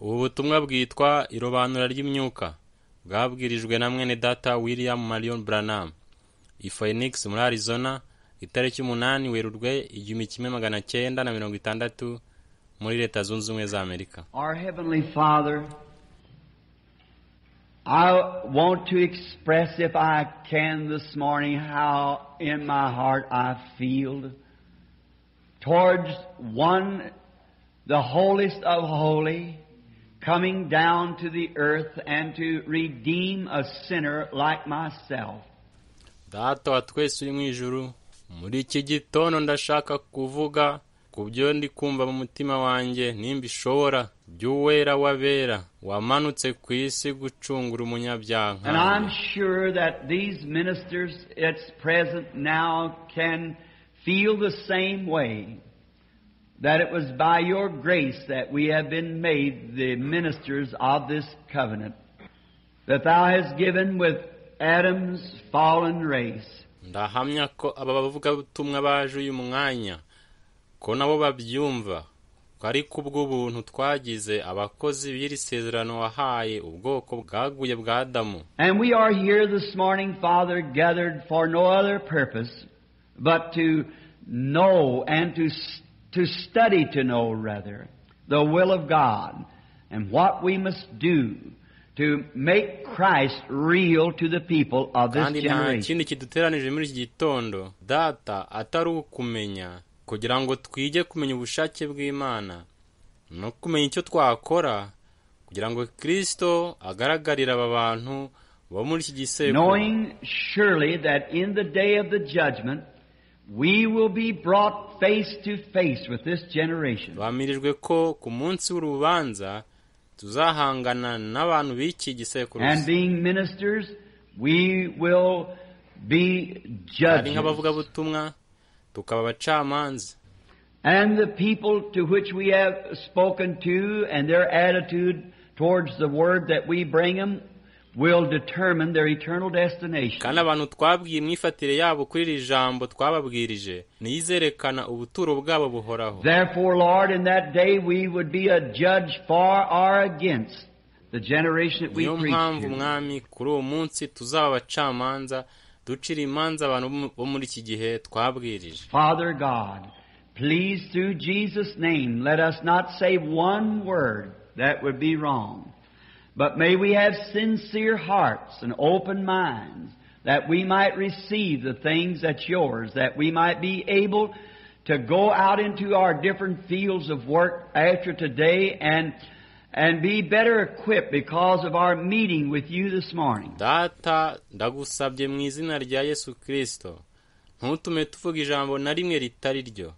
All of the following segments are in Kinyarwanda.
Ubu butumwa bwitwa irobanura ry'imyuka bwabwirijwe na mwene data William Marion Branham i Phoenix muri Arizona, itariki 8 Werurwe 1960 muri Leta Zunze Ubumwe za Amerika. Our Heavenly Father, I want to express, if I can this morning, how in my heart I feel towards one, the holiest of holy, coming down to the earth and to redeem a sinner like myself. Data wa twese uri mu ijuru, muri iki gitondo ndashaka kuvuga ku byo ndi kumva mu mutima wanjye nimba ishobora by'uwera w'abera wamanutse ku isi gucungura umunyabyaha. And I'm sure that these ministers that's present now can feel the same way, that it was by your grace that we have been made the ministers of this covenant that thou hast given with Adam's fallen race. Ndahamya ko aba bavugabutumwa baje uyu mwanya ko nabo babyumva ko ari kubw'ubuntu twagize abakozi b'iri sezerano wahaye ubwoko bwaguye bwa Adamu. And we are here this morning, Father, gathered for no other purpose but to know and to study to know, rather, the will of God and what we must do to make Christ real to the people of this Kandi nta generation. kindi kiduteranije muri iki gitondo, Data, atari ukumenya kugira ngo twige kumenya ubushake bw'Imana no kumenya icyo twakora kugira ngo Kristo agaragarire aba bantu bo muri iki gisekuru. Knowing surely that in the day of the judgment we will be brought face to face with this generation. Bamirijwe ko ku munsi w'urubanza tuzahangana n'abantu b'iki gisekuruza. And being ministers, we will be Kandi judges. nk'abavugabutumwa tukaba abacamanza. And the people to which we have spoken to and their attitude towards the word that we bring them will determine their eternal destination. Kandi abantu twabwiye imyifatire yabo kuri iri jambo twababwirije niyizerekana ubuturo bwabo buhoraho. Therefore, Lord, in that day we would be a judge for or against the generation that we Niyo preach mpamvu, to. Mwami, kuri uwo munsi tuzaba abacamanza ducira imanza abantu bo muri iki gihe twabwirije. Father God, please through Jesus' name let us not say one word that would be wrong. But may we have sincere hearts and open minds that we might receive the things that's yours, that we might be able to go out into our different fields of work after today and be better equipped because of our meeting with you this morning. Data, ndagusabye mu izina rya Yesu Kristo, ntutume tuvuga ijambo na rimwe ritari ryo,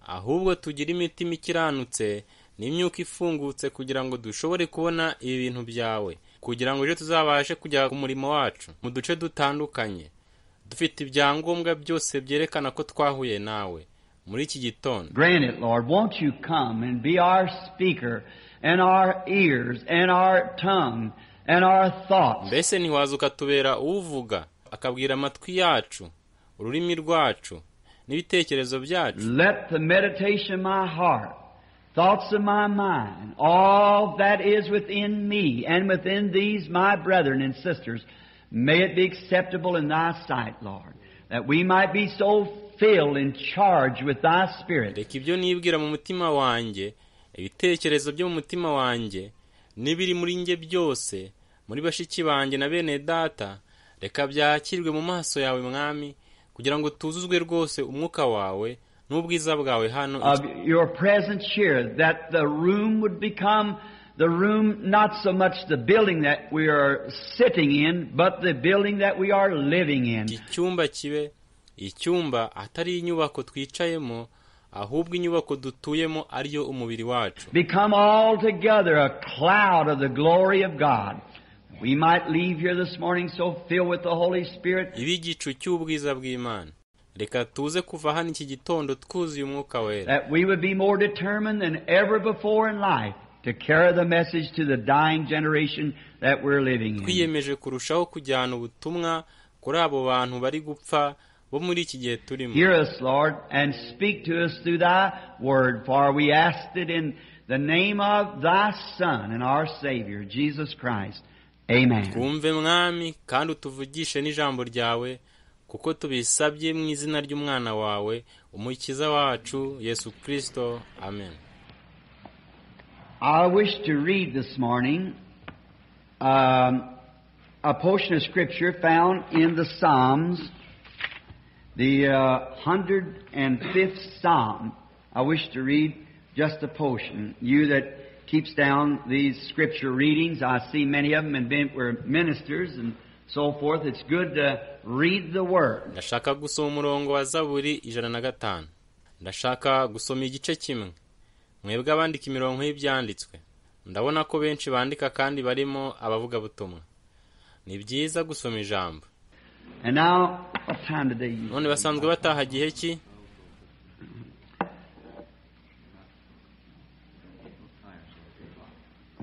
ahubwo tugire imitima ikiranutse n'imyuka ifungutse kugira ngo dushobore kubona ibi bintu byawe, kugira ngo ejo tuzabashe kujya ku murimo wacu mu duce dutandukanye dufite ibyangombwa byose byerekana ko twahuye nawe muri iki gitondo. Grant it, Lord. Won't you come and be our speaker and our ears and our tongue and our thoughts? Mbese ntiwaza ukatubera uvuga akabwira amatwi yacu, ururimi rwacu n'ibitekerezo byacu? Let the meditation of my heart, thoughts of my mind, all that is within me and within these my brethren and sisters, may it be acceptable in thy sight, Lord, that we might be so filled and charged with thy Spirit. Reka ibyo nibwira mu mutima wanjye, ibitekerezo byo mu mutima wanjye n'ibiri muri njye byose, muri bashiki banjye na bene data, reka byakirwe mu maso yawe, Mwami, kugira ngo tuzuzwe rwose umwuka wawe n'ubwiza bwawe hano Of your presence here, that the room would become the room, not so much the building that we are sitting in, but the building that we are living in. Iki cyumba kibe icyumba atari inyubako twicayemo, ahubwo inyubako dutuyemo ariyo umubiri wacu. Become altogether a cloud of the glory of God. We might leave here this morning so filled with the Holy Spirit Ibe igicu cy'ubwiza bw'Imana. Reka tuze kuva hano iki gitondo twuzuye Umwuka Wera, that we would be more determined than ever before in life to carry the message to the dying generation that we're living in. twiyemeje kurushaho kujyana ubutumwa kuri abo bantu bari gupfa bo muri iki gihe turimo. Hear us, Lord, and speak to us through thy word, for we asked it in the name of thy Son and our Savior, Jesus Christ. Amen. Twumve mwami kandi utuvugishe n'ijambo ryawe kuko tubisabye mu izina ry'umwana wawe umukiza wacu Yesu Kristo. Amen. I wish to read this morning a portion of Scripture found in the Psalms, the 105th Psalm. I wish to read just a portion. You that keeps down these Scripture readings, I see many of them and were ministers and so forth. It's good to read the Word. Ndashaka gusoma umurongo wa Zaburi 105. Ndashaka gusoma igice kimwe. Mwebwe abandika imirongo y'ibyanditswe. Ndabona ko benshi bandika kandi barimo abavugabutumwa. Ni byiza gusoma ijambo. And now, what time did they use? None basanzwe bataha gihe ki?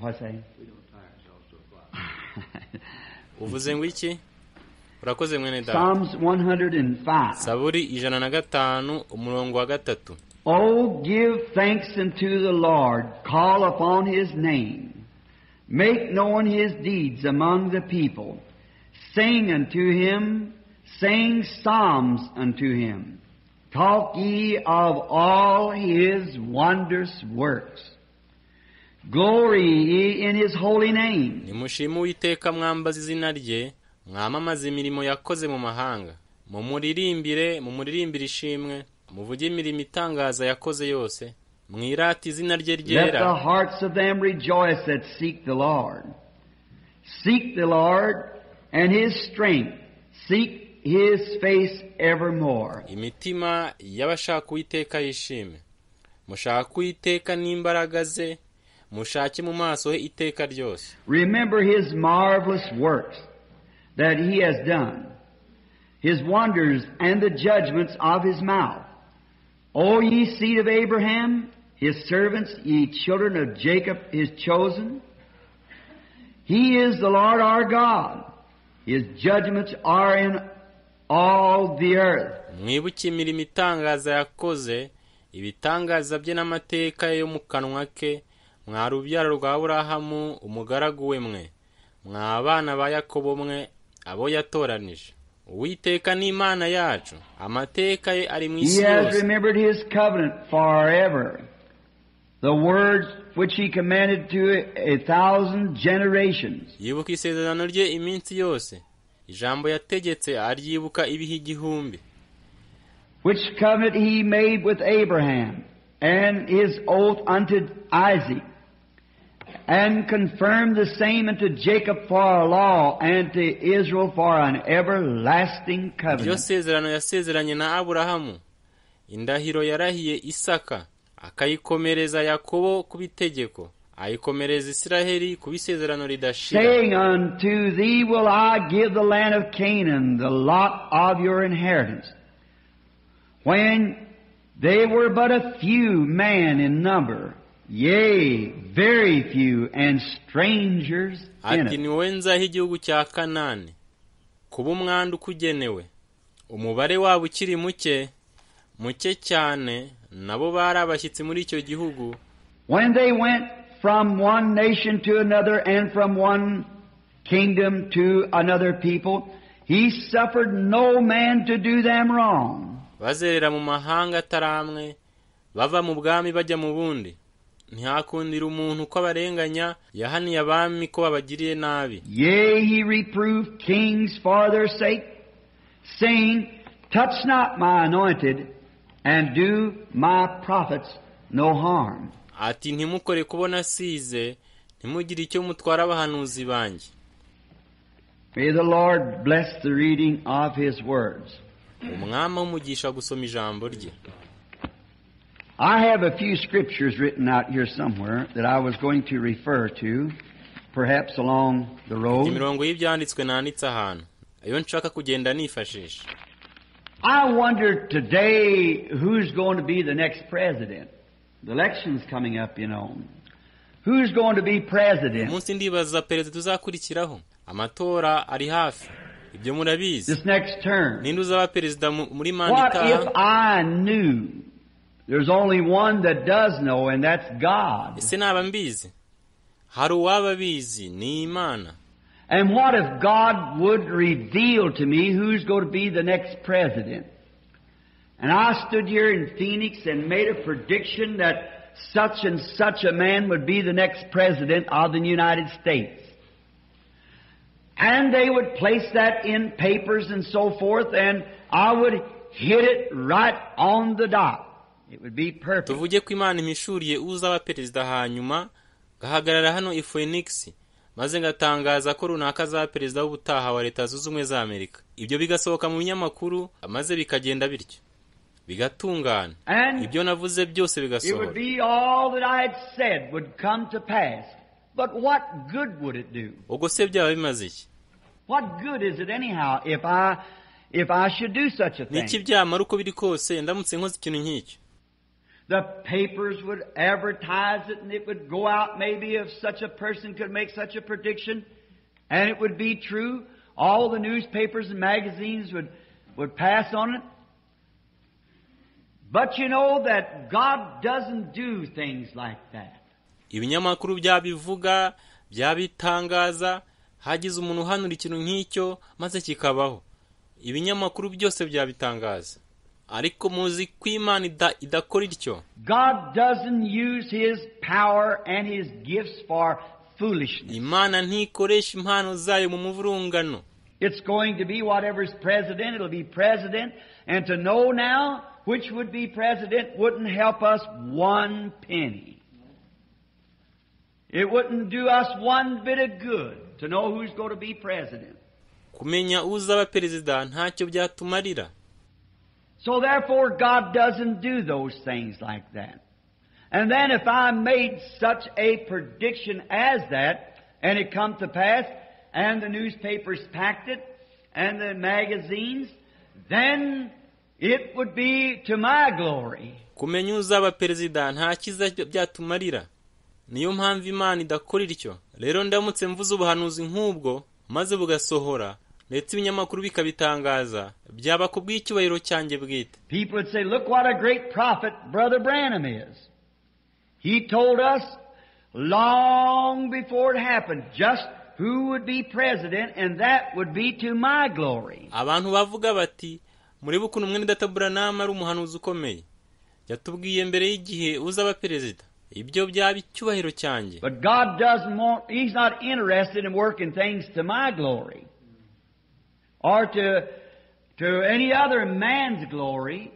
What's that? Uvuze ngo iki? Urakoze mwene data. Psalms 105. Zaburi 105 umurongo wa 3. Oh, give thanks unto the Lord, call upon his name. Make known his deeds among the people. Sing unto him, sing psalms unto him. Talk ye of all his wondrous works. Glory ye in his holy name. Nimushime Uwiteka mwambaze izina rye, mwamamaze imirimo yakoze mu mahanga. Mumuririmbire, mumuririmbire ishimwe, muvuge imirimo itangaza yakoze yose. Mwirate izina rye ryera. Let the hearts of them rejoice that seek the Lord. Seek the Lord and his strength. Seek his face evermore. Imitima y'abashaka Uwiteka yishime. Mushaka Uwiteka n'imbaraga ze, mushake mu maso he iteka ryose. Remember his marvelous works that he has done, his wonders and the judgments of his mouth. O ye seed of Abraham, his servants, ye children of Jacob, his chosen. He is the Lord our God. His judgments are in all the earth. Mwibuke imirimo itangaza yakoze, ibitangaza bye n'amateka yo mu kanwa ke. Mwa rubyaro rwa Aburahamu umugaragu we mwe, mwa abana ba Yakobo mwe abo yatoranije. Uwiteka ni Imana yacu, amateka ye ari mu isi He has yose. remembered his covenant forever, the words which he commanded to 1,000 generations. Yibuka isezerano rye iminsi yose, ijambo yategetse aryibuka ibihe igihumbi. Which covenant he made with Abraham, and his oath unto Isaac, and confirmed the same unto Jacob for a law, and to Israel for an everlasting Iryo covenant. sezerano yasezeranye na Aburahamu, indahiro yarahiye Isaka, akayikomereza Yakobo ku bitegeko, ayikomereza Isiraheli ku bisezerano ridashira. Saying, unto thee will I give the land of Canaan, the lot of your inheritance. When they were but a few men in number, yea, very few, and strangers in Ati it. ni wowe nzaha igihugu cya Kanani kuba umwandu ukugenewe. Umubare wabo ukiri muke, muke cyane, nabo bari abashyitsi muri icyo gihugu. When they went from one nation to another and from one kingdom to another people, he suffered no man to do them wrong. Bazerera mu mahanga atari amwe, bava mu bwami bajya mu bundi. Ntihakundira umuntu ko abarenganya, yahaniye abami ko babagiriye nabi. Yea, he reproved kings for their sake, saying, Touch not my anointed, and do my prophets no harm. Ati ntimukore kubona asize, ntimugire icyo mutwara abahanuzi banjye. May the Lord bless the reading of his words. Umwami umugisha gusoma ijambo rye. I have a few scriptures written out here somewhere that I was going to refer to, perhaps along the road. Imirongo y'ibyanditswe nanditse ahantu, ayo nshaka kugenda nifashisha. I wonder today who's going to be the next president. The election's coming up, you know. Who's going to be president? Umunsi ndibaza perezida uzakurikiraho. Amatora ari hafi. Ibyo murabizi. This next term. Ninde uzaba perezida muri manda What itaha? if I knew There's only one that does know, and that's God. Ese naba mbizi? Hari uwaba abizi, ni Imana. And what if God would reveal to me who's going to be the next president? And I stood here in Phoenix and made a prediction that such and such a man would be the next president of the United States. And they would place that in papers and so forth, and I would hit it right on the dot. It would be perfect. Tuvuge ko Imana impishuriye uzaba perezida, hanyuma ngahagarara hano i Phoenix maze ngatangaza ko runaka azaba perezida w'ubutaha wa Leta Zunze Ubumwe za Amerika. Ibyo bigasohoka mu binyamakuru maze bikagenda bityo bigatungana. And Ibyo navuze byose it would bigasohora. Be all that I had said would come to pass. But what good would it do? Ubwo se byaba bimaze iki? What good is it anyhow if I should do such a Niki thing? byamara uko biri kose ndamutse nkoze ikintu nk'icyo? The papers would advertise it, and it would go out maybe if such a person could make such a prediction, and it would be true. All the newspapers and magazines would pass on it. But you know that God doesn't do things like that. Ibinyamakuru byabivuga, byabitangaza, hagize umuntu uhanura ikintu nk'icyo maze kikabaho, ibinyamakuru byose byabitangaza, ariko muzi ko Imana idakora ityo. God doesn't use His power and His gifts for foolishness. Imana ntikoresha impano zayo mu muvurungano. It's going to be whatever's president, it'll be president. And to know now which would be president wouldn't help us one penny. It wouldn't do us one bit of good to know who's going to be president. Kumenya uzaba perezida ntacyo byatumarira. So therefore, God doesn't do those things like that. And then if I made such a prediction as that, and it come to pass, and the newspapers packed it, and the magazines, then it would be to my glory. Kumenya uzaba perezida nta cyiza byatumarira. Niyo mpamvu Imana idakora ityo. Rero ndamutse mvuze ubuhanuzi nk'ubwo maze bugasohora, ndetse ibinyamakuru bikabitangaza, byaba ku bw'icyubahiro cyanjye bwite. People would say, "Look what a great prophet Brother Branham is. He told us long before it happened just who would be president, and that would be to my glory." Abantu bavuga bati: "Murebe ukuntu mwene data Branham ari umuhanuzi ukomeye. Yatubwiye mbere y'igihe uzaba perezida. Ibyo byaba icyubahiro cyanjye." But God doesn't want, He's not interested in working things to my glory or to any other man's glory.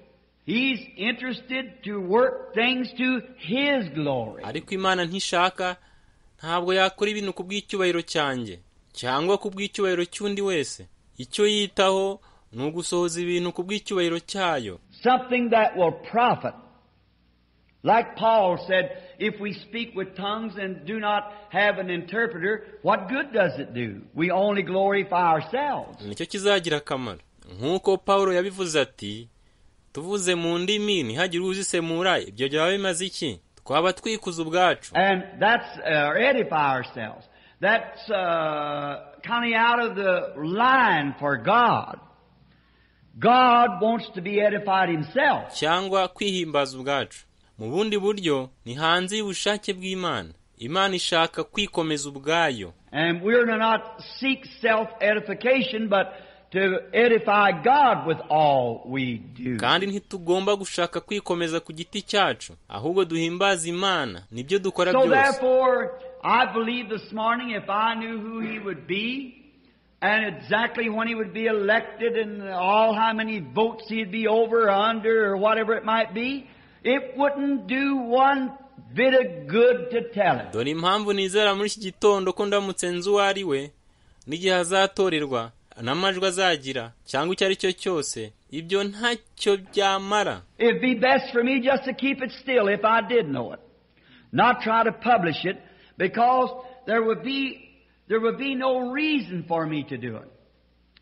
He's interested to work things to His glory. Ariko Imana ntishaka, ntabwo yakora ibintu ku bw'icyubahiro cyanjye cyangwa ku bw'icyubahiro cy'undi wese. Icyo yitaho ni ugusohoza ibintu ku bw'icyubahiro cyayo. Something that will profit. Like Paul said, if we speak with tongues and do not have an interpreter, what good does it do? We only glorify ourselves. Nicyo kizagira akamaro. Nk'uko Pawulo yabivuze ati: "Tuvuze mu ndimi ntihagire uzisemura, ibyo byaba bimaze iki? Twaba twikuza ubwacu." And that's edify ourselves. That's kind of out of the line for God. God wants to be edified Himself. Cyangwa kwihimbaza ubwacu. Mu bundi buryo ni hanze y'ubushake bw'Imana. Imana ishaka kwikomeza ubwayo. And we're to not seek self edification, but to edify God with all we do. Kandi ntitugomba gushaka kwikomeza ku giti cyacu, ahubwo duhimbaza Imana nibyo dukora So byose. Therefore, I believe this morning if I knew who he would be, and exactly when he would be elected, and all how many votes he'd be over or under, or whatever it might be, it wouldn't do one bit of good to tell it. Dore impamvu nizera muri iki gitondo ko ndamutse nzi uwo ari we n'igihe azatorerwa n'amajwi azagira cyangwa icyo ari cyo cyose, ibyo ntacyo byamara. It'd be best for me just to keep it still if I did know it. Not try to publish it, because there would be no reason for me to do it.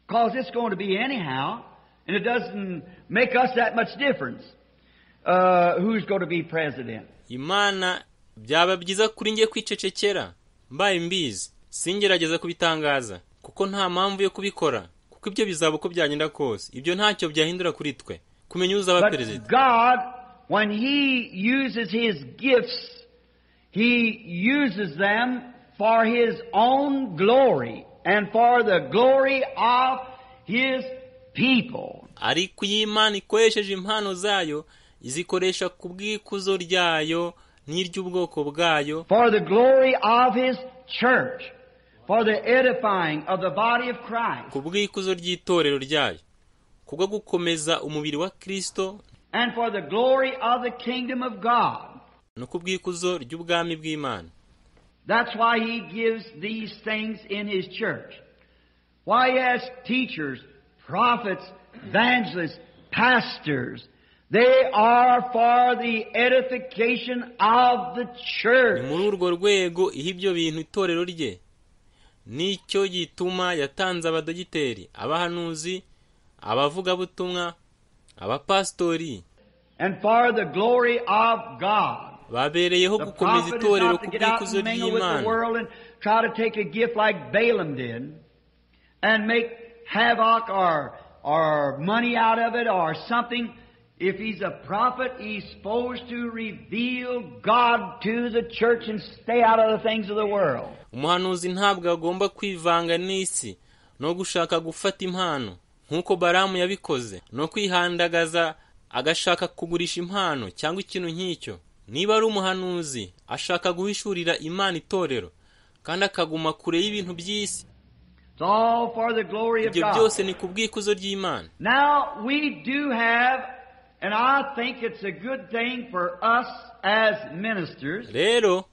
Because it's going to be anyhow, and it doesn't make us that much difference who's going to be president. Imana byaba byiza kuri njye kwicecekera mbaye mbizi, singerageza kubitangaza, kuko nta mpamvu yo kubikora, kuko ibyo bizaba uko byagenda kose. Ibyo ntacyo byahindura kuri twe kumenya uzaba But perezida. God when He uses His gifts, He uses them for His own glory and for the glory of His people. Ariko iyo Imana ikoresheje impano zayo, izikoresha ku bw'ikuzo ryayo n'iry'ubwoko bwayo, For the glory of His church, for the edifying of the body of Christ, ku bw'ikuzo ry'itorero ryayo, kubwo gukomeza umubiri wa Kristo, and for the glory of the kingdom of God. no ku bw'ikuzo ry'ubwami bw'Imana. That's why He gives these things in His church. Why He has teachers, prophets, evangelists, pastors. They are for the edification of the Ni church. muri urwo rwego iha ibyo bintu itorero rye. Nicyo gituma yatanze abadogiteri, abahanuzi, abavugabutumwa, abapasitori, And for the glory of God. babereyeho The gukomeza prophet is itorero not ku to get out bw'ikuzo and mingle with the ry'Imana. world and try to take a gift like Balaam did and make havoc or money out of it or something. If he's a prophet, he's supposed to reveal God to the church and stay out of the things of the world. Umuhanuzi ntabwo agomba kwivanga n'isi no gushaka gufata impano nk'uko Balamu yabikoze, no kwihandagaza agashaka kugurisha impano cyangwa ikintu nk'icyo. Niba ari umuhanuzi, ashaka guhishurira Imana itorero kandi akaguma kure y'ibintu by'isi. It's all for the glory of Ibyo God. byose ni ku bw'ikuzo ry'Imana. Now, we do have, and I think it's a good thing for us as ministers, Rero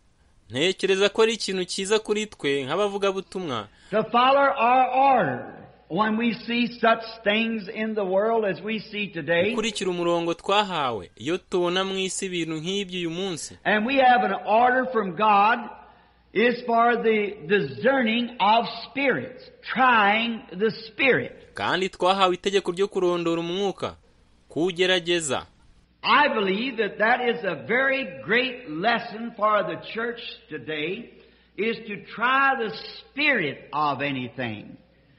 ntekereza ko ari ikintu cyiza kuri twe nk'abavugabutumwa to follow our order when we see such things in the world as we see today. gukurikira umurongo twahawe iyo tubona mu isi ibintu nk'ibyo uyu munsi. And we have an order from God is for the discerning of spirits, trying the spirit. Kandi twahawe itegeko ryo kurondora umwuka, kuwugerageza. I believe that that is a very great lesson for the church today, is to try the spirit of anything.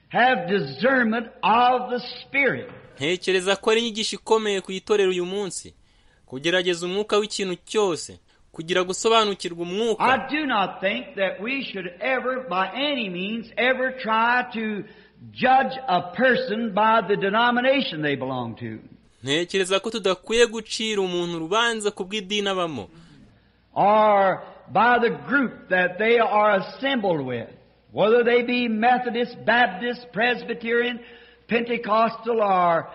Have discernment of the spirit. Ntekereza ko ari inyigisho ikomeye ku itorero uyu munsi, kugerageza umwuka w'ikintu cyose, kugira gusobanukirwa umwuka. I do not think that we should ever, by any means, ever try to judge a person by the denomination they belong to, Ntekereza ko tudakwiye gucira umuntu urubanza ku bw'idini abamo, or by the group that they are assembled with, whether they be Methodist, Baptist, Presbyterian, Pentecostal, or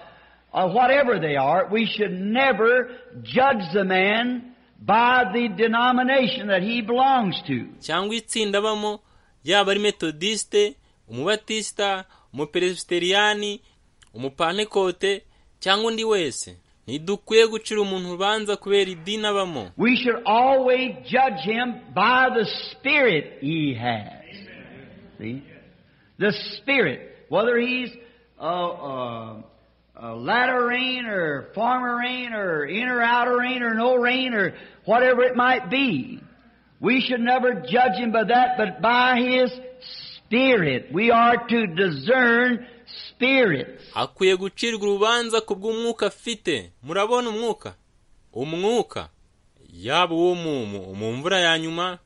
whatever they are. We should never judge the man by the denomination that he belongs to. Cyangwa itsinda abamo, yaba ari Metodiste, Umubatisita, Umuperesibiteriyani, Umupantekote cyangwa undi wese. Ntidukwiye gucira umuntu urubanza kubera idini abamo. We should always judge him by the spirit he has. See? The spirit. Whether he's a latter rain or former rain or inner outer rain or no rain or whatever it might be. We should never judge him by that, but by his spirit. We are to discern spirits. Akwiye gucirwa urubanza ku bw'umwuka afite. Murabona umwuka, umwuka yaba uwo mu mvura ya nyuma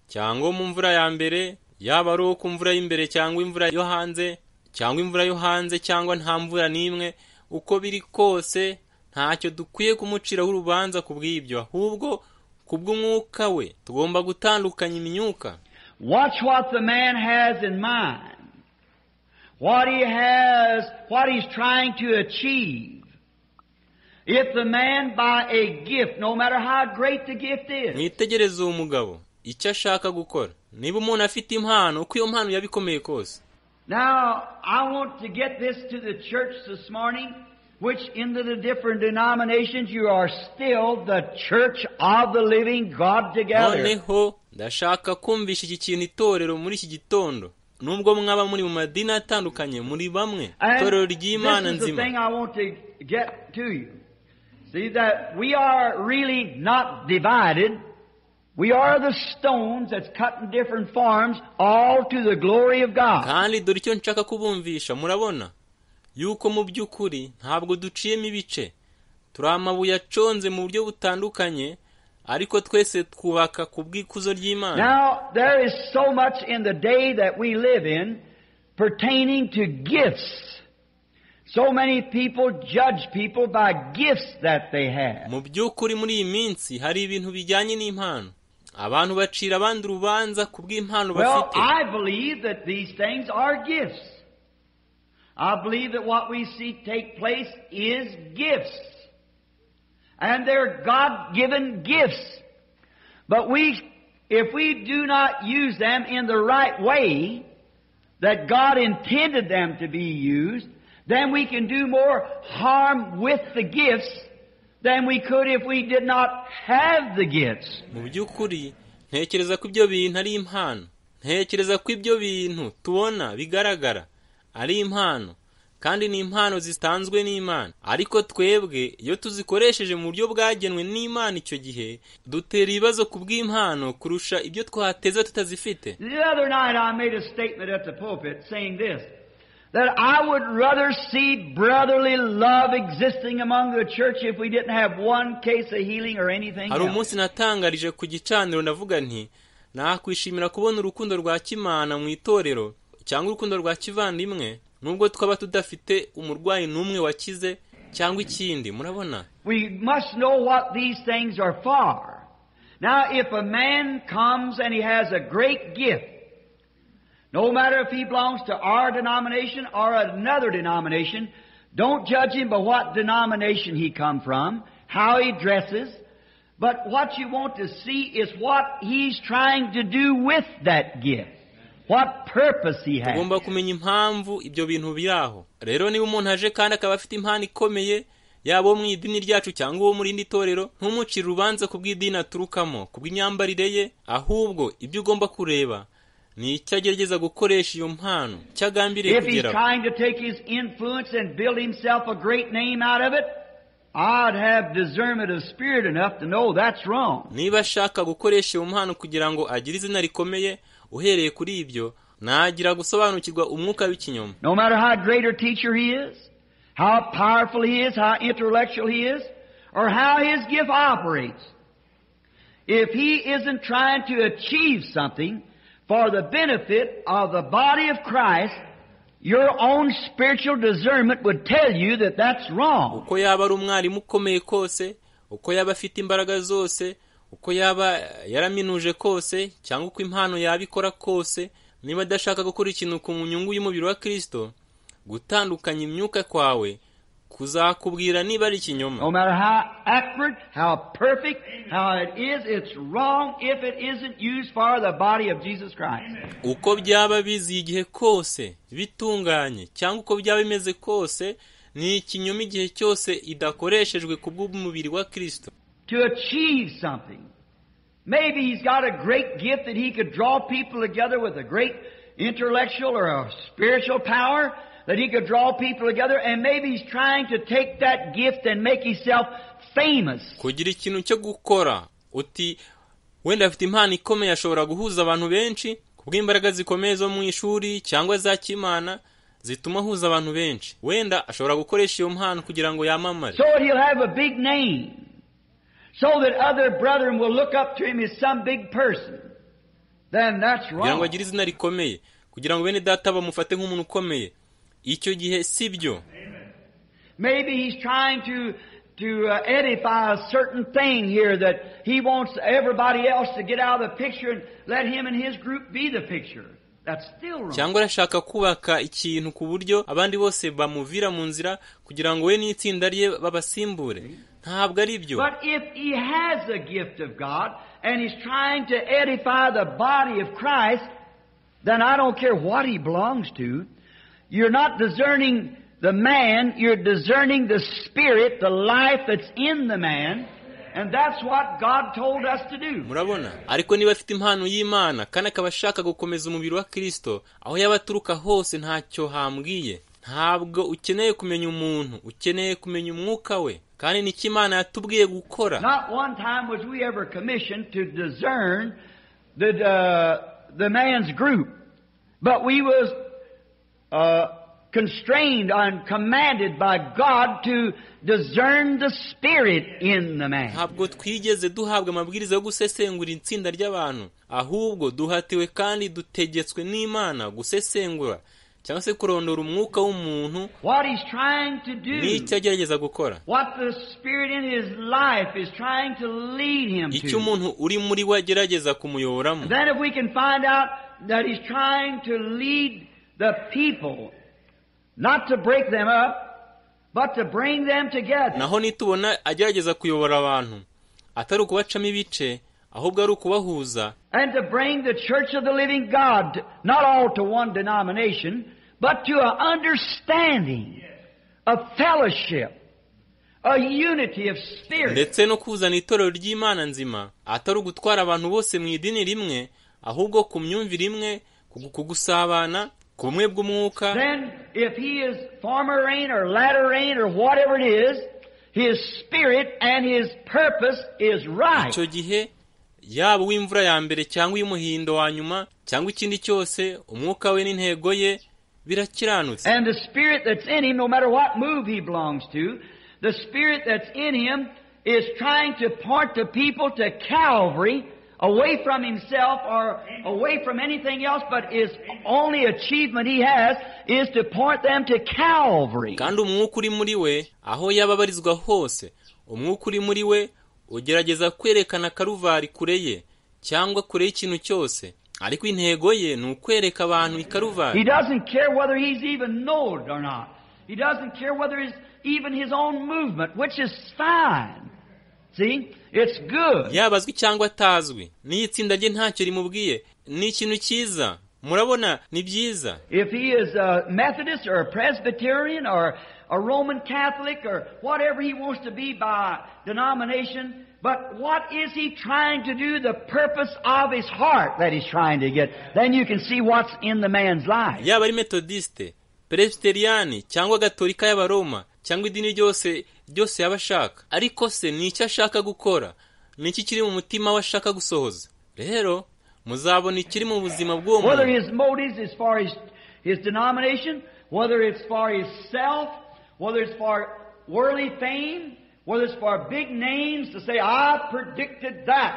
cyangwa mu mvura ya mbere, yaba ari uwo ku mvura y'imbere cyangwa imvura yo hanze, cyangwa imvura yo hanze cyangwa nta mvura n'imwe, uko biri kose ntacyo dukwiye kumuciraho urubanza ku bw'ibyo, ahubwo ku bw'umwuka we. Tugomba gutandukanya imyuka. Watch what the man has in mind. What he has, what he's trying to achieve. If the man by a gift, no matter how great the gift is, Mwitegereze uwo mugabo icyo ashaka gukora. Niba umuntu afite impano, uko iyo mpano yaba ikomeye kose. Now, I want to get this to the church this morning, which in the different denominations you are still the church of the living God together. Noneho ndashaka kumvisha iki kintu itorero muri iki gitondo. Nubwo mwaba muri mu madini atandukanye, muri bamwe, And itorero ry'Imana this is the nzima. thing I want to get to you. See that we are really not divided. We are the stones that's cut in different forms, all to the glory of God. Kandi dore icyo nshaka kubumvisha. Murabona yuko mu by'ukuri ntabwo duciyemo ibice. Turi amabuye aconze mu buryo butandukanye, ariko twese twubaka ku bw'ikuzo ry'Imana. Now there is so much in the day that we live in pertaining to gifts. So many people judge people by gifts that they have. Mu by'ukuri muri iyi minsi hari ibintu bijyanye n'impano. Abantu bacira abandi urubanza ku bw'impano bafite. Well, I believe that these things are gifts. I believe that what we see take place is gifts. And they're God-given gifts. But if we do not use them in the right way that God intended them to be used, then we can do more harm with the gifts than we could if we did not have the gifts. Mu by'ukuri ntekereza ko ibyo bintu ari impano. Ntekereza ko ibyo bintu tubona bigaragara ari impano, kandi ni impano zitanzwe n'Imana. Ariko twebwe iyo tuzikoresheje mu buryo bwagenwe n'Imana, icyo gihe dutera ibibazo ku bw'impano kurusha ibyo twateza tutazifite. The other night I made a statement at the pulpit saying this, that I would rather see brotherly love existing among the church if we didn't have one case of healing or anything Hari else. umunsi natangarije ku gicaniro ndavuga nti nakwishimira kubona urukundo rwa kimana mu itorero cyangwa urukundo rwa kivandimwe, nubwo twaba tudafite umurwayi n'umwe wakize cyangwa ikindi. Murabona, We must know what these things are for. Now, if a man comes and he has a great gift, no matter if he belongs to our denomination or another denomination, don't judge him by what denomination he come from, how he dresses, but what you want to see is what he's trying to do with that gift, what purpose he has. Tugomba kumenya impamvu ibyo bintu biri aho. Rero niba umuntu aje kandi akaba afite impano ikomeye, yaba uwo mu idini ryacu cyangwa uwo mu rindi torero, ntumucire urubanza ku bw'idini aturukamo, ku bw'imyambarire ye, ahubwo ibyo ugomba kureba ni icyo agerageza gukoresha iyo mpano, icyo agambiriye If he's kugeraho. trying to take his influence and build himself a great name out of it, I'd have discernment of spirit enough to know that's wrong. Niba ashaka gukoresha iyo mpano kugira ngo agire izina rikomeye uhereye kuri ibyo, nagira gusobanukirwa umwuka w'ikinyoma. No matter how great a teacher he is, how powerful he is, how intellectual he is, or how his gift operates, if he isn't trying to achieve something for the benefit of the body of Christ, your own spiritual discernment would tell you that that's wrong. Uko yaba ari umwarimu ukomeye kose, uko yaba afite imbaraga zose, uko yaba yaraminuje kose, cyangwa uko impano yaba ikora kose, niba adashaka gukora ikintu ku nyungu y'umubiri wa Kristo, gutandukanya imyuka kwawe kuzakubwira niba ari ikinyoma. No matter how accurate, how perfect, how it is, it's wrong if it isn't used for the body of Jesus Christ. Uko byaba biziye igihe kose bitunganye, cyangwa uko byaba bimeze kose, ni ikinyoma igihe cyose idakoreshejwe ku bw'umubiri wa Kristo. To achieve something. Maybe he's got a great gift that he could draw people together with a great intellectual or a spiritual power, that he could draw people together, and maybe he's trying to take that gift and make himself famous. Kugira ikintu cyo gukora, uti wenda afite impano ikomeye ashobora guhuza abantu benshi kubw'imbaraga zikomeye zo mu ishuri cyangwa za kimana zituma ahuza abantu benshi, wenda ashobora gukoresha iyo mpano kugira ngo yamamare. So that he'll have a big name. So that other brethren will look up to him as some big person. Then that's Kugira ngo wrong. agire izina rikomeye, kugira ngo bene data bamufate nk'umuntu ukomeye, icyo gihe si byo. Maybe he's trying to edify a certain thing here that he wants everybody else to get out of the picture and let him and his group be the picture. That's still wrong. Cyangwa arashaka kubaka ikintu ku buryo abandi bose bamuvira mu nzira kugira ngo we n'itsinda rye babasimbure. Ntabwo ari byo. But if he has the gift of God and he's trying to edify the body of Christ, then I don't care what he belongs to. You're not discerning the man, you're discerning the spirit, the life that's in the man, and that's what God told us to do. Murabona, ariko niba afite impano y'Imana kandi akaba ashaka gukomeza umubiri wa Kristo, aho yaba aturuka hose ntacyo hambwiye. Ntabwo ukeneye kumenya umuntu, ukeneye kumenya umwuka we, kandi nicyo Imana yatubwiye gukora. Not one time was we ever commissioned to discern the man's group, but we was constrained and commanded by God to discern the spirit in the man. Ntabwo twigeze duhabwa amabwiriza yo gusesengura itsinda ry'abantu, ahubwo duhatiwe kandi dutegetswe n'Imana gusesengura cyangwa se kurondora umwuka w'umuntu What he's trying to do, n'icyo agerageza gukora, what the spirit in his life is trying to lead him icyo to. umuntu uri muri we agerageza kumuyoboramo. And then if we can find out that he's trying to lead the people, not to break them up, but to bring them together. Naho nitubona agerageza kuyobora abantu atari ukubacamo ibice, ahubwo ari ukubahuza, And to bring the church of the living God, not all to one denomination, but to an understanding, a fellowship, a unity of spirit. Ndetse no kuzana itorero ry'Imana nzima, atari ugutwara abantu bose mu idini rimwe, ahubwo ku myumvire imwe, ku gusabana, ku bumwe bw'umwuka. Then if he is former rain or latter rain or whatever it is, his spirit and his purpose is right. Icyo gihe yaba uw'imvura ya mbere cyangwa iy'umuhindo wa nyuma cyangwa ikindi cyose, umwuka we n'intego ye birakiranutse. And the spirit that's in him, no matter what move he belongs to, the spirit that's in him is trying to point the people to Calvary, away from himself or away from anything else, but his only achievement he has is to point them to Calvary. Kandi umwuka uri muri we, aho yaba abarizwa hose, umwuka uri muri we ugerageza kwerekana Karuvari kure ye cyangwa kure y'ikintu cyose, ariko intego ye ni ukwereka abantu i Karuvari. He doesn't care whether he's even known or not. He doesn't care whether it's even his own movement, which is fine. See? It's good. Yaba azwi cyangwa atazwi, n'iyo itsinda rye ntacyo rimubwiye, ni ikintu cyiza. Murabona, ni byiza. If he is a Methodist or a Presbyterian or a Roman Catholic or whatever he wants to be by denomination, but what is he trying to do? The purpose of his heart that he's trying to get. Then you can see what's in the man's life. Yaba ari Methodiste, Presbyteriani cyangwa Gatolika y'Abaroma cyangwa idini ryose ryose yaba ashaka, ariko se ni icyo ashaka gukora, ni iki kiri mu mutima we ashaka gusohoza? Rero muzabona ikiri mu buzima bw'uwo Whether muntu. his motives is for his denomination, whether it's for himself, whether it's for worldly fame, whether it's for big names to say, "I predicted that,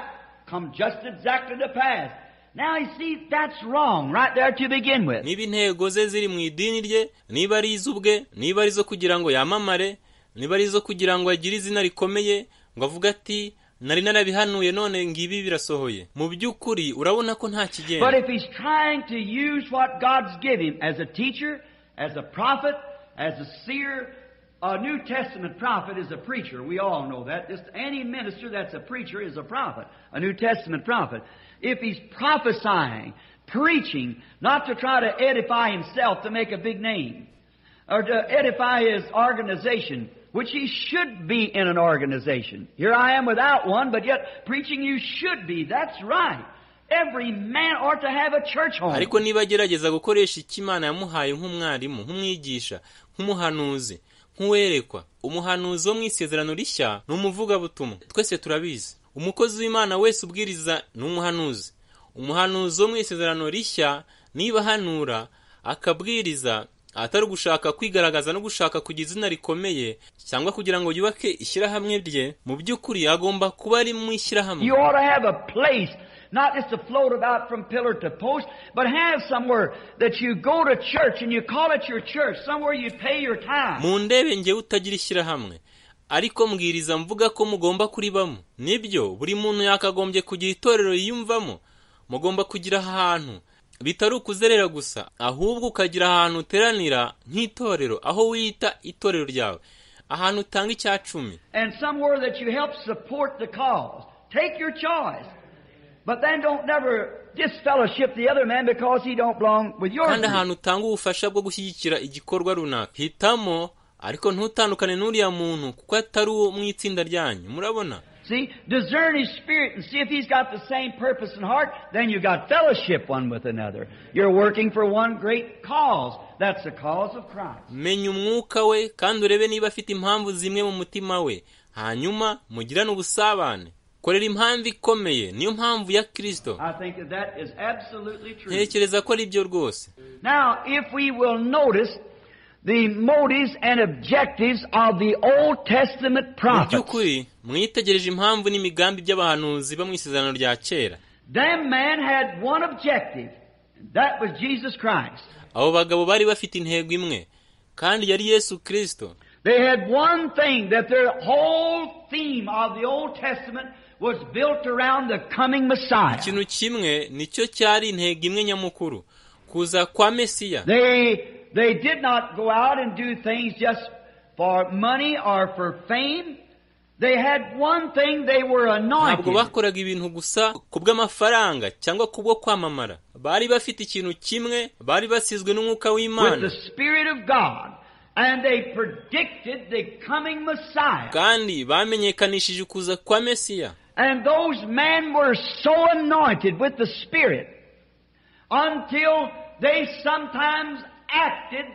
come just exactly to pass." Now you see, that's wrong right there to begin with. Niba intego ze ziri mu idini rye, niba ari iz'ubwe, niba ari izo kugira ngo yamamare, niba ari izo kugira ngo agire izina rikomeye, ngo avuge ati nari narabihanuye none ngibi birasohoye, mu by'ukuri urabona ko nta But kigenda. if he's trying to use what God's given him as a teacher, as a prophet, as a seer, a New Testament prophet is a preacher. We all know that. Just any minister that's a preacher is a prophet, a New Testament prophet. If he's prophesying, preaching, not to try to edify himself to make a big name, or to edify his organization, which he should be in an organization. Here I am without one, but yet preaching you should be. That's right. Every man ought to have a church home. Ariko niba agerageza gukoresha icyo Imana yamuhaye nk'umwarimu, nk'umwigisha, nk'umuhanuzi, nk'uwerekwa, umuhanuzi wo mu Isezerano Rishya ni umuvugabutumwa, twese turabizi. Umukozi w'Imana wese ubwiriza ni umuhanuzi. Umuhanuzi wo mu Isezerano Rishya niba ahanura akabwiriza, atari ugushaka kwigaragaza no gushaka kugira izina rikomeye cyangwa kugira ngo yubake ishyirahamwe rye, mu by'ukuri agomba kuba ari mu ishyirahamwe. You ought to have a place, not just to float about from pillar to post, but have somewhere that you go to church and you call it your church, somewhere you pay your tithe. Mu ndebe ngewe utagira ishyirahamwe, ariko mbwiriza mvuga ko mugomba kuribamo. Nibyo, buri muntu yakagombye kugira itorero yiyumvamo. Mugomba kugira ahantu bitari ukuzerera gusa, ahubwo ukagira ahantu uteranira nk'itorero, aho wita itorero ryawe, ahantu utanga icya cumi. And somewhere that you help support the cause. Take your choice. But then don't never disfellowship the other man because he don't belong with your Kandi group. ahantu utanga ubufasha bwo gushyigikira igikorwa runaka. Hitamo, ariko ntutandukane n'uriya muntu kuko atari uwo mu itsinda ryanyu. Murabona? See, discern his spirit and see if he's got the same purpose and heart. Then you got fellowship one with another. You're working for one great cause. That's the cause of Christ. Menya umwuka we kandi urebe niba afite impamvu zimwe mu mutima we, hanyuma mugirane ubusabane. Korera impamvu ikomeye, niyo mpamvu ya Kristo. I think that that is absolutely true. Ntekereza ko ari byo rwose. Now, if we will notice the motives and objectives of the Old Testament Mu prophets. by'ukuri mwitegereje impamvu n'imigambi by'abahanuzi bo mu isezerano rya kera. Them men had one objective, and that was Jesus Christ. Abo bagabo bari bafite intego imwe, kandi yari Yesu Kristo. They had one thing, that their whole theme of the Old Testament was built around the coming Messiah. Ikintu kimwe nicyo cyari intego imwe nyamukuru, kuza kwa Mesiya. They did not go out and do things just for money or for fame. They had one thing, they were anointed. Ntabwo bakoraga ibintu gusa kubw'amafaranga cyangwa kubwo kwamamara. Bari bafite ikintu kimwe, bari basizwe n'umwuka w'Imana. With the Spirit of God. And they predicted the coming Messiah. Kandi bamenyekanishije kuza kwa Mesiya. And those men were so anointed with the Spirit until they sometimes acted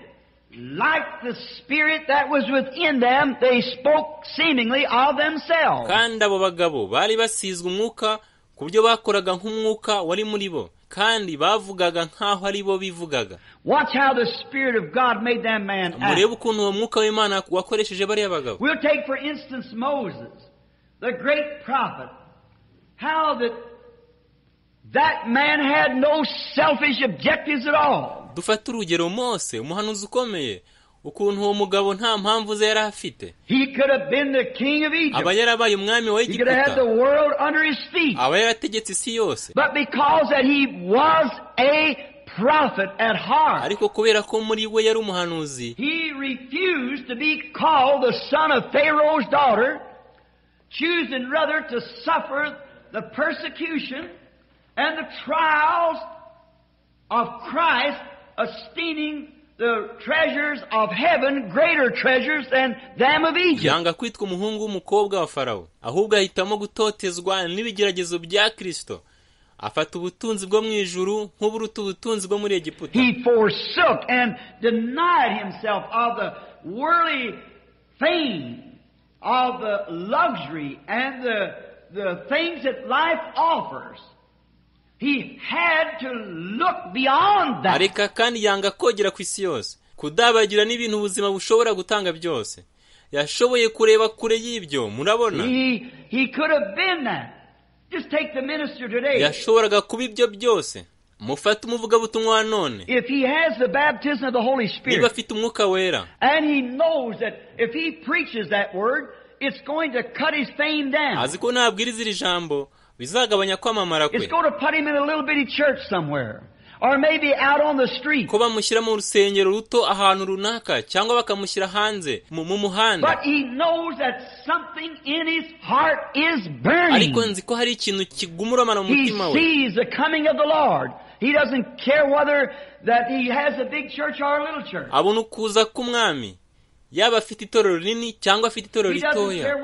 like the Spirit that was within them. They spoke seemingly of themselves. Kandi abo bagabo bari basizwe umwuka ku byo bakoraga nk'umwuka wari muri bo, kandi bavugaga nk'aho ari bo bivugaga. Watch how the Spirit of God made that man act. Murebe ukuntu uwo mwuka w'Imana wakoresheje bariya bagabo. We'll take for instance Moses, the great prophet. How that man had no selfish objectives at all. Dufate urugero Mose, umuhanuzi ukomeye, ukuntu uwo mugabo nta mpamvu ze yari afite. He could have been the king of Egypt. Aba yarabaye umwami wa He could have had the world under his feet. Aba yarategetse isi yose. But because that he was a prophet at heart, ariko kubera ko muri we yari umuhanuzi, he refused to be called the son of Pharaoh's daughter, choosing rather to suffer the persecution and the trials of Christ, esteeming the treasures of heaven greater treasures than them of Egypt. Yanga kwitwa umuhungu w'umukobwa wa Farawo, ahubwo ahitamo gutotezwa n'ibigeragezo bya Kristo, afata ubutunzi bwo mu ijuru nk'uburuta ubutunzi bwo muri Egiputa. He forsook and denied himself of the worldly fame, of the luxury and the things that life offers. He had to look beyond that. Areka kandi yanga kogera ku isi yose, kudabagira n'ibintu ubuzima bushobora gutanga byose. Yashoboye kureba kure y'ibyo, murabona. He could have been that. Just take the minister today. Yashoboraga kuba ibyo byose. Mufate umuvugabutumwa wa none. If he has the baptism of the Holy Spirit, niba afite umwuka wera, and he knows that if he preaches that word, it's going to cut his fame down. Azi ko nabwiriza iri jambo bizagabanya kwamamara kwe. It's going to put him in a little bitty church somewhere, or maybe out on the street. Ko bamushyira mu rusengero ruto ahantu runaka, cyangwa bakamushyira hanze mu muhanda. But he knows that something in his heart is burning. Ariko nzi ko hari ikintu kigumuramana mu mutima we. He sees the coming of the Lord. He doesn't care whether that he has a big church or a little church. Abona ukuza k'umwami, yaba afite itorero rinini cyangwa afite itorero ritoya.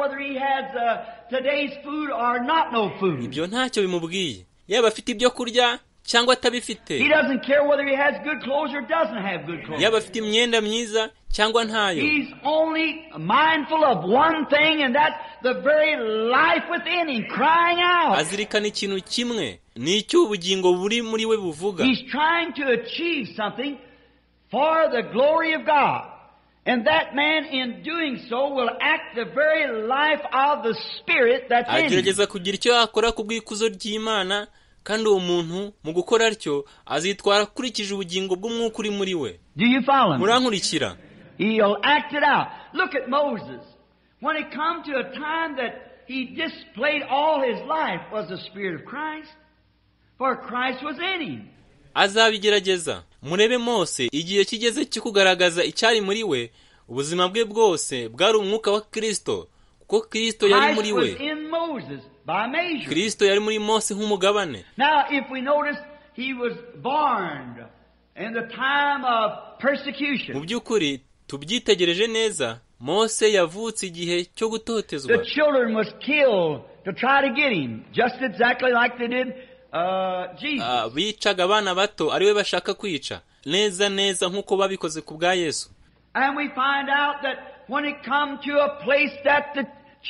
Ibyo ntacyo bimubwiye, yaba afite ibyo kurya cyangwa atabifite. Yaba afite imyenda myiza cyangwa ntayo. Azirikana ikintu kimwe, ni icy'ubugingo buri muri we buvuga. For the glory of God. And that man in doing so will act the very life of the Spirit that's in him. Agerageza kugira icyo yakora ku bw'ikuzo ry'Imana, kandi uwo muntu mu gukora atyo azitwara akurikije ubugingo bw'umwuka uri muri we. Do you follow me? Murankurikira? He'll act it out. Look at Moses. When it come to a time that he displayed all his life was the Spirit of Christ, for Christ was in him. Azabigerageza. Murebe Mose, igihe kigeze cyo kugaragaza icyari muri we, ubuzima bwe bwose bwari umwuka wa Kristo, kuko Kristo yari muri we. Kristo yari muri Mose nk'umugabane. Now if we notice, he was born in the time of persecution. Mu by'ukuri tubyitegereje neza, Mose yavutse igihe cyo gutotezwa. The children was killed to try to get him, just exactly like they did bicaga abana bato ariwe bashaka kwica, neza neza nk'uko babikoze ku bwa Yesu. And we find out that when it come to a place that the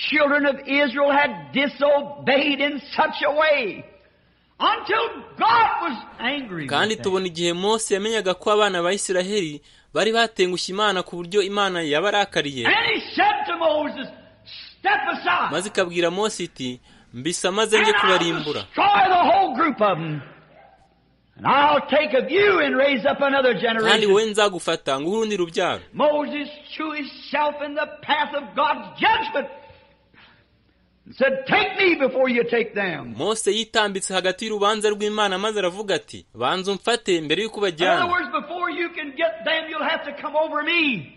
children of Israel had disobeyed in such a way Until God was angry Kandi with them. tubona igihe Mose yamenyaga ko abana ba Isiraheli bari batengushye Imana ku buryo Imana yabarakariye, And he said to Moses, "Step aside." maze ikabwira Mose iti mbisa maze njye And I'll kubarimbura, destroy the whole group of them. And I'll take of you and raise up another kandi generation. wowe nzagufata nguhe urundi rubyaro. Moses threw himself in the path of God's judgment and said, "Take me before you take them." Mose yitambitse hagati y'urubanza rw'Imana maze aravuga ati banza umfate mbere y'uko In other ubajyana. words, before you can get them, you'll have to come over me.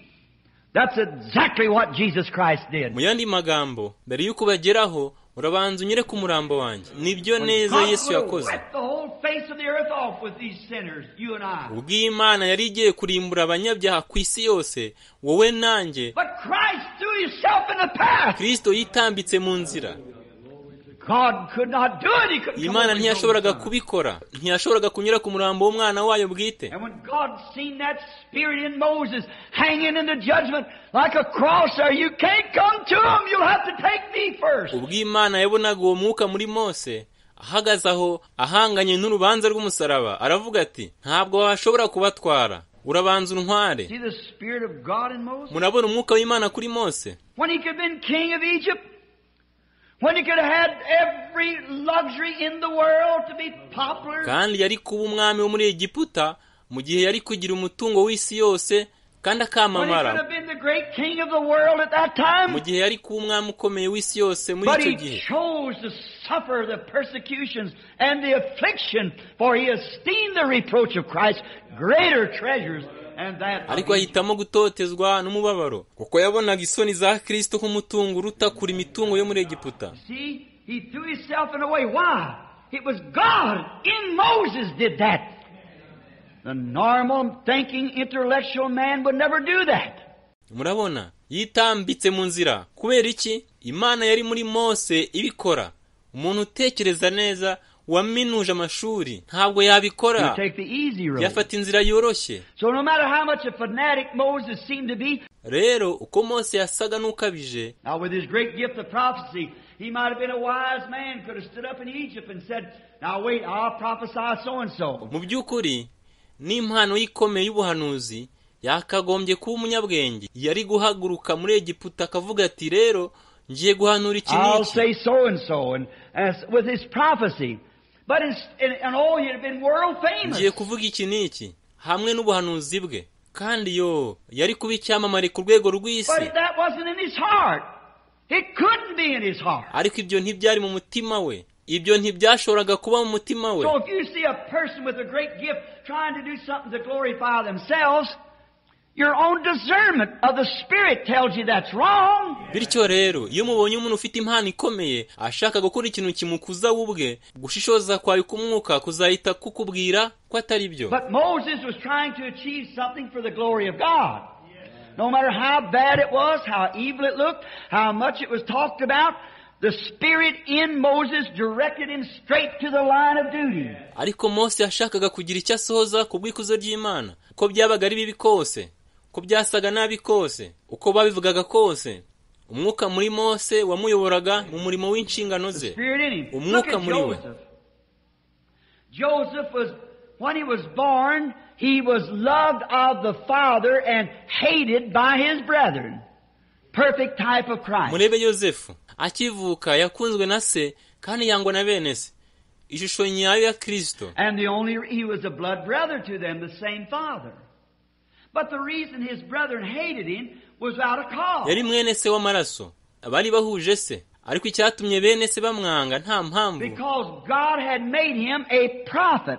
That's exactly what Jesus Christ did. Mu yandi magambo, mbere y'uko ubageraho urabanza unyure ku murambo wanjye. Nibyo When neza God Yesu would have yakoze. wiped the whole face of the earth off with these sinners, you and I. Ubwo Imana yari igiye kurimbura abanyabyaha ku isi yose, wowe nanjye, But Christ threw himself in the path. Kristo yitambitse mu nzira. God could not do it. He couldn't come Imana over his own ntiyashoboraga son. kubikora, ntiyashoboraga kunyura ku murambo w'umwana wayo bwite. And when God seen that spirit in Moses hanging in the judgment like a cross there, you can't come to him. You'll have to take me first. Ubwo Imana yabonaga uwo mwuka muri Mose ahagaze aho ahanganye n'urubanza rw'umusaraba, aravuga ati ntabwo washobora kubatwara, urabanza untware. See the Spirit of God in Moses? Murabona umwuka w'Imana kuri Mose. When he could have been king of Egypt, when he could have had every luxury in the world to be popular, Kandi yari kuba umwami wo muri Egiputa mu gihe yari kugira umutungo w'isi yose kandi when he could akamamara, have been the great king of the world at that mu time, gihe yari kuba umwami ukomeye w'isi yose muri but icyo he gihe. chose to suffer the persecutions and the affliction, for he esteemed the reproach of Christ greater treasures than that of Ariko Egypt. ahitamo gutotezwa n'umubabaro kuko yabonaga isoni za Kristo nk'umutungo uruta kure imitungo yo muri Egiputa. See, he threw himself in a way. Why? It was God in Moses did that. The normal thinking intellectual man would never do that. Murabona yitambitse mu nzira kubera iki? Imana yari muri Mose ibikora. Umuntu utekereza neza waminuje amashuri ntabwo yabikora, You take the easy road. yafata inzira yoroshye. So no matter how much a fanatic Moses seemed to be, Rero uko Mose yasaga n'ukabije, now with his great gift of prophecy, he might have been a wise man, could have stood up in Egypt and said, "Now wait, I'll prophesy so and so." mu by'ukuri n'impano y'ikomeye y'ubuhanuzi yakagombye kuba umunyabwenge, yari guhaguruka muri Egiputa akavuga ati rero ngiye guhanura iki I'll n'iki, say so and so, and as with his prophecy. But and oh, he'd have been world famous. ngiye kuvuga iki n'iki hamwe n'ubuhanuzi bwe, kandi yo yari kuba icyamamare ku rwego rw'isi. But that wasn't in his heart. It couldn't be in his heart. Ariko ibyo ntibyari mu mutima we, ibyo ntibyashoboraga kuba mu mutima we. So if you see a person with a great gift trying to do something to glorify themselves, your own discernment of the Spirit tells you that's wrong. Bityo rero iyo mubonye umuntu ufite impano ikomeye ashaka gukora ikintu kimukuza we ubwe, gushishoza kwawe k'umwuka kuzahita kukubwira ko atari byo. But Moses was trying to achieve something for the glory of God. No matter how bad it was, how evil it looked, how much it was talked about, the Spirit in Moses directed him straight to the line of duty. Ariko Mose yashakaga kugira icyo asohoza ku bw'ikuzo ry'Imana, uko byabaga ari bibi kose, uko byasaga nabi kose, uko babivugaga kose, umwuka muri Mose wamuyoboraga mu murimo w'inshingano ze. Spirit in him. Look Umwuka at muri we. Joseph. Joseph was, when he was born, he was loved of the father and hated by his brethren. Perfect type of Christ. Murebe Yozefu akivuka yakunzwe na se kandi yangwa na bene se, ishusho nyayo ya Kristo. And he was a blood brother to them, the same father. But the reason his brethren hated him was out of cause. Yari mwene se w'amaraso, bari bahuje se, ariko icyatumye bene se bamwanga nta mpamvu, Because God had made him a prophet,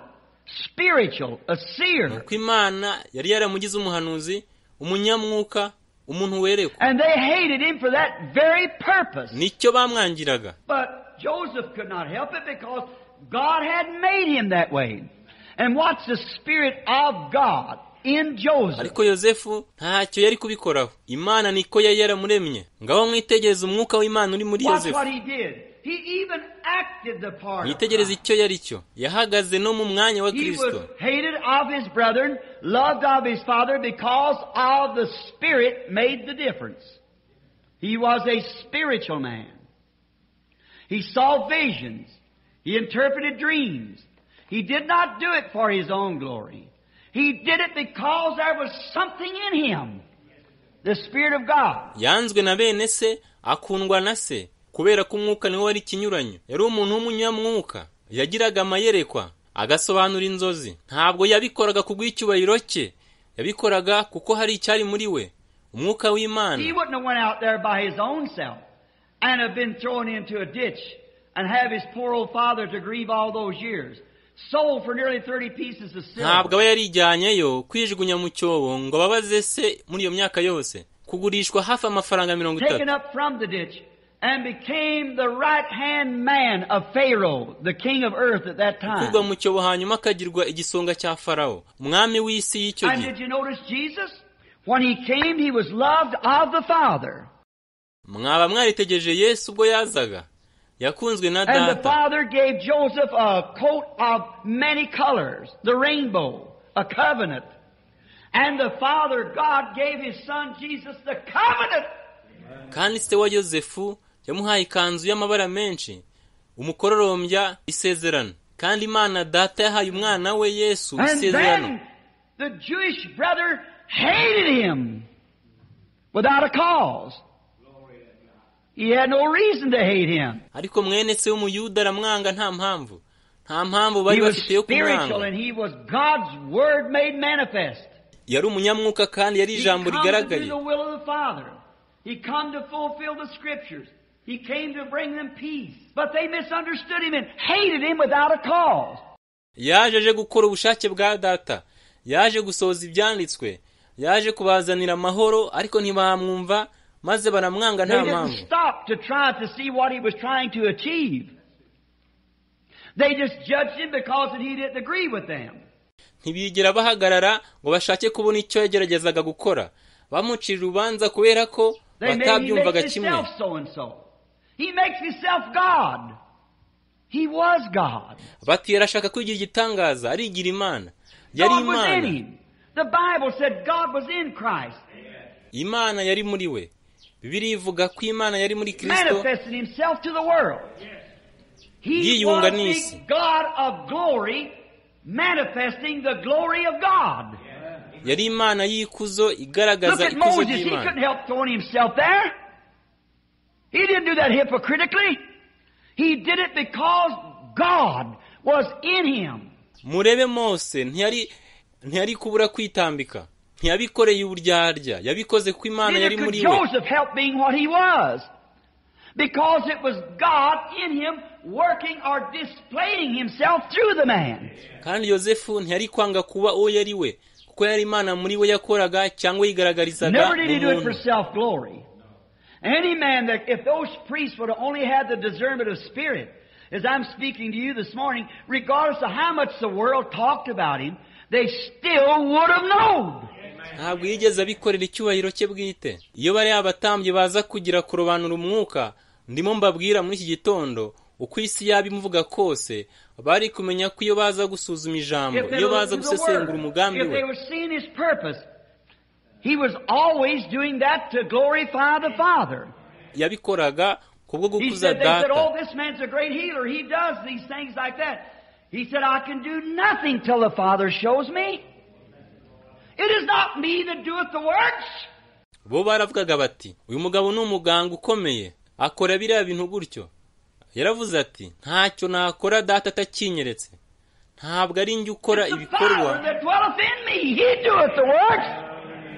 spiritual, a seer. nuko Imana yari yaramugize umuhanuzi, umunyamwuka, umuntu werekwa. And they hated him for that very purpose. Nicyo bamwangiraga. But Joseph could not help it because God had made him that way. And watch the Spirit of God in Joseph. Ariko Yozefu ntacyo yari kubikoraho, Imana niko yari yaramuremye. Ngaho mwitegereze umwuka w'Imana uri muri Watch Yozefu. what he did. He even acted the part of Mwitegereze Christ. icyo yari cyo, yahagaze no mu mwanya wa He was Kristo. hated of his brethren, loved of his father, because of the Spirit made the difference. He was a spiritual man. He saw visions. He interpreted dreams. He did not do it for his own glory. He did it because there was something in him, the Spirit of God. Yanzwe na bene se, akundwa na se, kubera ko umwuka niwe wari ikinyuranyo. Yari umuntu w'umunyamwuka, yagiraga amayerekwa, agasobanura inzozi. Ntabwo yabikoraga ku bw'icyubahiro cye, yabikoraga kuko hari icyari muri we, umwuka w'Imana. He wouldn't have went out there by his own self and have been thrown into a ditch and have his poor old father to grieve all those years. Sold for nearly 30 pieces of silver. Ntabwo aba yarijyanyeyo kwijugunya mu cyobo ngo ababaze se muri iyo myaka yose, kugurishwa hafi amafaranga 30. Taken up from the ditch and became the right-hand man of Pharaoh, the king of earth at that time. Kugwa mu cyobo hanyuma akagirwa igisonga cya Farawo, umwami w'isi y'icyo And gihe. did you notice Jesus? When he came, he was loved of the Father. Mwaba mwaritegereje Yesu ubwo yazaga, yakunzwe na And the Data. Father gave Joseph a coat of many colors, the rainbow, a covenant. And the Father, God, gave His Son Jesus the covenant. Kandi se wa Yozefu yamuhaye ikanzu y'amabara menshi, umukororombya, isezerano. Kandi Imana Data yahaye umwana we Yesu And isezerano. then the Jewish brother hated him without a cause. He had no reason to hate him. Ariko mwene se w'umuyuda aramwanga nta mpamvu. Nta mpamvu He bari was bafite yo spiritual kumwanga. and he was God's word made manifest. Yari umunyamwuka kandi yari He ijambo come to do rigaragaye. the will of the Father. He come to fulfill the Scriptures. He came to bring them peace. But they misunderstood him and hated him without a cause. Yaje aje gukora ubushake bwa Data, yaje gusohoza ibyanditswe, yaje kubazanira amahoro, ariko ntibamwumva maze baramwanga They nta didn't mpamvu. stop to try to see what he was trying to achieve. They just judged him because that he didn't agree with them. Ntibigera bahagarara ngo bashake kubona icyo yageragezaga gukora. Bamucira urubanza kubera ko They made he batabyumvaga makes kimwe. himself so and so. He makes himself God. He was God. Bati yarashaka kwigira igitangaza, arigira Imana. Yari God was in Imana. him. The Bible said God was in Christ, Imana yari muri we. Bibiliya ivuga ko Imana yari muri Kristo, manifesting himself to the world. He yiyunga was n'isi. the God of glory, manifesting the glory of God. Yari Imana y'ikuzo Look igaragaza at ikuzo Moses. He ry'Imana. couldn't help throwing himself there. He didn't do that hypocritically. He did it because God was in him. Murebe Mose, ntiyari kubura kwitambika, ntiyabikoreye uburyarya, yabikoze kuko Imana Neither yari could muri we. Joseph help being what he was, because it was God in him working or displaying himself through the man. Kandi Yozefu ntiyari kwanga kuba uwo yari we, kuko yari Imana muri we yakoraga cyangwa yigaragarizaga Never did mu he do it for muntu. self-glory. Any man that, if those priests would have only had the discernment of spirit, as I'm speaking to you this morning, regardless of how much the world talked about him, they still would have known. Ntabwo yigeze abikorera icyubahiro cye bwite. Iyo bari abatambyi baza kugira kurobanura umwuka, ndimo mbabwira muri iki gitondo, uko isi yaba imuvuga kose, bari kumenya ko iyo baza gusuzuma ijambo, If they iyo were baza to the gusesengura Word, umugambi if we, they were seeing his purpose, he was always doing that to glorify the Father. yabikoraga kubwo He gukuza said, they said, Data. oh, this man's a great healer. He does these things like that. He said, I can do nothing till the Father shows me. It is not me that doeth the works. Bo baravugaga bati, uyu mugabo ni umuganga ukomeye, akora biriya bintu gutyo. Yaravuze ati, ntacyo nakora Data atakinyeretse. Ntabwo ari njye ukora It's the ibikorwa, Father that dwelleth in me. He doeth the works.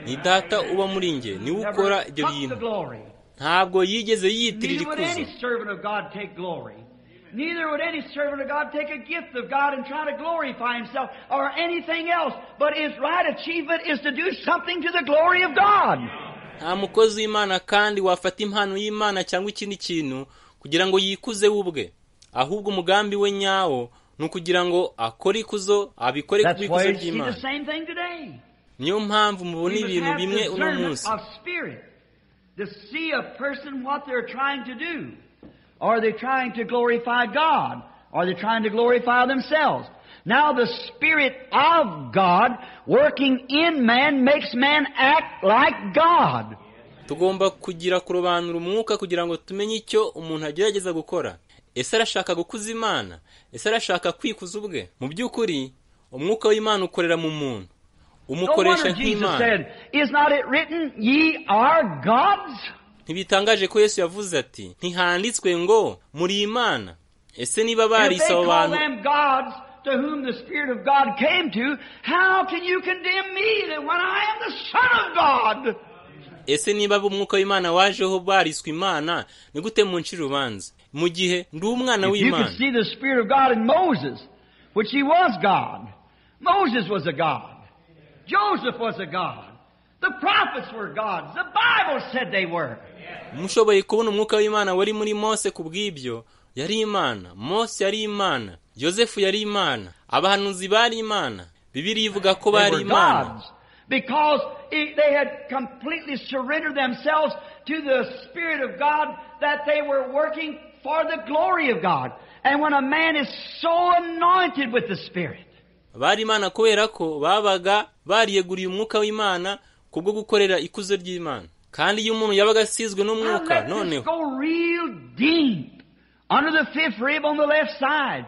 ni Data uba muri njye, niwe ukora Never ibyo took the bintu. glory. Ntabwo yigeze yiyitirira Neither would ikuzo. any servant of God take glory. Neither would any servant of God take a gift of God and try to glorify himself or anything else. But his right achievement is to do something to the glory of God. Nta mukozi w'Imana kandi wafata impano y'Imana cyangwa ikindi kintu kugira ngo yikuze we ubwe. Ahubwo umugambi we nyawo ni ukugira ngo akore ikuzo, abikore ku That's why bw'ikuzo you see the ry'Imana. same thing today. Niyo mpamvu mubona We must ibintu have bimwe uno discernment munsi. of spirit to see a person what they're trying to do. Are they trying to glorify God? Are they trying to glorify themselves? Now the Spirit of God working in man makes man act like God. Tugomba kugira kurobanura umwuka kugira ngo tumenye icyo umuntu agerageza gukora. Ese arashaka gukuza Imana? Ese arashaka kwikuza ubwe? Mu by'ukuri umwuka w'Imana ukorera mu muntu, umukoresha nk'Imana. Ntibitangaje ko Yesu yavuze ati ntihanditswe ngo muri Imana. Ese niba barise abo bantu to whom the Spirit of God came to, how can you condemn me that when I am the Son of God? Ese niba umwuka w'Imana wajeho bariswe Imana, ni gute muncira urubanza mu gihe ndi umwana w'Imana? You could see the Spirit of God in Moses, which he was God. Moses was a God. Joseph was a God. The prophets were gods. The Bible said they were. Mushoboye kubona umwuka w'Imana wari muri Mose kubw'ibyo, yari Imana. Mose yari Imana. Yosefu yari Imana. Abahanuzi bari Imana. Bibiliya ivuga ko bari Imana. Because they had completely surrendered themselves to the Spirit of God, that they were working for the glory of God. And when a man is so anointed with the Spirit, bari Imana kubera ko babaga bariyeguriye umwuka w'Imana kubwo gukorera ikuzo ry'Imana. Kandi iyo umuntu yabaga asizwe n'umwuka, noneho go real deep under the fifth rib on the left side.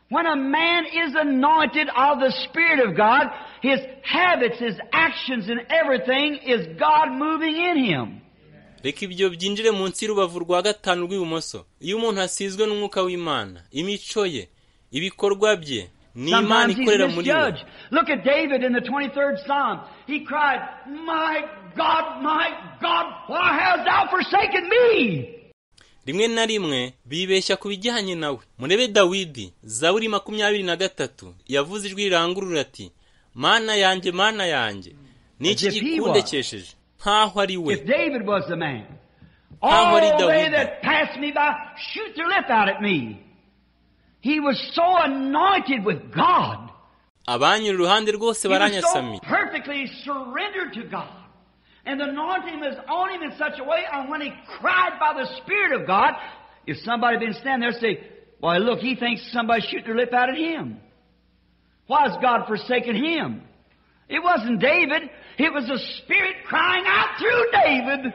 When a man is anointed of the Spirit of God, his habits, his actions, and everything is God moving in him. Reka ibyo byinjire munsi y'urubavu rwa gatanu rw'ibumoso. Iyo umuntu asizwe n'umwuka w'Imana, imico ye, ibikorwa bye, ni Imana ikorera muri we. Look at David in the 23rd Psalm. He cried, "My God, my God, why hast thou forsaken me?" Rimwe na rimwe bibeshya ku bijyanye nawe. Murebe Dawidi, Zaburi 23, yavuze ijwi rirangurura ati Mana yanjye, Mana yanjye, niki gikundekesheje? Nkaho ari we. If David was the man, all they that passed me by shoot their lip out at me. He was so anointed with God. Abanyura iruhande rwose baranyasamiye. He was so perfectly surrendered to God. And the anointing was on him in such a way, and when he cried by the Spirit of God, if somebody had been standing there, say, "Why, look, he thinks somebody's shooting their lip out at him. Why has God forsaken him?" It wasn't David. It was the Spirit crying out through David.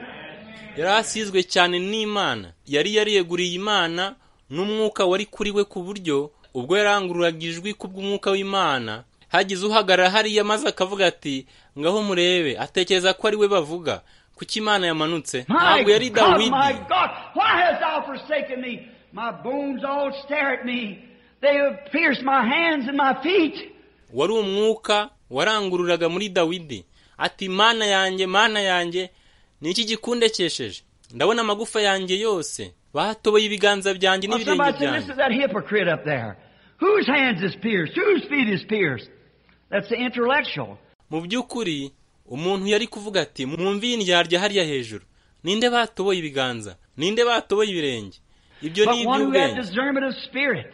Yari asizwe cyane n'Imana. Yari yariyeguriye Imana n'umwuka wari kuri we ku buryo ubwo yarangururaga ijwi kubw'umwuka w'Imana, hagize uhagarara hariya maze akavuga ati ngaho murebe, atekereza ko ari we bavuga. Kuki Imana yamanutse? Ntabwo yari Dawidi. My God, why hast thou forsaken me? My bones all stare at me. They have pierced my hands and my feet. Wari umwuka warangururaga muri Dawidi ati Mana yanjye, Mana yanjye, ni iki gikundekesheje? Ndabona amagufa yanjye yose batoboye ibiganza byanjye n'ibirenge byanjye. This is that hypocrite up there. Whose hands is pierced? Whose feet is pierced? That's the intellectual. Mu by'ukuri umuntu yari kuvuga ati mwumvi indyarya hariya hejuru, ninde batoboye ibiganza, ninde batoboye ibirenge? Ibyo ni iby'ubwenge. Discernment of spirit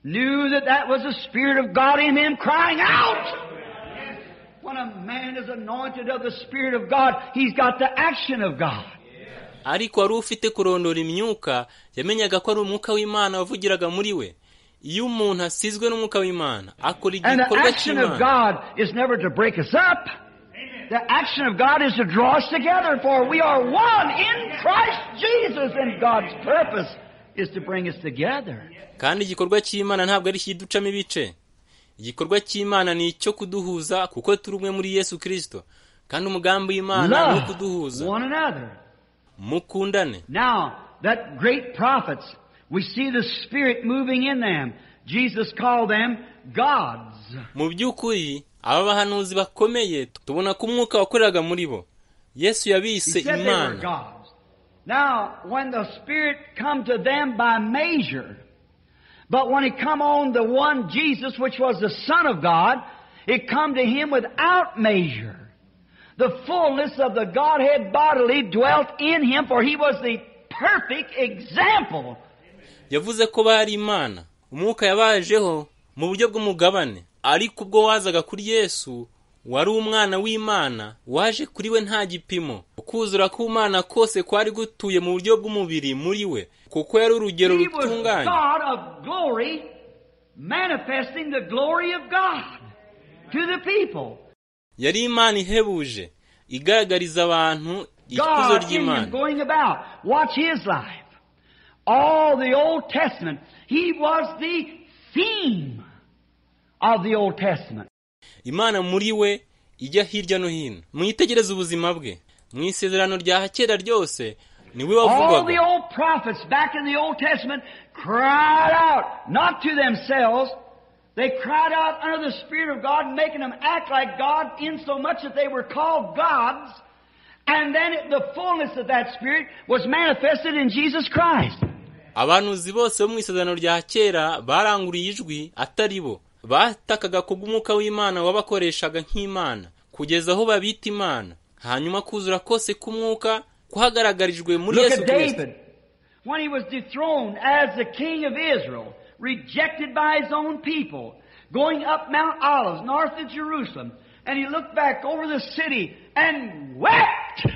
knew that that was the Spirit of God in him crying out. When a man is anointed of the Spirit of God, he's got the action of God. Ariko wari ufite kurondora imyuka, yamenyaga ko ari umwuka w'Imana wavugiraga muri we. Iyo umuntu asizwe n'umwuka w'Imana, akora igikorwa cy'Imana. And the action of God is never to break us up. The action of God is to draw us together, for we are one in Christ Jesus, and God's purpose is to bring us together. Kandi igikorwa cy'Imana ntabwo ari ikiducamo ibice. Igikorwa cy'Imana ni icyo kuduhuza, kuko turi umwe muri Yesu Kristo. Kandi umugambi w'Imana ni ukuduhuza. One another. Mukundane. Now, that great prophets, we see the Spirit moving in them. Jesus called them gods. Mu by'ukuri aba bahanuzi bakomeye tubona ko umwuka wakoreraga muri bo. Yesu yabise Imana. Now, when the Spirit come to them by measure, but when it come on the one Jesus, which was the Son of God, it come to him without measure. The fullness of the Godhead bodily dwelt in him, for he was the perfect example. Yavuze ko bari Imana. Umwuka yabajeho mu buryo bw'umugabane, ariko ubwo wazaga kuri Yesu wari umwana w'Imana, waje kuri we nta gipimo. Ukuzura k'Imana kose kwari gutuye mu buryo bw'umubiri muri we, kuko yari urugero rutunganye. God of glory, manifesting the glory of God to the people. Yari Imana ihebuje igaragariza abantu ikuzo ry'Imana. Going about, watch his life. All the Old Testament. He was the theme of the Old Testament. Imana muri we ijya hirya no hino. Mwitegereze ubuzima bwe mu isezerano rya kera ryose, niwe All the wavugwaga. Old prophets back in the Old Testament cried out, not to themselves. They cried out under the Spirit of God, making them act like God in so much that they were called gods. And then the fullness of that Spirit was manifested in Jesus Christ. Abahanuzi bose bo mu isezerano rya kera baranguriye ijwi atari bo, batakaga kubw'umwuka w'Imana wabakoreshaga nk'Imana kugeza aho babita Imana, hanyuma kuzura kose k'umwuka kuhagaragarijwe muri Look Yesu at Kristo. David. When he was dethroned as the king of Israel, rejected by his own people, going up Mount Olives, north of Jerusalem, and he looked back over the city and wept.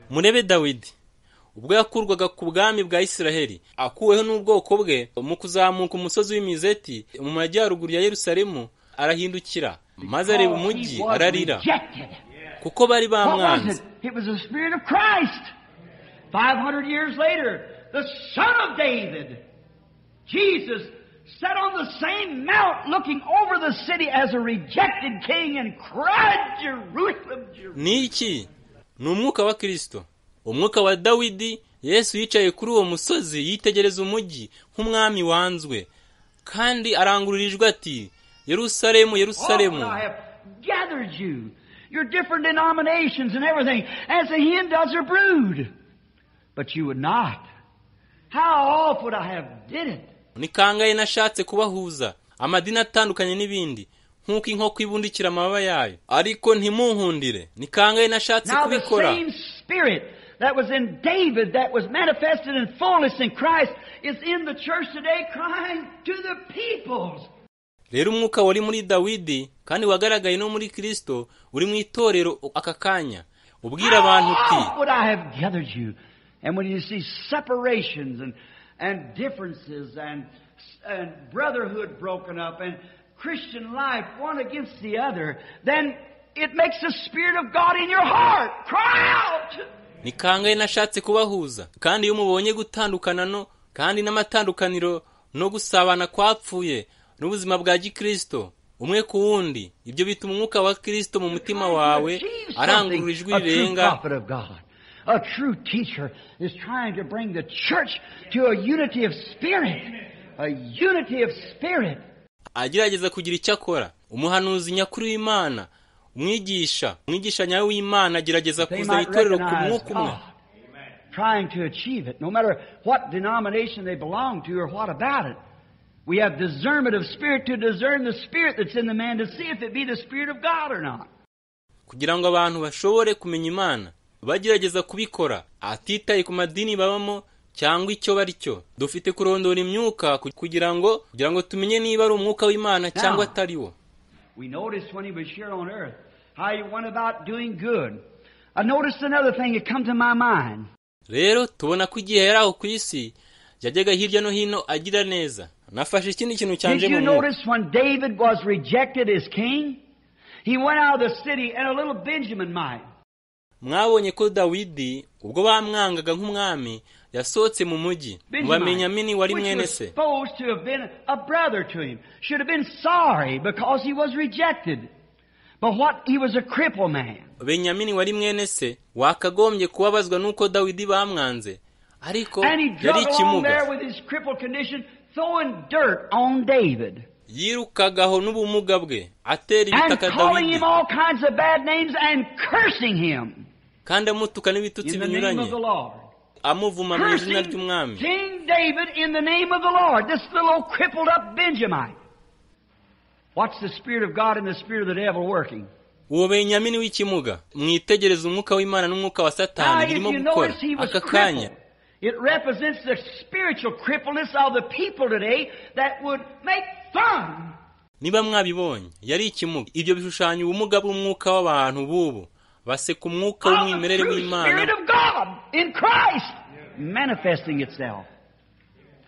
Murebe Dawidi ubwo yakurwaga ku bwami bwa Isiraheli akuweho n'ubwoko bwe, mu kuzamuka umusozi w'Imizeti mu majyaruguru ya Yerusalemu, arahindukira maze areba Because umujyi he was ararira rejected. kuko bari What was bamwanze. it? It was the Spirit of Christ. 500 years later, the Son of David, Jesus, sat on the same mount looking over the city as a rejected king and cried, "Jerusalem, Jerusalem." Ni iki? Ni umwuka wa Kristo, umwuka wa Dawidi. Yesu yicaye kuri uwo musozi yitegereza umujyi nk'umwami wanzwe, kandi arangurura ijwi ati: "Yerusalemu, Yerusalemu, Often I have gathered you, your different denominations and everything, as a hen does her brood. But you would not. How oft would I have did it? Ni kangahe nashatse kubahuza, amadini atandukanye n'ibindi, nk'uko inkoko ibundikira amababa yayo, ariko ntimunkundire! Ni kangahe nashatse Now the kubikora!" same Spirit that was in David, that was manifested in fullness in Christ, is in the church today crying to the peoples. Rero umwuka wari muri Dawidi kandi wagaragaye no muri Kristo uri mu itorero aka kanya ubwira abantu uti: How oft would I have gathered you? And when you see separations and differences and brotherhood broken up and Christian life one against the other, then it makes the Spirit of God in your heart cry out. Ni kangahe nashatse kubahuza! Kandi iyo mubonye gutandukana no kandi n'amatandukaniro no gusabana kwapfuye n'ubuzima bwa gikristo umwe ku wundi, ibyo bituma umwuka wa Kristo mu mutima wawe Achieve arangurura something. ijwi A true rirenga. Prophet of God, a true teacher is trying to bring the church to a unity of spirit. A unity of spirit. Agerageza kugira icyo akora. Umuhanuzi nyakuri w'Imana, umwigisha nyawe w'Imana agerageza They kuzana might itorero ku recognize mwuka umwe. God, trying to achieve it, no matter what denomination they belong to or what about it. We have discernment of spirit to discern the spirit that's in the man to see if it be the Spirit of God or not. Kugira ngo abantu bashobore kumenya Imana, bagerageza kubikora atitaye ku madini babamo cyangwa icyo bari cyo. Dufite kurondora imyuka kugira ngo tumenye niba ari umwuka w'Imana cyangwa atari wo. We noticed when he was here on earth how he went about doing good. I noticed another thing that come to my mind. Rero tubona ko igihe yari aho ku isi yajyaga hirya no hino agira neza. Nafashe ikindi kintu Did cyanje you mu mwuka. Notice when David was rejected as king? He went out of the city and a little Benjaminite. Mwabonye ko Dawidi ubwo bamwangaga nk'umwami yasohotse mu mujyi mu Bamenyamini wari Which mwene was se supposed to have been a brother to him, should have been sorry because he was rejected. But what? He was a crippled man. Benyamini wari mwene se wakagombye kubabazwa n'uko Dawidi bamwanze, ariko And he yari drug along ikimuga. There with his crippled condition, throwing dirt on David. Yirukagaho n'ubumuga bwe atera And ibitaka calling Dawidi him all kinds of bad names and cursing him kandi amutuka n'ibitutsi in the name binyuranye of the Lord. Amuvuma mu izina Cursing ry'Umwami. King David in the name of the Lord. This little old crippled up Benjamite. Watch the Spirit of God and the spirit of the devil working. Uwo Benyamini w'ikimuga, mwitegereze umwuka w'Imana n'umwuka wa Now, Satani if birimo you gukora notice, he was aka kanya. Crippled. It represents the spiritual crippleness of the people today that would make fun Niba mwabibonye, yari ikimuga. Ibyo bishushanya ubumuga bw'umwuka w'abantu b'ubu baseka umwuka of the w'umwimerere true w'Imana Spirit of God in Christ manifesting itself.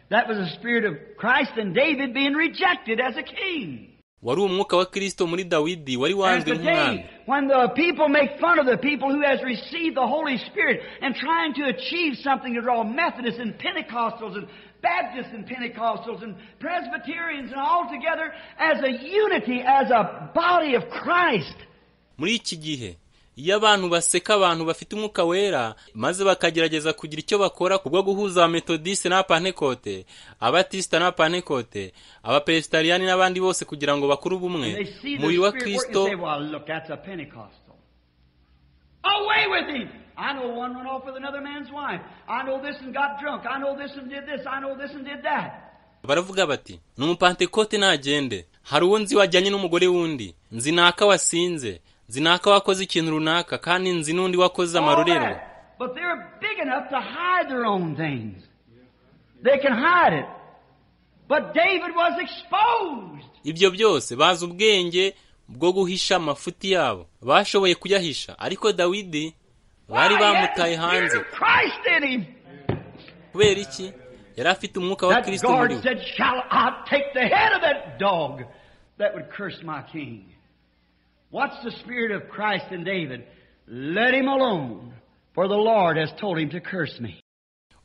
That was the Spirit of Christ and David being rejected as a king. Wari umwuka wa Kristo muri Dawidi wari And wanzwe nk'umwami. today, when the people make fun of the people who has received the Holy Spirit and trying to achieve something to draw Methodists and Pentecostals and Baptists and Pentecostals and Presbyterians and all together as a unity, as a body of Christ. Muri iki gihe iyo abantu baseka abantu bafite umwuka wera maze bakagerageza kugira icyo bakora kubwo guhuza abametodiste n'abapantekote, abatisita n'abapantekote, abapresbitariyani n'abandi bose kugira ngo bakore ubumwe And they see the umubiri wa Spirit working Kristo. and say, "Well, look, that's a Pentecostal. Away with him! I know one run off with another man's wife. I know this and got drunk. I know this and did this. I know this and did that." Baravuga bati ni umupantekote nagende. Hari uwo nzi wajyanye n'umugore wundi, nzi naka wasinze, nzi naka wakoze ikintu runaka, kandi nzi n'undi wakoze All amarorerwa. that. But they're big enough to hide their own things. They can hide it. But David was exposed. Ibyo byose bazi ubwenge bwo guhisha amafuti yabo, bashoboye kuyahisha, ariko Dawidi bari Why? He had the bamutaye Spirit hanze. of Christ in him. Kubera iki? Yari afite umwuka wa That Kristo muri guard we. said, "Shall I take the head of that dog that would curse my king?" What's the Spirit of Christ in David? "Let him alone, for the Lord has told him to curse me."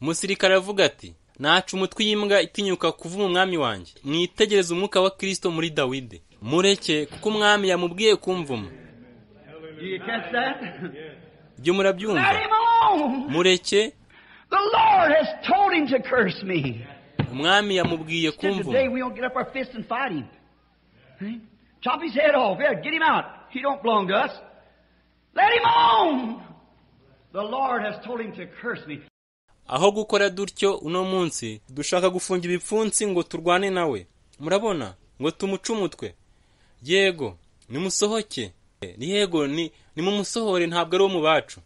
Umusirikare aravuga ati naca umutwe y'imbwa itinyuka kuvuma umwami wanjye. Mwitegereze umwuka wa Kristo muri Dawidi. Mureke kuko umwami yamubwiye kumvuma. Do you catch that? Ibyo murabyumva? Let him alone. Mureke. The Lord has told him to curse me. Umwami yamubwiye Said today kumvuma. we don't get up our fists and fight him. Chop his head off. Yeah, get him out. He don't belong to us. Let him alone. The Lord has told him to curse me. Aho gukora dutyo uno munsi dushaka gufunga ibipfunsi ngo turwane nawe. Murabona ngo tumuce umutwe. Yego, nimusohoke. Yego, ni nimumusohore, ntabwo ari uwo mu bacu.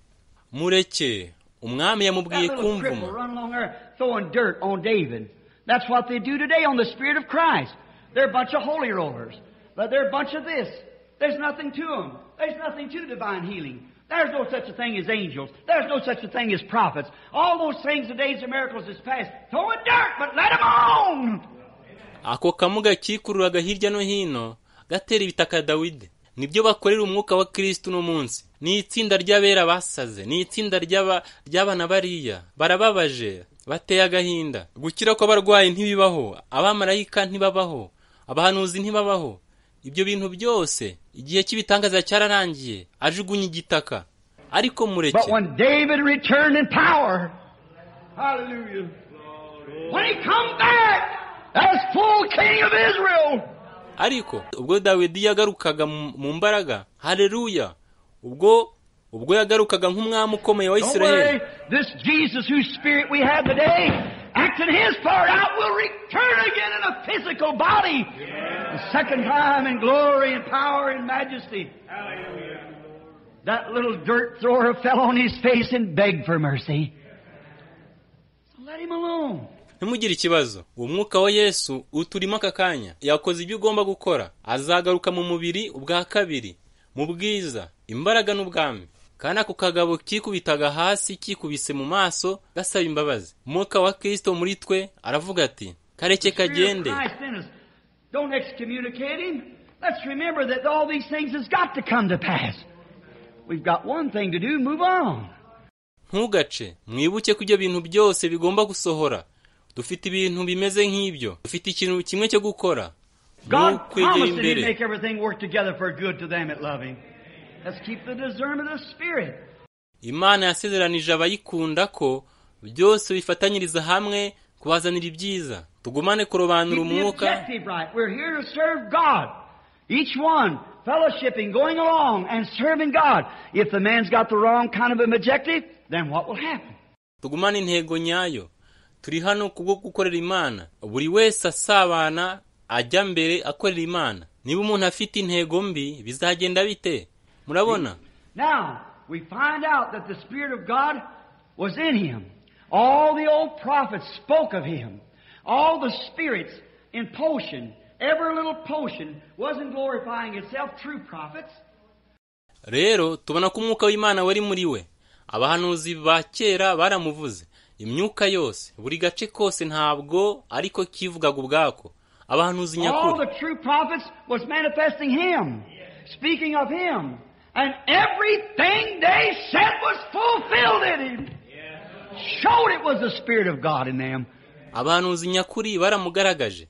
Mureke. Umwami That yamubwiye little kumvuma. cripple run along there throwing dirt on David. That's what they do today on the Spirit of Christ. They're a bunch of holy rollers. But they're a bunch of this. There's nothing to them. There's nothing to divine healing. There's no such a thing as angels. There's no such a thing as prophets. All those things, the days of miracles is past. Throwing dirt, but let them alone. Ako kamuga kikururaga hirya no hino gatera ibitaka Dawidi. Nibyo bakorera umwuka wa Kristo uno munsi. Ni itsinda ry'abera basaze, ni itsinda ry'abana bariya barababaje, bateye agahinda. Gukira kw'abarwayi ntibibaho, abamarayika ntibabaho, abahanuzi ntibabaho. Ibyo bintu byose igihe cy'ibitangaza cyararangiye, ajugunya igitaka. Ariko mureke. But when David returned in power, hallelujah, when he come back as full king of Israel, Ariko ubwo Dawidi yagarukaga mu mbaraga, haleluya, ubwo yagarukaga nk'umwami ukomeye wa don't Isirayeli. worry, this Jesus whose spirit we have today, acting his part out, will return again in a physical body. The second time in glory and power and majesty. That little dirt thrower fell on his face and begged for mercy. So let him alone. Ntimugire ikibazo, uwo mwuka wa Yesu uturimo aka kanya yakoze ibyo ugomba gukora. Azagaruka mu mubiri ubwa kabiri, mu bwiza, imbaraga n'ubwami. Kandi ako kagabo kikubitaga hasi kikubise mu maso gasaba imbabazi. Umwuka wa Kristo muri twe aravuga ati kareke The Spirit of kagende. Christ in us. Don't excommunicate him. Let's remember that all these things has got to come to pass. We've got one thing to do, move on. Ntugace, mwibuke ko ibyo bintu byose bigomba gusohora. Dufite ibintu bimeze nk'ibyo, dufite ikintu kimwe cyo gukora, ni God ukwegera promised that He'd imbere. make everything work together for good to them that love Him. Let's keep the discernment of the Spirit. Imana yasezeranije abayikunda ko byose bifatanyiriza hamwe kubazanira ibyiza. Tugumane kurobanura Keep the umwuka. objective right. We're here to serve God. Each one fellowshipping, going along and serving God. If the man's got the wrong kind of an objective, then what will happen? Tugumane intego nyayo. Turi hano kubwo gukorera Imana. Buri wese asabana ajya mbere akorera Imana. Niba umuntu afite intego mbi bizagenda bite? Murabona? Now, we find out that the Spirit of God was in him. All the old prophets spoke of him. All the spirits in potion, every little potion wasn't glorifying itself, true prophets. Rero tubona ko umwuka w'Imana wari muri we. Abahanuzi ba kera baramuvuze. Imyuka yose, buri gace kose ntabwo ariko kivugaga ubwako. Abahanuzi All nyakuri, the true prophets was manifesting Him, speaking of Him. And everything they said was fulfilled in Him. Showed it was the Spirit of God in them. Abahanuzi nyakuri baramugaragaje,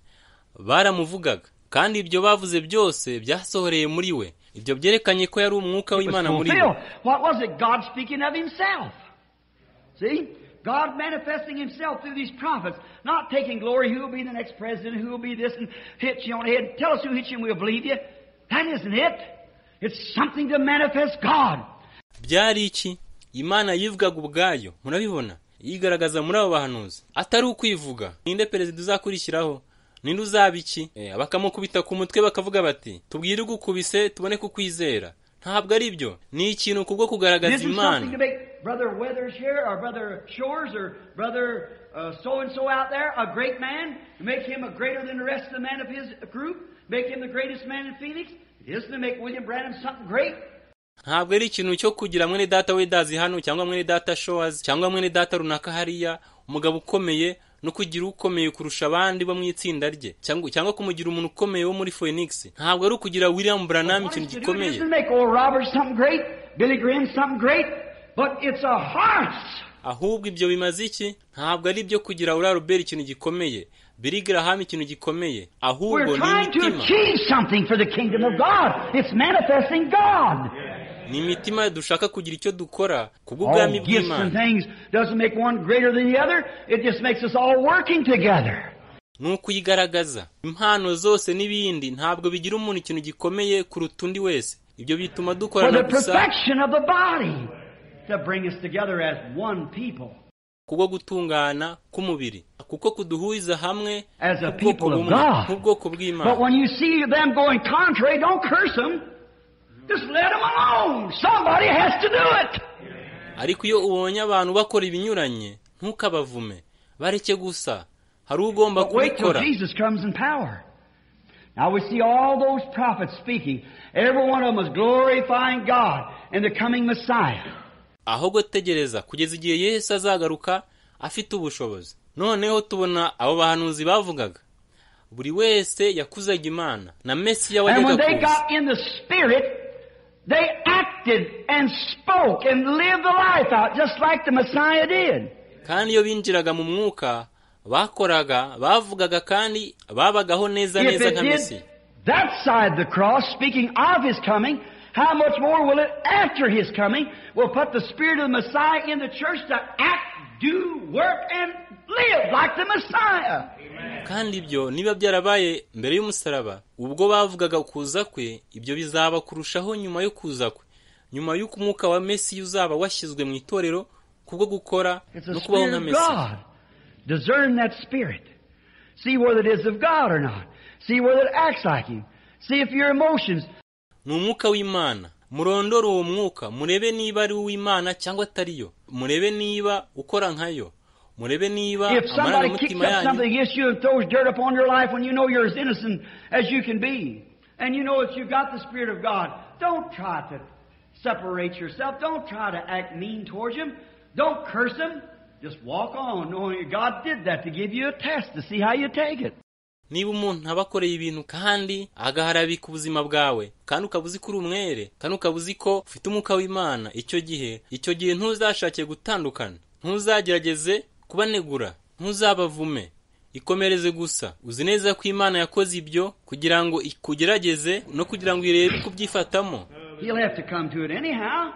baramuvugaga, kandi ibyo bavuze byose byasohoreye muri we. Ibyo byerekanye ko yari umwuka It was w'Imana muri we. fulfilled. What was it? God speaking of Himself. See? God manifesting Himself through these prophets, not taking glory, who will be the next president, who will be this, and hit you on the head. Tell us who hit you and we'll believe you. That isn't it. It's something to manifest God. Byari iki? Imana yivugaga ubwayo, murabibona, yigaragaza muri abo bahanuzi, atari ukwivuga ninde perezida uzakurikiraho, ninde uzaba iki. Bakamukubita ku mutwe bakavuga bati: "Tubwire ugukubise tubone kukwizera." Ntabwo ari byo, ni ikintu kubwo It kugaragaza isn't Imana. something to make Brother Weathers here or Brother Shores or Brother so-and-so out there a great man, to make him a greater than the rest of the men of his group, make him the greatest man in Phoenix. It isn't to make William Branham something great. Ntabwo ari ikintu cyo kugira mwene data Weathers hano cyangwa mwene data Shores cyangwa mwene data runaka hariya umugabo ukomeye, no kugira ukomeye kurusha abandi bo mu itsinda rye, cyangwa kumugira umuntu ukomeye wo muri Phoenix. Ntabwo ari ukugira William Branham What ikintu it's to do, it gikomeye. isn't to make Oral Roberts something great, Billy Graham something great, but it's a heart. Ahubwo ibyo bimaze iki? Ntabwo ari ibyo kugira Oral Robert ikintu gikomeye, Billy Graham ikintu gikomeye, ahubwo We're ni trying to imitima. achieve something for the kingdom of God. It's manifesting God. Ni imitima dushaka kugira icyo dukora All kubw'ubwami gifts and bw'Imana. things doesn't make one greater than the other. It just makes us all working together. Ni ukuyigaragaza. Impano zose n'ibindi ntabwo bigira umuntu ikintu gikomeye kuruta undi wese. Ibyo bituma For dukorana the gusa perfection of the body to bring us together as one people, kubwo gutungana k'umubiri, kuko kuduhuriza hamwe as a nk'ubwoko people of bumwe, God. nk'ubwoko bw'Imana. But when you see them going contrary, don't curse them. Just let them alone. Somebody has to do it. Ariko iyo ubonye abantu bakora ibinyuranye, ntukabavume, bareke gusa, hari ugomba But wait till kubikora. Jesus comes in power. Now we see all those prophets speaking. Every one of them was glorifying God and the coming Messiah. Ahubwo tegereza kugeza igihe Yesu azagaruka afite ubushobozi. Noneho tubona abo bahanuzi bavugaga, buri wese yakuzaga Imana na Mesiya And when wajyaga they kuza. got in the Spirit, they acted and spoke and lived the life out just like the Messiah did. Kandi iyo binjiraga mu mwuka, bakoraga, bavugaga kandi babagaho neza If neza it nka did Mesiya. that side the cross, speaking of His coming, how much more will it after His coming will put the Spirit of the Messiah in the church to act, do, work, and live like the Messiah. Kandi ibyo niba byarabaye mbere y'umusaraba ubwo bavugaga kuza kwe, ibyo bizaba kurushaho nyuma yo kuza kwe, nyuma y'uko umwuka wa Mesiya uzaba washyizwe mu itorero kubwo gukora It's the no kubaho Spirit nka of Mesiya. God. Discern that Spirit. See whether it is of God or not. See whether it acts like Him. See if your emotions Ni umwuka w'Imana. Murondore uwo mwuka, murebe niba ari uw'Imana cyangwa atariyo, murebe niba ukora nkayo, murebe niba If somebody kicks amarangamutima up yanyu. something against you and throws dirt upon your life when you know you're as innocent as you can be, and you know that you've got the Spirit of God, don't try to separate yourself. Don't try to act mean towards him. Don't curse him. Just walk on, knowing that God did that to give you a test to see how you take it. Niba umuntu abakoreye ibintu kandi agaharabika ubuzima bwawe, kandi ukaba uzi ko uri umwere, kandi ukaba uzi ko ufite umwuka w'Imana, icyo gihe ntuzashake gutandukana, ntuzagerageze kubanegura, ntuzabavume, ikomereze gusa uzi neza ko Imana yakoze ibyo kugira ngo ikugerageze no kugira ngo irebe uko ubyifatamo. He'll have to come to it anyhow.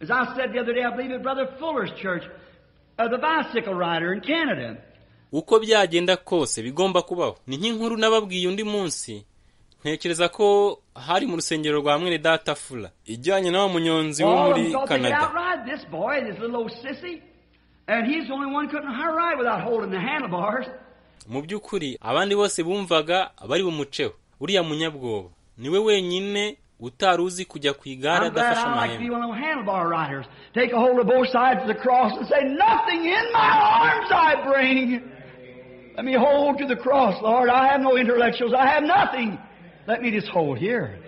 As I said the other day, I believe at Brother Fuller's church, the bicycle rider in Canada. Uko byagenda kose bigomba kubaho. Ni nk'inkuru nababwiye undi munsi, ntekereza ko hari mu rusengero rwa mwene data Fuller, ijyanye n'awa munyonzi wo All of muri them thought they could Canada. outride this boy, this little old sissy. And he's the only one couldn't ride without holding the handlebars. Mu by'ukuri abandi bose bumvaga bari bumuceho, uriya munyabwoba niwe wenyine utari uzi kujya ku igare I'm glad adafashe I like to be amahembe. one of them handlebar riders. Take a hold of both sides of the cross and say, "Nothing in my arms I bring. Let me hold to the cross, Lord. I have no intellectuals. I have nothing. Let me just hold here."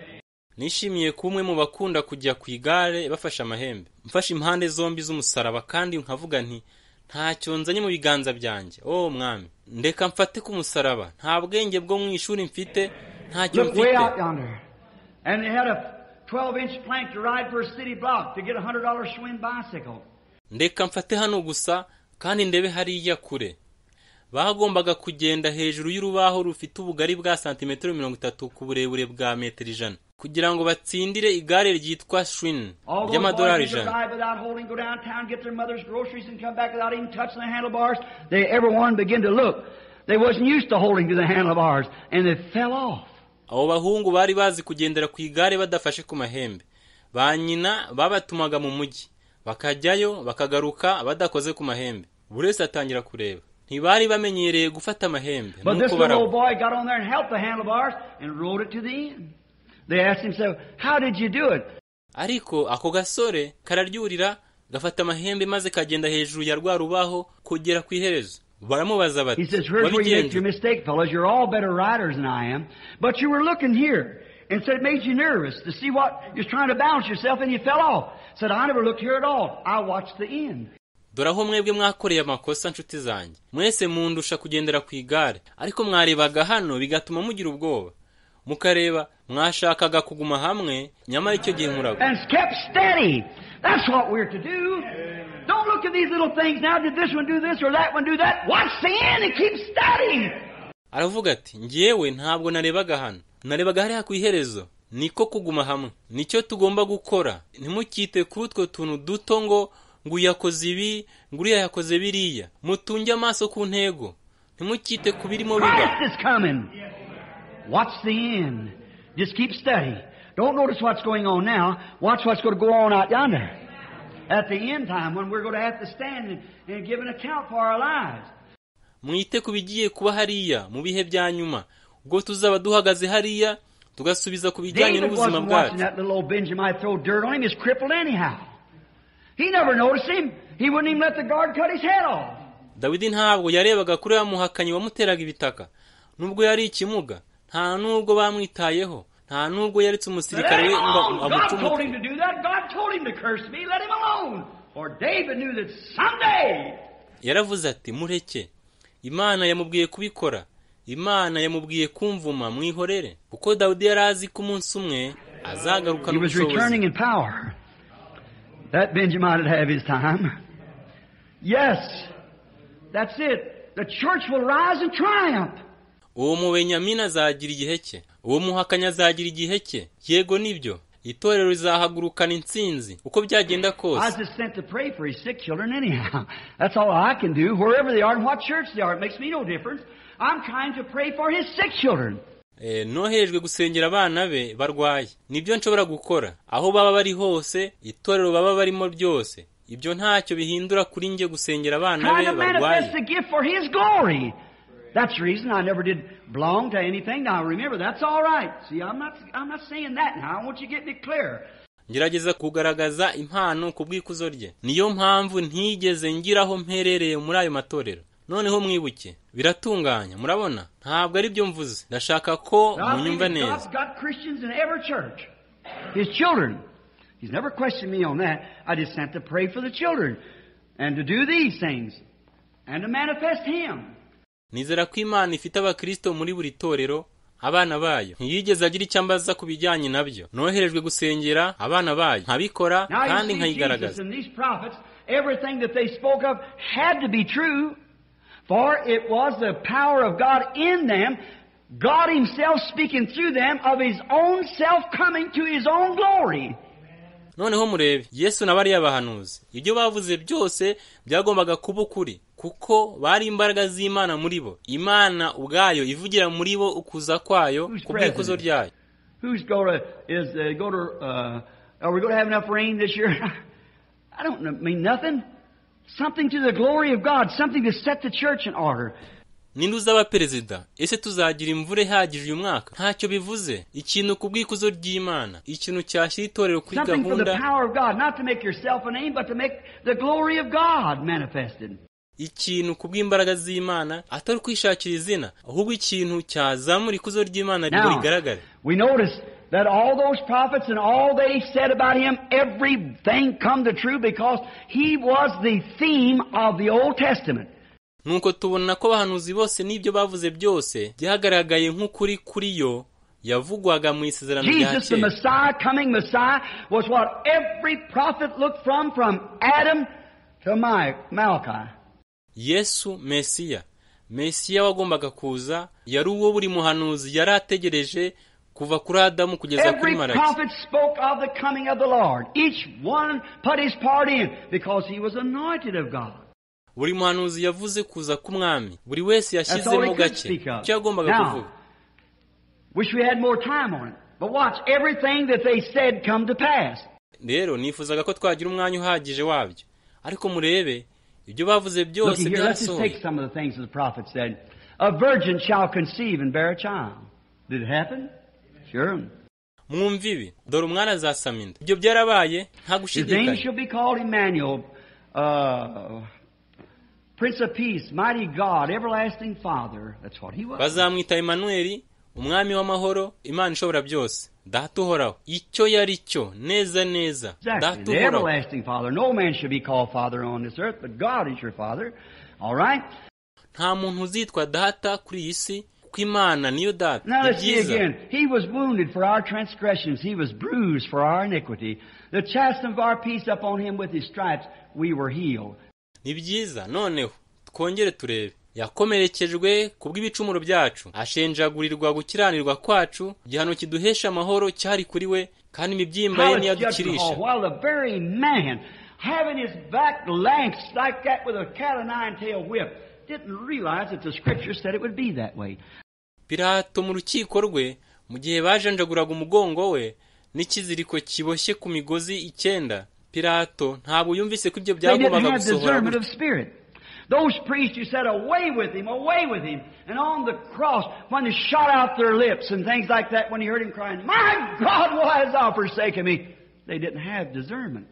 Nishimiye kuba umwe mu bakunda kujya ku igare bafashe amahembe, mfashe impande zombi z'umusaraba kandi nkavuga nti: Ntacyo nzanye mu biganza byanjye. Oh mwami, ndeka mfate ku musaraba. Nta bwenge bwo mu ishuri mfite, ntacyo Look way mfite. out yonder. And they had a 12-inch plank to ride for a city block to get a $100 Schwinn bicycle. Ndeka mfate hano gusa kandi ndebe hariya kure. Bagombaga kugenda hejuru y'urubaho rufite ubugari bwa santimetero 30 ku burebure bwa metero 100 kugira ngo batsindire igare ryitwa Schwinn All those ry'amadolari boys who could 100. ride without holding, go downtown, get their mother's groceries, and come back without even touching the handlebars. They, everyone began to look. They wasn't used to holding to the handlebars, and they fell off. Abo bahungu bari bazi kugendera ku igare badafashe ku mahembe. Ba nyina babatumaga mu mujyi, bakajyayo bakagaruka badakoze ku mahembe. Buri wese atangira kureba. Ntibari bamenyereye gufata amahembe, But this nuko little old baragwa. boy got on there and held the handlebars and rode it to the end. They asked him, so, how did you do it? Ariko ako gasore kararyurira gafata amahembe maze kagenda hejuru ya rwa rubaho kugera ku iherezo. Baramubaza bati He says, here's where you make wabigenje your mistake, fellas. You're all better riders than I am. But you were looking here and said it made you nervous to see what you're trying to balance yourself and you fell off. Said, I never looked here at all. I watched the end. Dore aho mwebwe mwakoreye amakosa nshuti zanjye. Mwese mundusha kugendera ku igare, ariko mwarebaga hano bigatuma mugira ubwoba. Mukareba mwashakaga kuguma hamwe, nyamara icyo gihe muragwa. And kept steady. That's what we're to do. Don't look at these little things now. Did this one do this or that one do that? Watch the end and keep steady. Aravuga ati njyewe ntabwo narebaga hano, narebaga hariya ku iherezo. Niko kuguma hamwe, nicyo tugomba gukora. Ntimukite kuri utwo tuntu duto ngo ngo yakoze ibi, ngo uriya yakoze biriya. Mutunge amaso ku ntego, ntimukite ku birimo biba. Christ is coming. Watch the end. Just keep steady. Don't notice what's going on now. Watch what's going to go on out yonder. At the end time when we're going to have to stand and give an account for our lives. Mwite ku bigiye kuba hariya mu bihe bya nyuma, ubwo tuzaba duhagaze hariya tugasubiza ku bijyanye David n'ubuzima wasn't watching bwacu. that little old Benjamite throw dirt on him. He's crippled anyhow. He never noticed him. He wouldn't even let the guard cut his head off. Dawidi ntabwo yarebaga kuri wa muhakanyi wamuteraga ibitaka, nubwo yari ikimuga, nta nubwo bamwitayeho, nta nubwo yaretse Let umusirikare him we ngo alone. God amuce told him umutwe. to do that. God told him to curse me. Let him alone. For David knew that someday Yaravuze ati mureke, Imana yamubwiye kubikora, Imana yamubwiye kumvuma, mwihorere, kuko Dawidi yari azi ko umunsi umwe azagarukana he was ubushobozi. returning in power. That Benjamite would have his time. Yes, that's it. The church will rise and triumph. Uwo mubenyamini azagira igihe cye, uwo muhakanyi azagira igihe cye. Yego nibyo, itorero rizahagurukana intsinzi uko byagenda I kose. was just sent to pray for his sick children anyhow. That's all I can do. Wherever they are and what church they are, it makes me no difference. I'm trying to pray for his sick children. Noherejwe gusengera abana be barwaye, nibyo nshobora gukora. Aho baba bari hose, itorero baba barimo ryose, ibyo ntacyo bihindura kuri njye gusengera abana be Trying to barwaye. manifest the gift for his glory. That's the reason I never did belong to anything. Now remember, that's all right. See, I'm not saying that now. I want you to get me clear. Ngerageza kugaragaza impano ku bw'ikuzo rye. Niyo mpamvu ntigeze ngira aho mperereye muri ayo matorero. Noneho mwibuke, biratunganya, murabona? Ntabwo ari byo mvuze. Ndashaka ko Now, I believe munyumva that neza. God's got Christians in every church. His children. He's never questioned me on that. I just sent to pray for the children and to do these things and to manifest Him. Nizera ko Imana ifite abakristo muri buri torero, abana bayo. Ntiyigeze agira icyo ambaza ku bijyanye nabyo. Noherejwe gusengera abana bayo, nkabikora Now you kandi see Jesus nkayigaragaza. and these prophets, everything that they spoke of had to be true, for it was the power of God in them, God Himself speaking through them of His own self coming to His own glory. Noneho murebe Yesu na bariya bahanuzi, ibyo bavuze byose byagombaga kuba ukuri, kuko bari imbaraga z'Imana muri bo, Imana ubwayo ivugira muri bo ukuza kwayo Who's ku bw'ikuzo president? ryayo. Who's going to is go to? Are we going to have enough rain this year? I don't mean nothing. Something to the glory of God, something to set the church in order. Ninde uzaba perezida? Ese tuzagira imvura ihagije uyu mwaka? Ntacyo bivuze. Ikintu ku bw'ikuzo ry'Imana, ikintu cyashyira itorero kuri Something for the gahunda, power of God, not to make yourself a name, but to make the glory of God manifested. ikintu ku bw'imbaraga z'Imana, atari kwishakira izina, ahubwo ikintu cyazamura ikuzo ry'Imana ngo Now, rigaragare. we notice That all those prophets and all they said about Him, everything come to true because He was the theme of the Old Testament. Nuko tubona ko abahanuzi bose n'ibyo bavuze byose byagaragaye nk'ukuri kuri yo yavugwaga mu isezerano rya Jesus, the kera. Messiah, coming Messiah, was what every prophet looked from Adam to Malachi. Yesu Mesiya, Mesiya wagombaga kuza yari uwo buri muhanuzi yari ategereje kuva kuri Adamu kugeza kuri Every Malaki. prophet spoke of the coming of the Lord. Each one put his part in because he was anointed of God. Buri muhanuzi yavuze kuza k'umwami, buri wese That's all he yashyizemo could gake speak of. icyo yagombaga Now, kuvuga. wish we had more time on it. But watch, everything that they said come to pass. Rero nifuzaga ko twagira umwanya uhagije wabyo, ariko murebe ibyo bavuze Look byose here, let's just byarasohoye. take some of the things that the prophet said. A virgin shall conceive and bear a child. Did it happen? Sure. Mwumve ibi, dore umwana azasama inda. Ibyo byarabaye nta His name gushidikanya. shall be called Emmanuel, Prince of Peace, Mighty God, Everlasting Father. That's what he was. Bazamwita Emanueli, umwami w'amahoro, Imana ishobora byose, Data uhoraho. Icyo yari cyo neza neza, Exactly. Data The uhoraho. everlasting Father. No man should be called Father on this earth, but God is your Father. All right? Nta muntu uzitwa data kuri iyi si, kuko Imana niyo data. Now Ni let's see byiza. again. He was wounded for our transgressions. He was bruised for our iniquity. The chastisement of our peace upon him with his stripes, we were healed. Ni byiza. Noneho twongere turebe. Yakomerekejwe kubw'ibicumuro byacu, ashenjagurirwa gukiranirwa kwacu, igihano kiduhesha amahoro cyari kuri we, kandi imibyimba ye How niyo it's judgment adukirisha. hall, while the very man having his back lanced like that with a cat o' nine tail whip didn't realize that the scripture said it would be that way. Pilato mu rukiko rwe, mu gihe bajanjaguraga umugongo we n'ikiziriko kiboshye ku migozi 9, Pilato ntabwo yumvise ko ibyo They didn't byagombaga have gusohora discernment gutyo. of spirit. Those priests who said, away with him, away with him, and on the cross, when they shot out their lips and things like that, when he heard him crying, My God, why hast thou forsaken me? They didn't have discernment.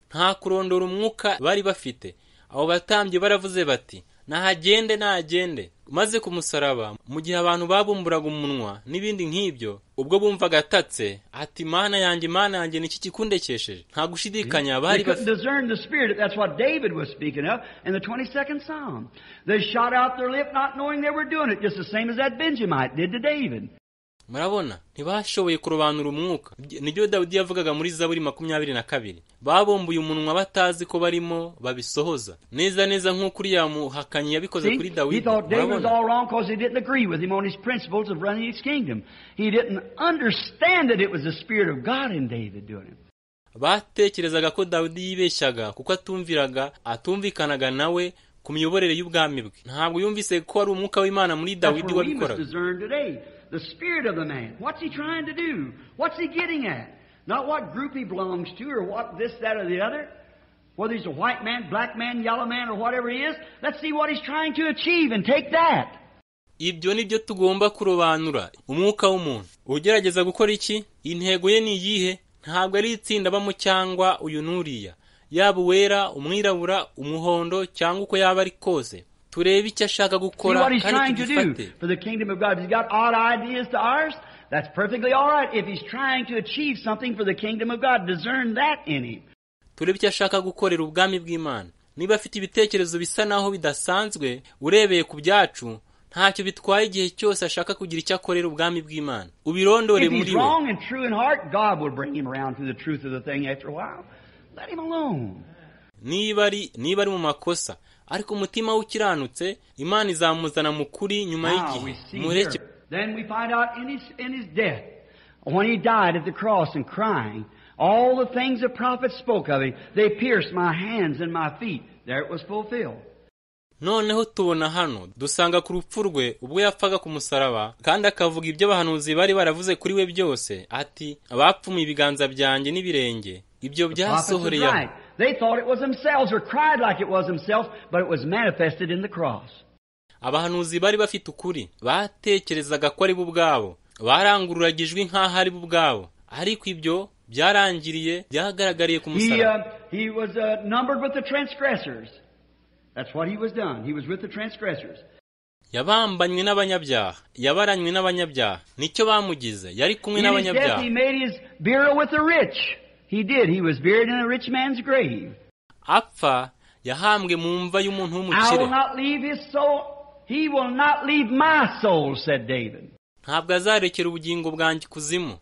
Nta kurondora umwuka bari bafite. Abo batambyi baravuze bati, nahagende nahagende. Maze ku musaraba, mu gihe abantu babumburaga umunwa n'ibindi nk'ibyo, ubwo bumvaga atatse ati, Mana yanjye, Mana yanjye, niki kikundekesheje? Nta gushidikanya They bari couldn't bafite. discern the spirit. That's what David was speaking of in the 22nd Psalm. They shot out their lip not knowing they were doing it, just the same as that Benjamite did to David. Murabona, ntibashoboye kurobanura umwuka. Nibyo Dawidi yavugaga muri Zaburi 22. Babumbuye umunwa batazi ko barimo babisohoza. Neza neza nk'uko uriya muhakanyi yabikoze See? kuri He Dawidi. thought David was Murabona? all wrong because he didn't agree with him on his principles of running his kingdom. He didn't understand that it was the Spirit of God in David doing it. Batekerezaga ko Dawidi yibeshyaga kuko atumvikanaga nawe ku miyoborere y'ubwami bwe. Ntabwo yumvise ko ari umwuka w'Imana muri That's Dawidi where we must wabikoraga. discern today. The spirit of the man. What's he trying to do? What's he getting at? Not what group he belongs to or what this, that, or the other. Whether he's a white man, black man, yellow man, or whatever he is. Let's see what he's trying to achieve and take that. Ibyo ni byo tugomba kurobanura. Umwuka w'umuntu ugerageza gukora iki? Intego ye ni iyihe? Ntabwo ari itsinda abamo cyangwa uyu n'uriya, yaba uwera, umwirabura, umuhondo cyangwa uko yaba ari kose. Turebe icyo ashaka See gukora what he's kandi trying to do tugifate. for the kingdom of God. If he's got odd ideas to ours, that's perfectly all right. If he's trying to achieve something for the kingdom of God, discern that in him. Turebe icyo ashaka gukorera ubwami bw'Imana. Niba afite ibitekerezo bisa naho bidasanzwe urebeye ku byacu, ntacyo bitwaye igihe cyose ashaka kugira icyo akorera ubwami bw'Imana. Ubirondore If he's muri we. wrong and true in heart, God will bring him around to the truth of the thing after a while. Let him alone. Niba ari mu makosa, ariko umutima we ukiranutse, Imana izamuzana mu kuri nyuma Now y'igihe. we see Mureke. here. Then we find out in his death, when he died at the cross and crying, all the things the prophets spoke of him, they pierced my hands and my feet. There it was fulfilled. Noneho tubona hano dusanga ku rupfu rwe ubwo yapfaga ku musaraba, kandi akavuga ibyo abahanuzi bari baravuze kuri we byose, ati abapfumuye ibiganza byanjye n'ibirenge. Ibyo The prophets was byasohoreye aho. right. They thought it was themselves or cried like it was themselves, but it was manifested in the cross. Abahanuzi bari bafite ukuri, batekerezaga ko ari bo ubwabo, barangururaga ijwi nk'aho ari bo ubwabo, ariko ibyo byarangiriye byagaragariye ku He, musaraba. he was numbered with the transgressors. That's what he was done. He was with the transgressors. Yabambanywe n'abanyabyaha, yabaranywe n'abanyabyaha, nicyo bamugize, yari kumwe In his death n'abanyabyaha. he made his burial with the rich. He did. He was buried in a rich man's grave. Apfa yahambwe mu mva y'umuntu I w'umukire. will not leave his soul. He will not leave my soul, said David. Ntabwo azarekera ubugingo bwanjye ikuzimu,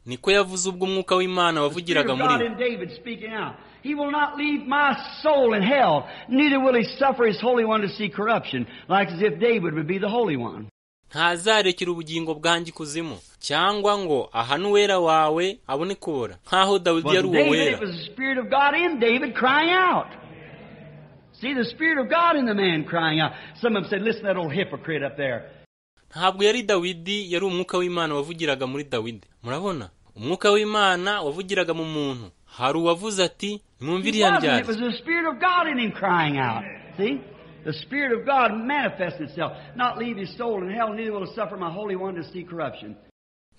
niko yavuze ubwo umwuka w'Imana The Spirit wavugiraga of muri God we. in David speaking out. He will not leave my soul in hell, neither will he suffer his Holy One to see corruption, like as if David would be the Holy One. Ntazarekera ubugingo bwanjye ikuzimu, cyangwa ngo ahane uwera wawe abone kubora, nk'aho Dawidi But yari uwo David, wera. it was the Spirit of God in David crying out. See, the Spirit of God in the man crying out. Some of them said, listen to that old hypocrite up there. Ntabwo yari Dawidi, yari umwuka w'Imana wavugiraga muri Dawidi. Murabona, umwuka w'Imana wavugiraga mu muntu. Hari uwavuze ati nimwumve It iriya wasn't. It ndyarya. was the Spirit of God in him crying out. See? The Spirit of God manifests itself. Not leave his soul in hell, neither will he suffer my Holy One to see corruption.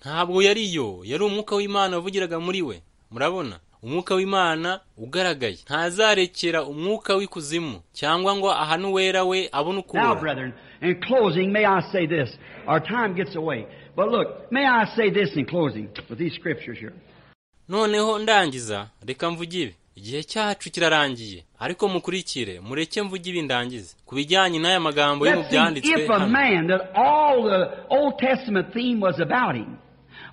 Ntabwo yari yo, yari umwuka w'Imana wavugiraga muri we. Murabona, umwuka w'Imana ugaragaye. Ntazarekera umwuka w'ikuzimu, cyangwa ngo ahane uwera we abone Now, ukubora. brethren, in closing, may I say this. Our time gets away. But look, may I say this in closing with these scriptures here. Noneho ndangiza, reka mvuge ibi. Igihe cyacu kirarangiye, ariko mukurikire, mureke mvuge ibi ndangize ku bijyanye n'aya magambo yo mu Let's see byanditswe if a hano. man that all the Old Testament theme was about him,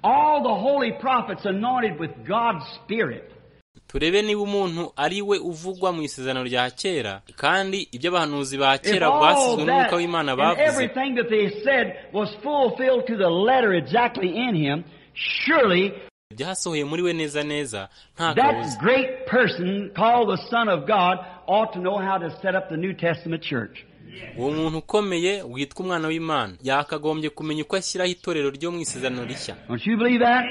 all the holy prophets anointed with God's Spirit, Turebe niba umuntu ari we uvugwa mu isezerano rya kera, kandi ibyo abahanuzi ba if kera all basizwe n'umwuka that w'Imana and bavuze everything that they said was fulfilled to the letter exactly in him, surely byasohoye muri we neza neza, nta that kabuza. great person called the Son of God ought to know how to set up the New Testament church. Uwo muntu ukomeye witwa umwana w'Imana yakagombye kumenya uko ashyiraho itorero ryo mu isezerano rishya. Don't you believe that?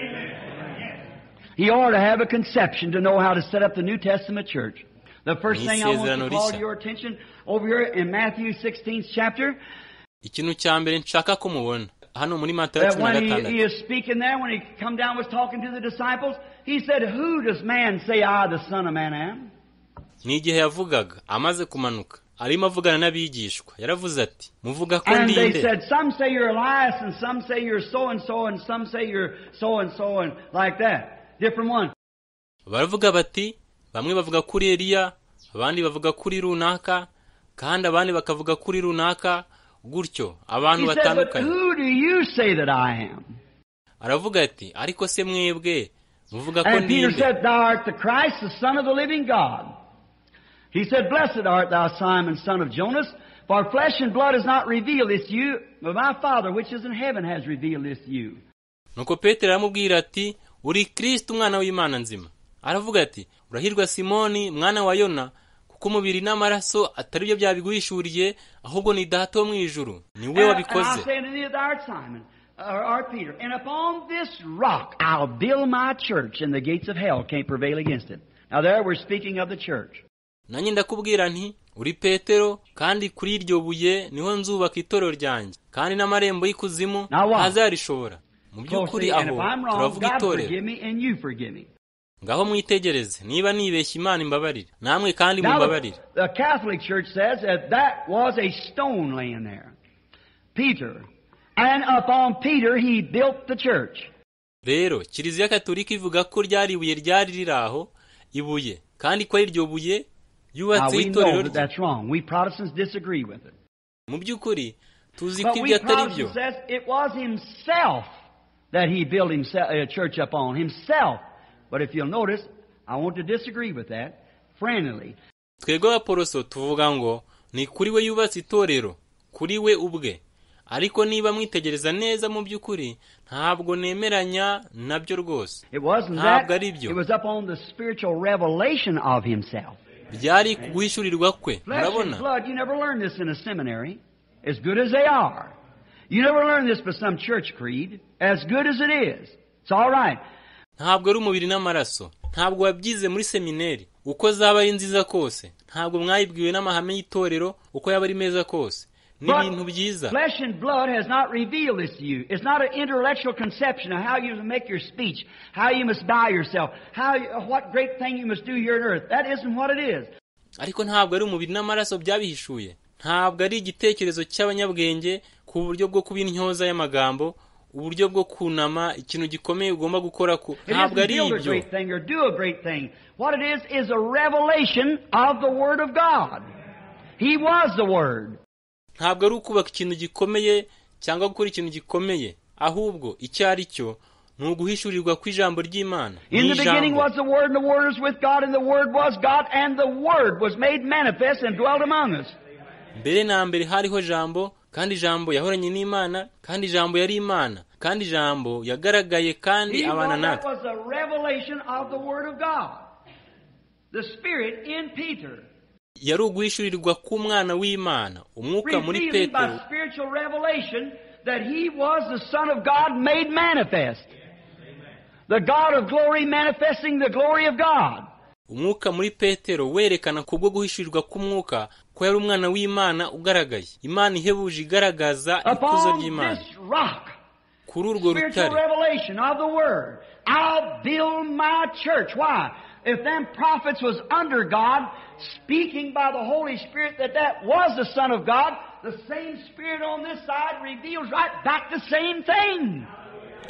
He ought to have a conception to know how to set up the New Testament church. The first thing I want to Isezerano call rishya. your attention over here in Matthew 16th chapter, Ikintu cya mbere nshaka ko mubona hano muri Matayo that cumi na when he gatandatu, is speaking there, when he come down was talking to the disciples, he said, Who does man say I, the Son of Man, am? ni igihe yavugaga amaze kumanuka arimo avugana n'abigishwa, yaravuze ati muvuga ko And they ndinde? said, Some say you're Elias, and some say you're so-and-so, and some say you're so-and-so, and like that. Different ones. Baravuga bati bamwe bavuga kuri Eliya, abandi bavuga kuri runaka, kandi abandi bakavuga kuri runaka, gutyo abantu He said, But batandukanye. who do you say that I am? Aravuga ati ariko se mwebwe muvuga ko And Peter ndinde? said, Thou art the Christ, the Son of the living God. He said, Blessed art thou, Simon, son of Jonas, for flesh and blood has not revealed this to you, but my Father which is in heaven has revealed this to you. Nuko Petero aramubwira ati uri Kristo umwana w'Imana nzima. Aravuga ati urahirwa Simoni mwana wa Yona, kuko umubiri n'amaraso atari byo byabiguhishuriye, ahubwo ni Data wo mu ijuru ni we And I wabikoze. say unto thee, thou art Simon, or art Peter, and upon this rock I'll build my church, and the gates of hell can't prevail against it. Now there we're speaking of the church. Nanjye ndakubwira nti uri Petero, kandi kuri iryo buye niho nzubaka itorero ryanjye, kandi n'amarembo y'ikuzimu Now what? ntazarishobora. Mu by'ukuri Closely, and aho if I'm wrong, turavuga God itorero. forgive me and you forgive me. Ngaho mwitegereze, niba nibeshye Imana imbabarire, namwe kandi Now mumbabarire. the Catholic Church says that that was a stone laying there. Peter. And upon Peter he built the church. Rero Kiliziya Katolika ivuga ko ryari ibuye ryari riri aho, ibuye, kandi ko ari iryo buye Now yubatseho we itorero know that rye. that's wrong. We Protestants disagree with it. Mu by'ukuri tuzi ko But ibyo we atari byo. Protestants says it was himself that he built himself a church upon. Himself. But if you'll notice, I want to disagree with that friendly. Twebwe abaporoso tuvuga ngo ni kuri we yubatse itorero, kuri we ubwe. Ariko niba mwitegereza neza, mu by'ukuri ntabwo nemeranya nabyo rwose. It wasn't Ntabwo that. ari byo. It was upon the spiritual revelation of himself. Byari ku guhishurirwa kwe. Flesh and Murabona, blood, you never learn this in a seminary, as good as they are. You never learn this by some church creed, as good as it is. It's all right. Ntabwo ari umubiri n'amaraso, ntabwo wabyize muri seminari uko zaba ari nziza kose, ntabwo mwayibwiwe n'amahame y'itorero uko yaba ari meza kose, ni But ibintu byiza. flesh and blood has not revealed this to you. It's not an intellectual conception of how you must make your speech, how you must bow yourself, what great thing you must do here on earth. That isn't what it is. Ariko ntabwo ari umubiri n'amaraso byabihishuye, Ntabwo ari igitekerezo cy'abanyabwenge ku buryo bwo kuba intyoza y'amagambo, uburyo bwo kunama, ikintu gikomeye ugomba gukora ku It ntabwo isn't ari build a ibyo. great thing or do a great thing. What it is a revelation of the Word of God. He was the Word. Ntabwo ari ukubaka ikintu gikomeye cyangwa gukora ikintu gikomeye, ahubwo icyo ari cyo ni uguhishurirwa kw'ijambo ry'Imana. In Ni the beginning ijambo. was the Word, and the Word was with God, and the Word was God, and the Word was made manifest and dwelt among us. Mbere na mbere hariho Jambo, kandi Jambo yahoranye n'Imana, kandi Jambo yari Imana, kandi Jambo yagaragaye kandi He abana was, that natwe. was a revelation of the Word of God. The Spirit in Peter, Yari uguhishurirwa k'umwana w'Imana, umwuka muri revealing by Petero, spiritual revelation that he was the Son of God made manifest. The God of glory manifesting the glory of God. Umwuka muri Petero werekana kubwo guhishurirwa k'umwuka ko yari umwana w'Imana ugaragaye, Imana ihebuje igaragaza ikuzo Upon ry'Imana. this rock, Kuri urwo spiritual rutare, revelation of the Word, I'll build my church. Why? If them prophets was under God, speaking by the Holy Spirit that that was the Son of God, the same Spirit on this side reveals right back the same thing.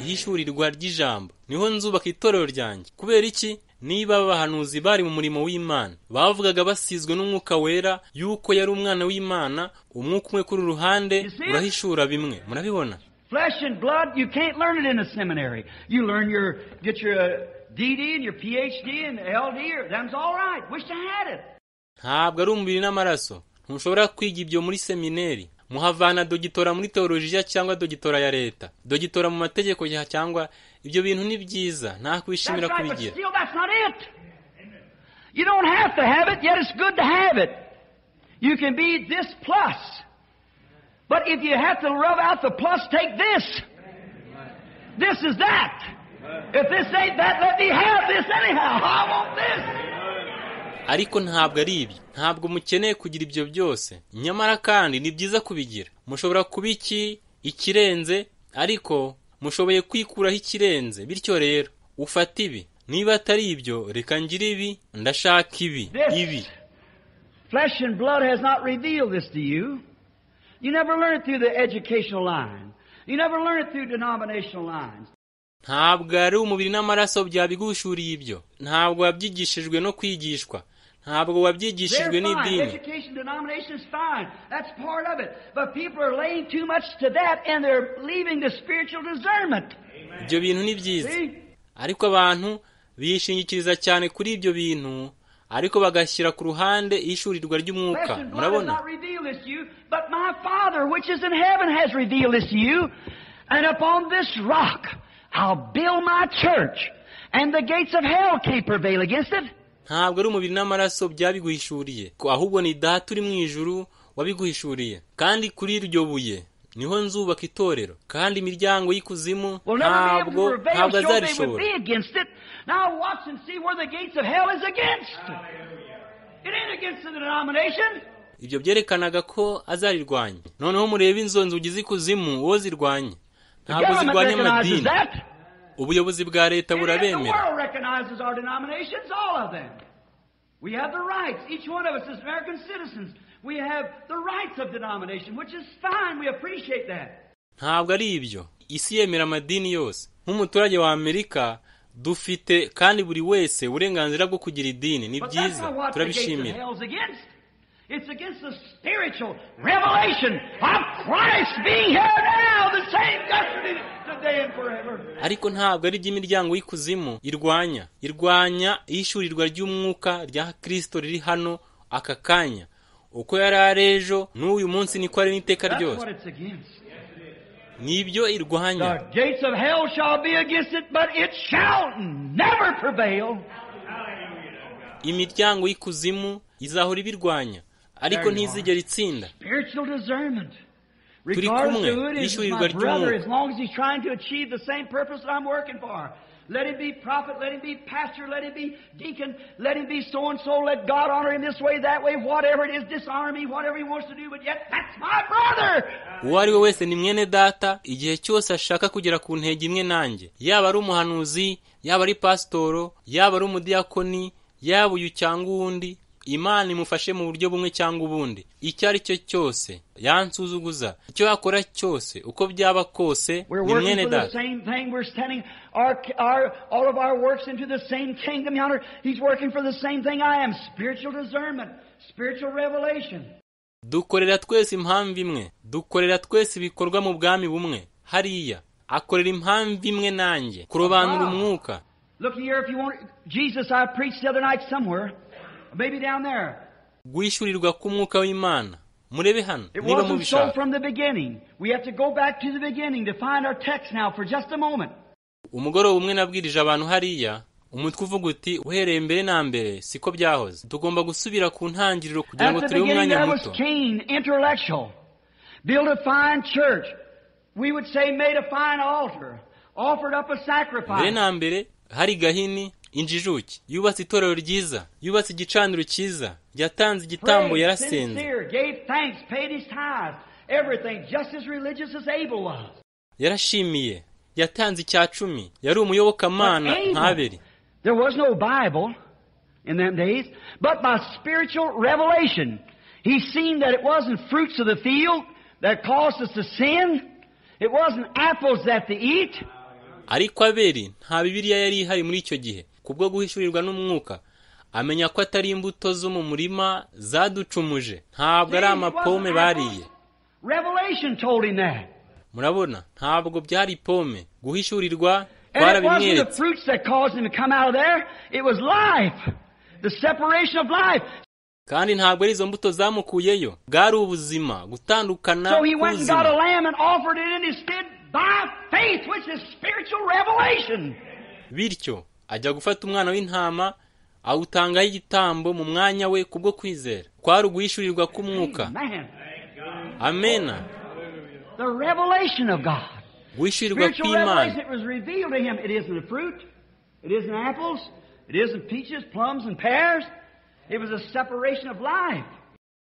Ihishurirwa ry'ijambo, niho nzubaka itorero ryanjye. Kubera iki? Niba abahanuzi bari mu murimo w'Imana bavugaga basizwe n'umwuka wera yuko yari umwana w'Imana, umwuka umwe kuri uru ruhande urahishura bimwe. Murabibona? Flesh and blood, you can't learn it in a seminary. You learn your, get your DD and your PhD and LD, or them's all right. Wish I had it. Ntabwo ari umubiri n'amaraso. Ntushobora kwiga ibyo muri semineri. Muhavana dogitora muri teolojiya cyangwa dogitora ya leta, dogitora mu mategeko ya, cyangwa ibyo bintu ni byiza, That's ntakwishimira right, but kubigira. still that's not it. You don't have to have it, yet it's good to have it. You can be this plus. But if you have to rub out the plus, take this. This is that. If this ain't that, let me have this anyhow. I want this. Ariko ntabwo ari ibyo. Ntabwo mukeneye kugira ibyo byose, nyamara kandi ni byiza kubigira. Mushobora kuba iki ikirenze, ariko mushoboye kwikuraho ikirenze. Bityo rero ufate ibi. Niba atari ibyo, reka ngire ibi. Ndashaka ibi. This Ibi flesh and blood has not revealed this to you. You never learned it through the educational line. You never learned it through denominational lines. Ntabwo ari umubiri n'amaraso byabiguhishuriye ibyo. Ntabwo wabyigishijwe no kwigishwa, ntabwo wabyigishijwe They're fine. n'idini. Education, denomination is fine. That's part of it. But people are laying too much to that and they're leaving the spiritual discernment. Ibyo bintu ni byiza, See? ariko abantu bishingikiriza cyane kuri ibyo bintu, ariko bagashyira ku ruhande ihishurirwa ry'umwuka. Flesh and blood has Murabona? not revealed this to you, but my Father which is in heaven has revealed this to you. And upon this rock I'll build my church, and the gates of hell can't prevail against it. Ntabwo ari umubiri n'amaraso byabiguhishuriye, ko ahubwo ni Data uri mu ijuru wabiguhishuriye. Kandi kuri iryo buye niho nzubaka itorero, kandi imiryango y'ikuzimu Will never be able ntabwo to prevail, ntabwo so they would azarishobora. be against it. Now watch and see where the gates of hell is against. It ain't against the denomination. Ibyo byerekanaga ko azarirwanya. Noneho murebe inzo nzugi z'ikuzimu uwo zirwanya. The Ntabwo government zirwanya recognizes amadini. that. Ubuyobozi bwa leta And the burabemera. world recognizes our denominations, all of them. We have the rights, each one of us as American citizens. We have the rights of denomination, which is fine. We appreciate that. Ntabwo ari ibyo. Isi yemera amadini yose. Nk'umuturage wa Amerika, dufite kandi buri wese uburenganzira bwo kugira idini. Ni But that's byiza, not what the gates of turabishimira. hell's against. It's against the spiritual revelation of Christ being here now, the same yesterday, today, and forever. Ariko ntabwo ari iby'imiryango y'ikuzimu irwanya. Irwanya ihishurirwa ry'umwuka rya Kristo riri hano aka kanya, uko yari ari ejo, n'uyu munsi niko ari n'iteka That's ryose. what it's against. Nibyo irwanya. The gates of hell shall be against it, but it shall never prevail. Imiryango y'ikuzimu izahora ibirwanya, ariko ntizigera itsinda. Spiritual discernment. Turi Regardless kumwe, of who it is, it's my ishyurirwa brother, ry'umwuka. as long as he's trying to achieve the same purpose that I'm working for. Let him be prophet, let him be pastor, let him be deacon, let him be so and so, let God honor him this way, that way, whatever it is, dishonor me, whatever he wants to do, but yet that's my brother! Uwo ari we wese ni mwene data igihe cyose ashaka kugera ku ntego imwe nanjye, yaba ari umuhanuzi, yaba ari pasitoro, yaba ari umudiyakoni, yaba uyu cyangwa uwundi. Imana imufashe mu buryo bumwe cyangwa ubundi, icyo ari cyo cyose yansuzuguza, icyo yakora cyose, uko byaba kose, ni mwene data. Dukorera twese impamvu imwe, dukorera twese ibikorwa mu bwami bumwe. Hariya akorera impamvu imwe nanjye, kurobanura umwuka. Guhishurirwa k'umwuka w'Imana. Murebe hano niba mubishaka. Umugoroba umwe nabwirije abantu hariya, umutwe uvuga uti uhereye mbere na mbere siko byahoze. Tugomba gusubira ku ntangiriro kugira ngo turebe umwanya muto. Mbere na mbere hari Gahini injijuke, yubatse itorero ryiza, yubatse igicaniro cyiza, yatanze igitambo, yarasenze, yarashimiye, yatanze icya cumi, yari umuyobokamana nk'Abeli. There was no Bible in them days, but by spiritual revelation, he seen that it wasn't fruits of the field that caused us to sin. It wasn't apples that they eat. Ariko Abeli nta Bibiliya yari ihari muri icyo gihe. Kubwo guhishurirwa n'umwuka, amenya ko atari imbuto zo mu murima zaducumuje, ntabwo ari amapome bariye. Revelation told him that. Murabona, ntabwo byari pome. Guhishurirwa twarabimweretse. Kandi ntabwo ari izo mbuto zamukuyeyo, bwari ubuzima, gutandukana k'ubuzima. Bityo ajya gufata umwana w'intama awutangaho igitambo mu mwanya we kubwo kwizera. Kwari uguhishurirwa k'umwuka. Amena. Guhishurirwa kw'Imana.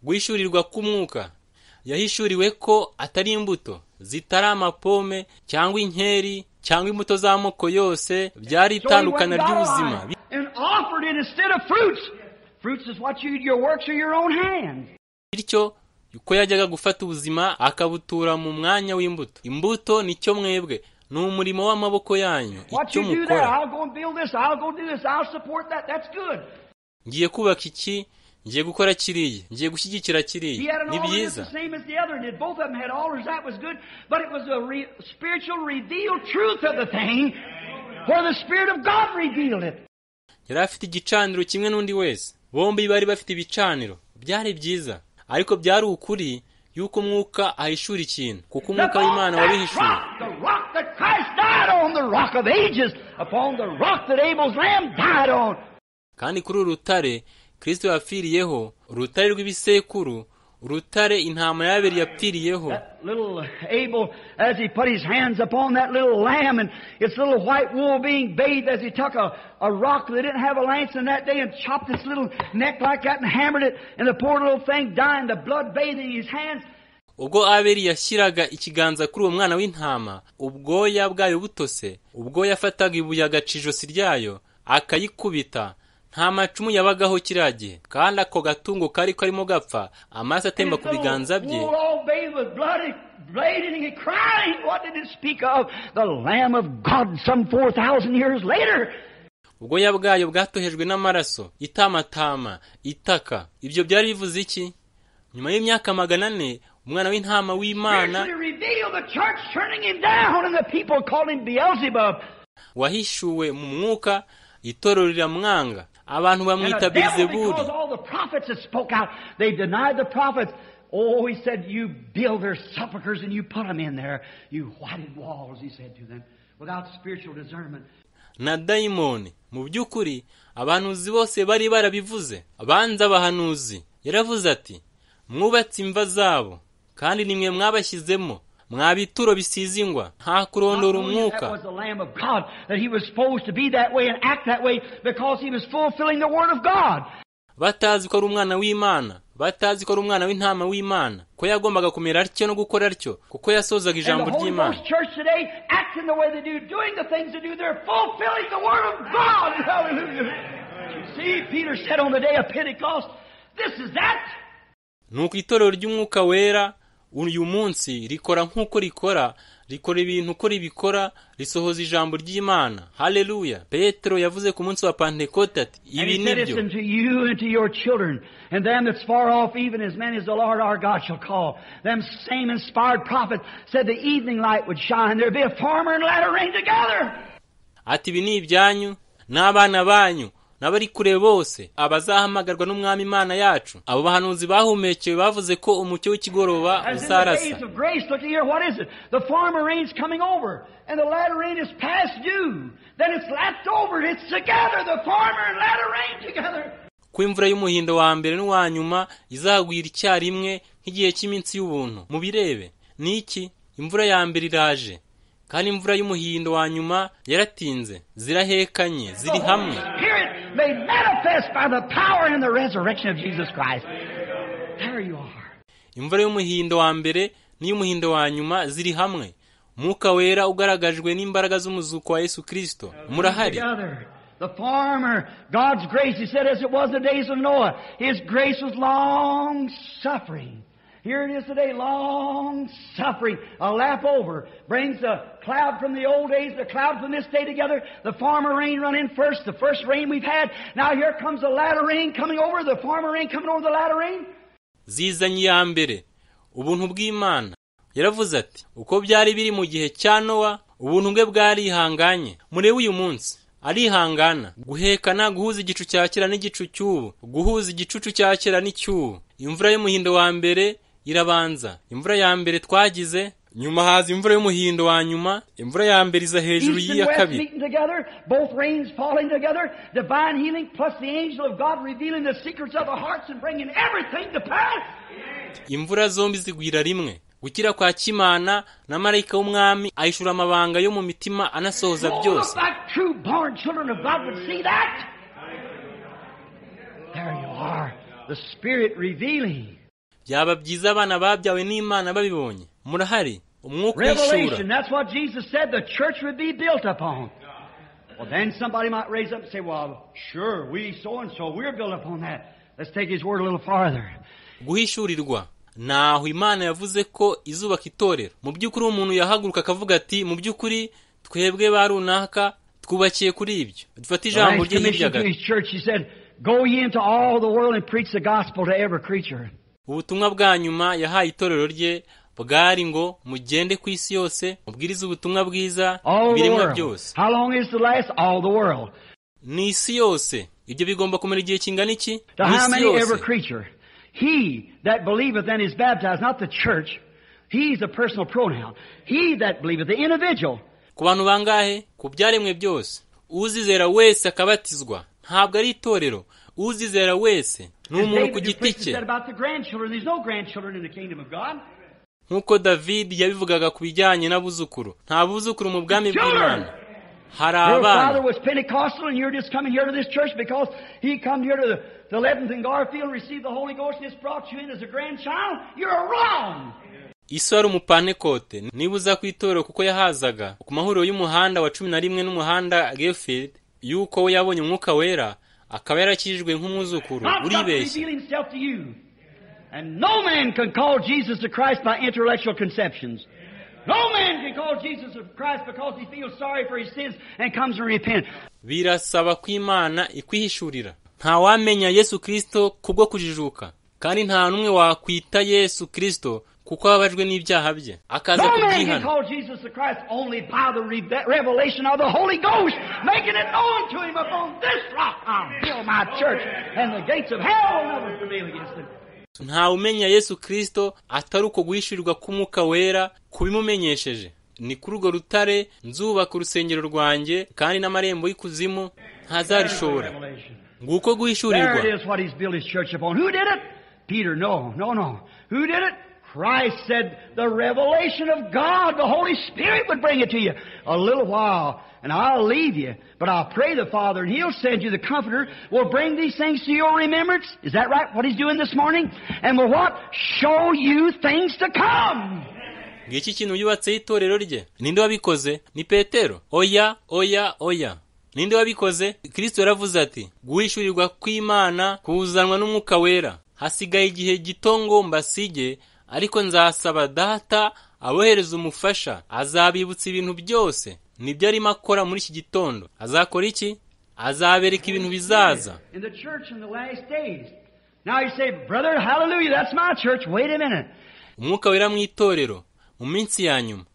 Guhishurirwa k'umwuka. Yahishuriwe ko atari imbuto zitari amapome cyangwa inkeri cyangwa imbuto z'amoko yose, byari itandukana ry'ubuzima. Bityo uko yajyaga gufata ubuzima akabutura mu mwanya w'imbuto. Imbuto nicyo mwebwe, ni umurimo w'amaboko yanyu, icyo mukora. Ngiye kubaka iki, ngiye gukora kiriya, ngiye gushyigikira kiriya, ni byiza. Yari afite igicaniro kimwe n'undi wese, bombi bari bafite ibicaniro, byari byiza, ariko byari ukuri yuko umwuka ahishura ikintu, kuko umwuka w'Imana wabihishuye. Kandi kuri uru rutare Kristo yapfiriyeho, urutare rw'ibisekuru, urutare intama y'Abeli yapfiriyeho. Little Abel, as he put his hands upon that little lamb and its little white wool being bathed, as he took a rock that didn't have a lance in that day and chopped its little neck like that and hammered it, and the poor little thing dying, the blood bathing his hands. Ubwo Abeli yashyiraga ikiganza kuri uwo mwana w'intama, ubwoya bwayo butose, ubwo yafataga ibuye agaca ijosi ryayo akayikubita, nta macumu yabagaho kiriya gihe, kandi ako gatungo kari karimo gapfa, amaraso atemba ku biganza bye. Ubwoya bwayo bwatohejwe n'amaraso, itamatama, itaka. Ibyo byari bivuze iki? Nyuma y'imyaka 400, umwana w'intama w'Imana wahishuwe mu mwuka, itorero riramwanga, abantu bamwita Belzebuli. Na dayimoni. Mu by'ukuri abahanuzi bose bari barabivuze, abanza abahanuzi. Yaravuze ati, mwubatse imva zabo, kandi nimwe mwabashyizemo, mwabituro bisize ingwa, nta kurondora umwuka. Batazi ko ari umwana w'Imana, batazi ko ari umwana w'intama w'Imana, ko yagombaga kumera atyo no gukora atyo, kuko yasozaga ijambo ry'Imana. See, Peter said on the day of Pentecost, this is that. Nuko itorero ry'umwuka wera uyu munsi rikora nk'uko rikora, rikora ibintu uko ribikora, risohoza ijambo ry'Imana. Haleluya! Petero yavuze ku munsi wa Pentekote ati And ibi he said, ni it's byo. unto you and to your children, and them that's far off, even as many as the Lord our God shall call. Them same inspired prophets said the evening light would shine. There'd be a former and latter rain together. Ati ibi ni ibyanyu n'abana banyu n'abari kure bose abazahamagarwa n'Umwami Imana yacu. Abo bahanuzi bahumekewe bavuze ko umucyo w'ikigoroba As in the uzarasa. days of grace, look here, what is it? The former rain's coming over, and the latter rain is past due. Then it's lapped over, it's together, the former and latter rain together. Ko imvura y'umuhindo wa mbere n'uwa nyuma izagwira icyarimwe nk'igihe cy'iminsi y'ubuntu. Mubirebe ni iki? Imvura ya mbere iraje, kandi imvura y'umuhindo wa nyuma yaratinze, zirahekanye, ziri The hamwe. Holy Spirit made manifest by the power and the resurrection of Jesus Christ. There you are. Imvura y'umuhindo wa mbere n'iy'umuhindo wa nyuma ziri hamwe. Umwuka wera ugaragajwe n'imbaraga z'umuzuko wa Yesu Kristo. Murahari. Together. The former, God's grace, he said, as it was in the days of Noah, His grace was long suffering. Here it is today, long suffering. A lap over brings the cloud from the old days, the cloud from this day together. The former rain run in first, the first rain we've had. Now here comes the latter rain coming over, the former rain coming over the latter rain. Zizanye iya mbere ubuntu bw'Imana. Yaravuze ati uko byari biri mu gihe cya Nowa, ubuntu bwe bwarihanganye. Murebe uyu munsi arihangana, guhekana, guhuza igicu cya kera n'igicu cy'ubu, guhuza igicucu cya kera n'icy'ubu. Imvura y'umuhindo wa mbere irabanza, imvura ya mbere twagize, nyuma haza imvura y'umuhindo wa nyuma, imvura ya mbere iza hejuru East and y'iya west kabiri. meeting together, both rains falling together, divine healing plus the angel of God revealing the secrets of the hearts and bringing everything to pass. Imvura zombi zigwira rimwe, gukira kwa kimana na marayika w'umwami ahishura amabanga yo mu mitima anasohoza Oh, byose. look like true born children of God would see that. There you are, the Spirit revealing. Byaba byiza abana babyawe n'Imana babibonye. Murahari, umwuka uhishura. Revelation, that's what Jesus said the church would be built upon. Well, then somebody might raise up and say, well, sure, we so-and-so, we're built upon that. Let's take his word a little farther. Guhishurirwa naho Imana yavuze ko izubaka itorero. Mu by'ukuri umuntu yahaguruka akavuga ati mu by'ukuri twebwe ba runaka twubakiye kuri ibyo. Dufate The ijambo last rye hirya commission to gato. his church, he said, go ye into all the world and preach the gospel to every creature. Ubutumwa bwa nyuma yahaye itorero rye bwari ngo mugende ku isi yose mubwirize ubutumwa bwiza All the ibiremwa world. byose. How long is the last? All the world. Ni isi yose. Ibyo bigomba kumara igihe kingana iki? To Ni how isi many? Every yose. creature. He that believeth and is baptized, not the church. He's a personal pronoun. He that believeth, the individual. Ku bantu bangahe? Ku byaremwe byose. Uzizera wese akabatizwa. Ntabwo ari itorero. Uzizera wese ni As umuntu David ku the giti priest cye. said about the grandchildren, there's no grandchildren in the kingdom of God. Nk'uko David yabivugaga ku bijyanye n'abuzukuru, nta buzukuru mu bwami bw'Imana. Hari Your father abana. was Pentecostal and you're just coming here to this church because he come here to the 11th and Garfield and received the Holy Ghost and it's brought you in as a grandchild. You're wrong. Iso yari umupantekote. Niba uza ku itorero kuko yahazaga ku mahuriro y'umuhanda wa 11 n'umuhanda Garfield, yuko we yabonye umwuka wera akaba yarakijijwe nk'umwuzukuru, God's got to uribeshya. reveal himself to you. And no man can call Jesus the Christ by intellectual conceptions. No man can call Jesus the Christ because he feels sorry for his sins and comes and repent. Birasaba ko Imana ikwihishurira. Nta wamenya Yesu Kristo kubwo kujijuka, kandi nta n'umwe wakwita Yesu Kristo kuko ababajwe n'ibyaha bye akaza No man can kubyihana. call Jesus the Christ only by the revelation of the Holy Ghost, making it known to him, upon this rock I'll build my church, and the gates of hell will never prevail against it. Nta umenya Yesu Kristo atari uko guhishurirwa k'Umwuka Wera kubimumenyesheje. Ni kuri urwo rutare nzubaka urusengero rwanjye, kandi n'amarembo y'ikuzimu ntazarishobora. Revelation. Nguko There guhishurirwa. it is, what he's built his church upon. Who did it? Peter, no, no, no. Who did it? Christ said the revelation of God, the Holy Spirit would bring it to you. A little while, and I'll leave you, but I'll pray the Father, and He'll send you the Comforter, will bring these things to your remembrance. Is that right, what He's doing this morning? And will what? Show you things to come. Ngiki kintu yubatseho itorero rye. Ninde wabikoze? Ni Petero? Oya, oya, oya. Ninde wabikoze? Kristo yaravuze ati guhishurirwa kw'Imana kuzanwa n'Umwuka Wera. Hasigaye igihe gito ngo mbasige, ariko nzasaba Data abohereza umufasha, azabibutsa ibintu byose. Nibyo arimo akora muri iki gitondo. Azakora iki? Azabereka ibintu bizaza. In the church in the last days. Now you say, brother, hallelujah, that's my church. Wait a minute. Umwuka Wera mu itorero mu minsi ya nyuma.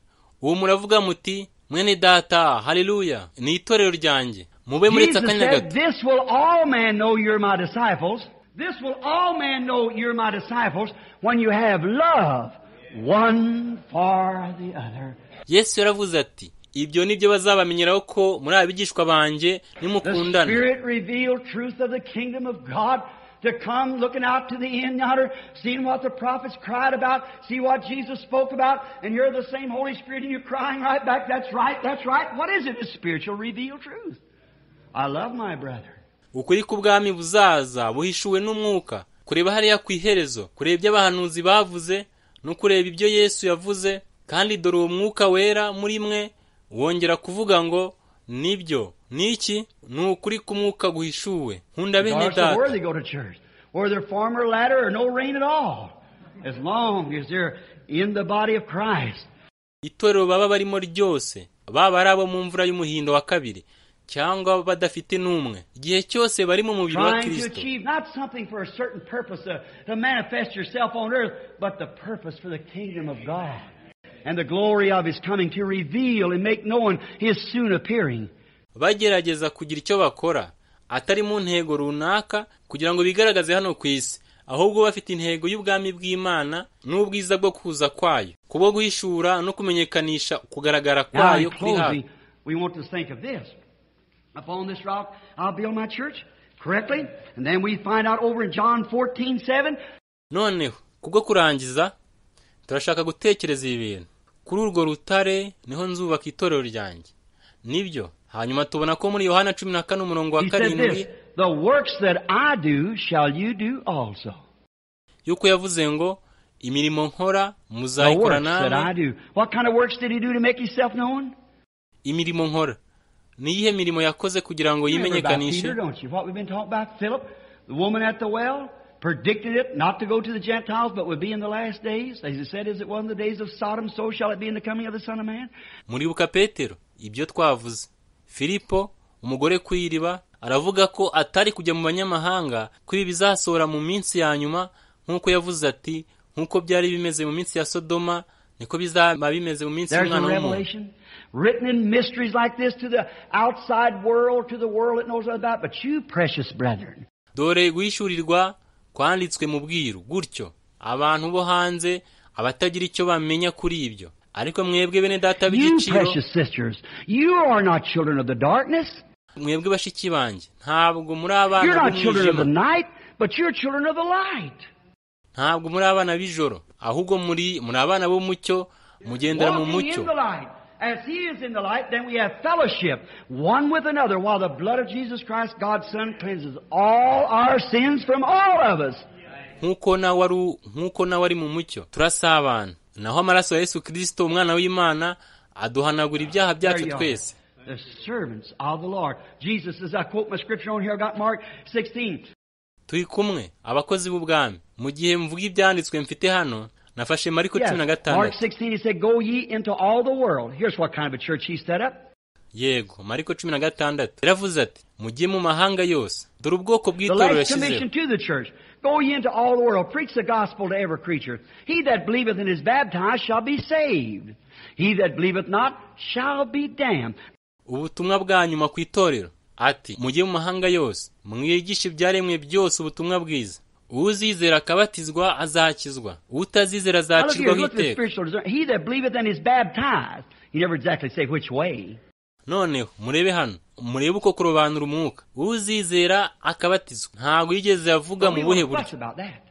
Ubu muravuga muti mwene data, haleluya, ni itorero ryanjye. Mube muretse Jesus akanya said, gato. this will all men know you're my disciples. This will all men know you're my disciples when you have love one for the other. Yesu yaravuze ati ibyo nibyo bazabamenyeraho ko muri abigishwa banjye The nimukundana. Spirit revealed truth of the kingdom of God to come, looking out to the end yonder, seeing what the prophets cried about, see what Jesus spoke about, and hear the same Holy Spirit in you crying right back, that's right, that's right. What is it? It's spiritual revealed truth. I love my brother. Ukuri k'ubwami buzaza buhishuwe n'umwuka, kureba hariya ku iherezo, kureba ibyo abahanuzi bavuze no kureba ibyo Yesu yavuze, kandi dore uwo Mwuka Wera muri mwe wongera kuvuga ngo nibyo. Niki? Ni ukuri k'umwuka guhishuwe. Nkunda bene Regardless of where data. they go to church, whether former, latter, or no rain at all, as long as they're in the body of Christ. Itorero baba barimo ryose, baba ari abo mu mvura y'umuhindo wa kabiri cyangwa badafite n'umwe, igihe cyose bari mu mubiri wa Trying to Kristo, achieve not something for a certain purpose to manifest yourself on earth, but the purpose for the kingdom of God and the glory of His coming to reveal and make known His soon appearing. Bagerageza kugira icyo bakora atari mu ntego runaka kugira ngo bigaragaze hano ku isi, ahubwo bafite intego y'ubwami bw'Imana n'ubwiza bwo kuza kwayo, kubwo guhishura no kumenyekanisha kugaragara Now, in kwayo kuri hafi. closing, we want to think of this. Upon this rock I'll build my church, correctly? And then we find out over in John 14:7, Noneho kubwo kurangiza turashaka gutekereza ibi bintu. Kuri urwo rutare niho nzubaka itorero ryanjye. Nibyo. Hanyuma tubona ko muri Yohana 14 umurongo wa He said 7 this, the works that I do shall you do also. yuko yavuze ngo imirimo nkora The muzayikora works that namwe. I do. What kind of works did he do to make himself known? Imirimo nkora ni iyihe mirimo yakoze kugira ngo You remember about yimenyekanishe? Peter, don't you? What we've been talking about, Philip, the woman at the well, predicted it not to go to the Gentiles, but would be in the last days. As he said, as it was in the days of Sodom, so shall it be in the coming of the Son of Man. Muribuka Petero, ibyo twavuze. Filipo, umugore ku iriba, aravuga ko atari kujya mu banyamahanga, ko ibi bizasohora mu minsi ya nyuma, nk'uko yavuze ati nk'uko byari bimeze mu minsi ya Sodoma, niko bizaba bimeze mu minsi There's a y'umwana w'umuntu. revelation written in mysteries like this to the outside world, to the world that knows nothing about, but you, precious brethren. Dore guhishurirwa kwanditswe mu bwiru gutyo, abantu bo hanze abatagira icyo bamenya kuri ibyo, ariko mwebwe bene data You, b'igiciro, precious sisters, you are not children of the darkness. Mwebwe bashiki banjye, ntabwo muri abana You're not children of the b'umwijima, night, but you're children of the light. ntabwo muri abana b'ijoro, ahubwo muri abana b'umucyo, mugendera mu Walking mucyo. in the light, as He is in the light, then we have fellowship one with another, while the blood of Jesus Christ, God's Son, cleanses all our sins from all of us. Nk'uko nawe ari nk'uko nawe ari mu mucyo, turasabana, naho amaraso ya Yesu Kristo umwana w'Imana aduhanagura ibyaha There byacu you are. twese. The servants of the Lord. Jesus, as I quote my scripture on here, I got Mark 16. Turi kumwe, abakozi b'ubwami. Mu gihe mvuga ibyanditswe mfite hano, nafashe Mariko Yes, cumi na Mark gatandatu. 16, he said, Go ye into all the world. Here's what kind of a church he set up. Yego, Mariko 16 yaravuze ati mujye mu mahanga yose. Dore ubwoko The bw'itorero last yashyizeho. commission to the church. Go ye into all the world, preach the gospel to every creature. He that believeth and is baptized shall be saved. He that believeth not shall be damned. Ubutumwa bwa nyuma ku itorero ati mujye mu mahanga yose mwigishe ibyaremwe byose ubutumwa bwiza, uzizera akabatizwa azakizwa, utazizera Now look here, azacirwaho look at the iteka. spiritual discernment. He that believeth and is baptized. He never exactly say which way. Noneho murebe hano, murebe uko kurobanura umwuka. Uzizera akabatizwa ntabwo yigeze avuga But mu we buhe won't buryo. fuss about that.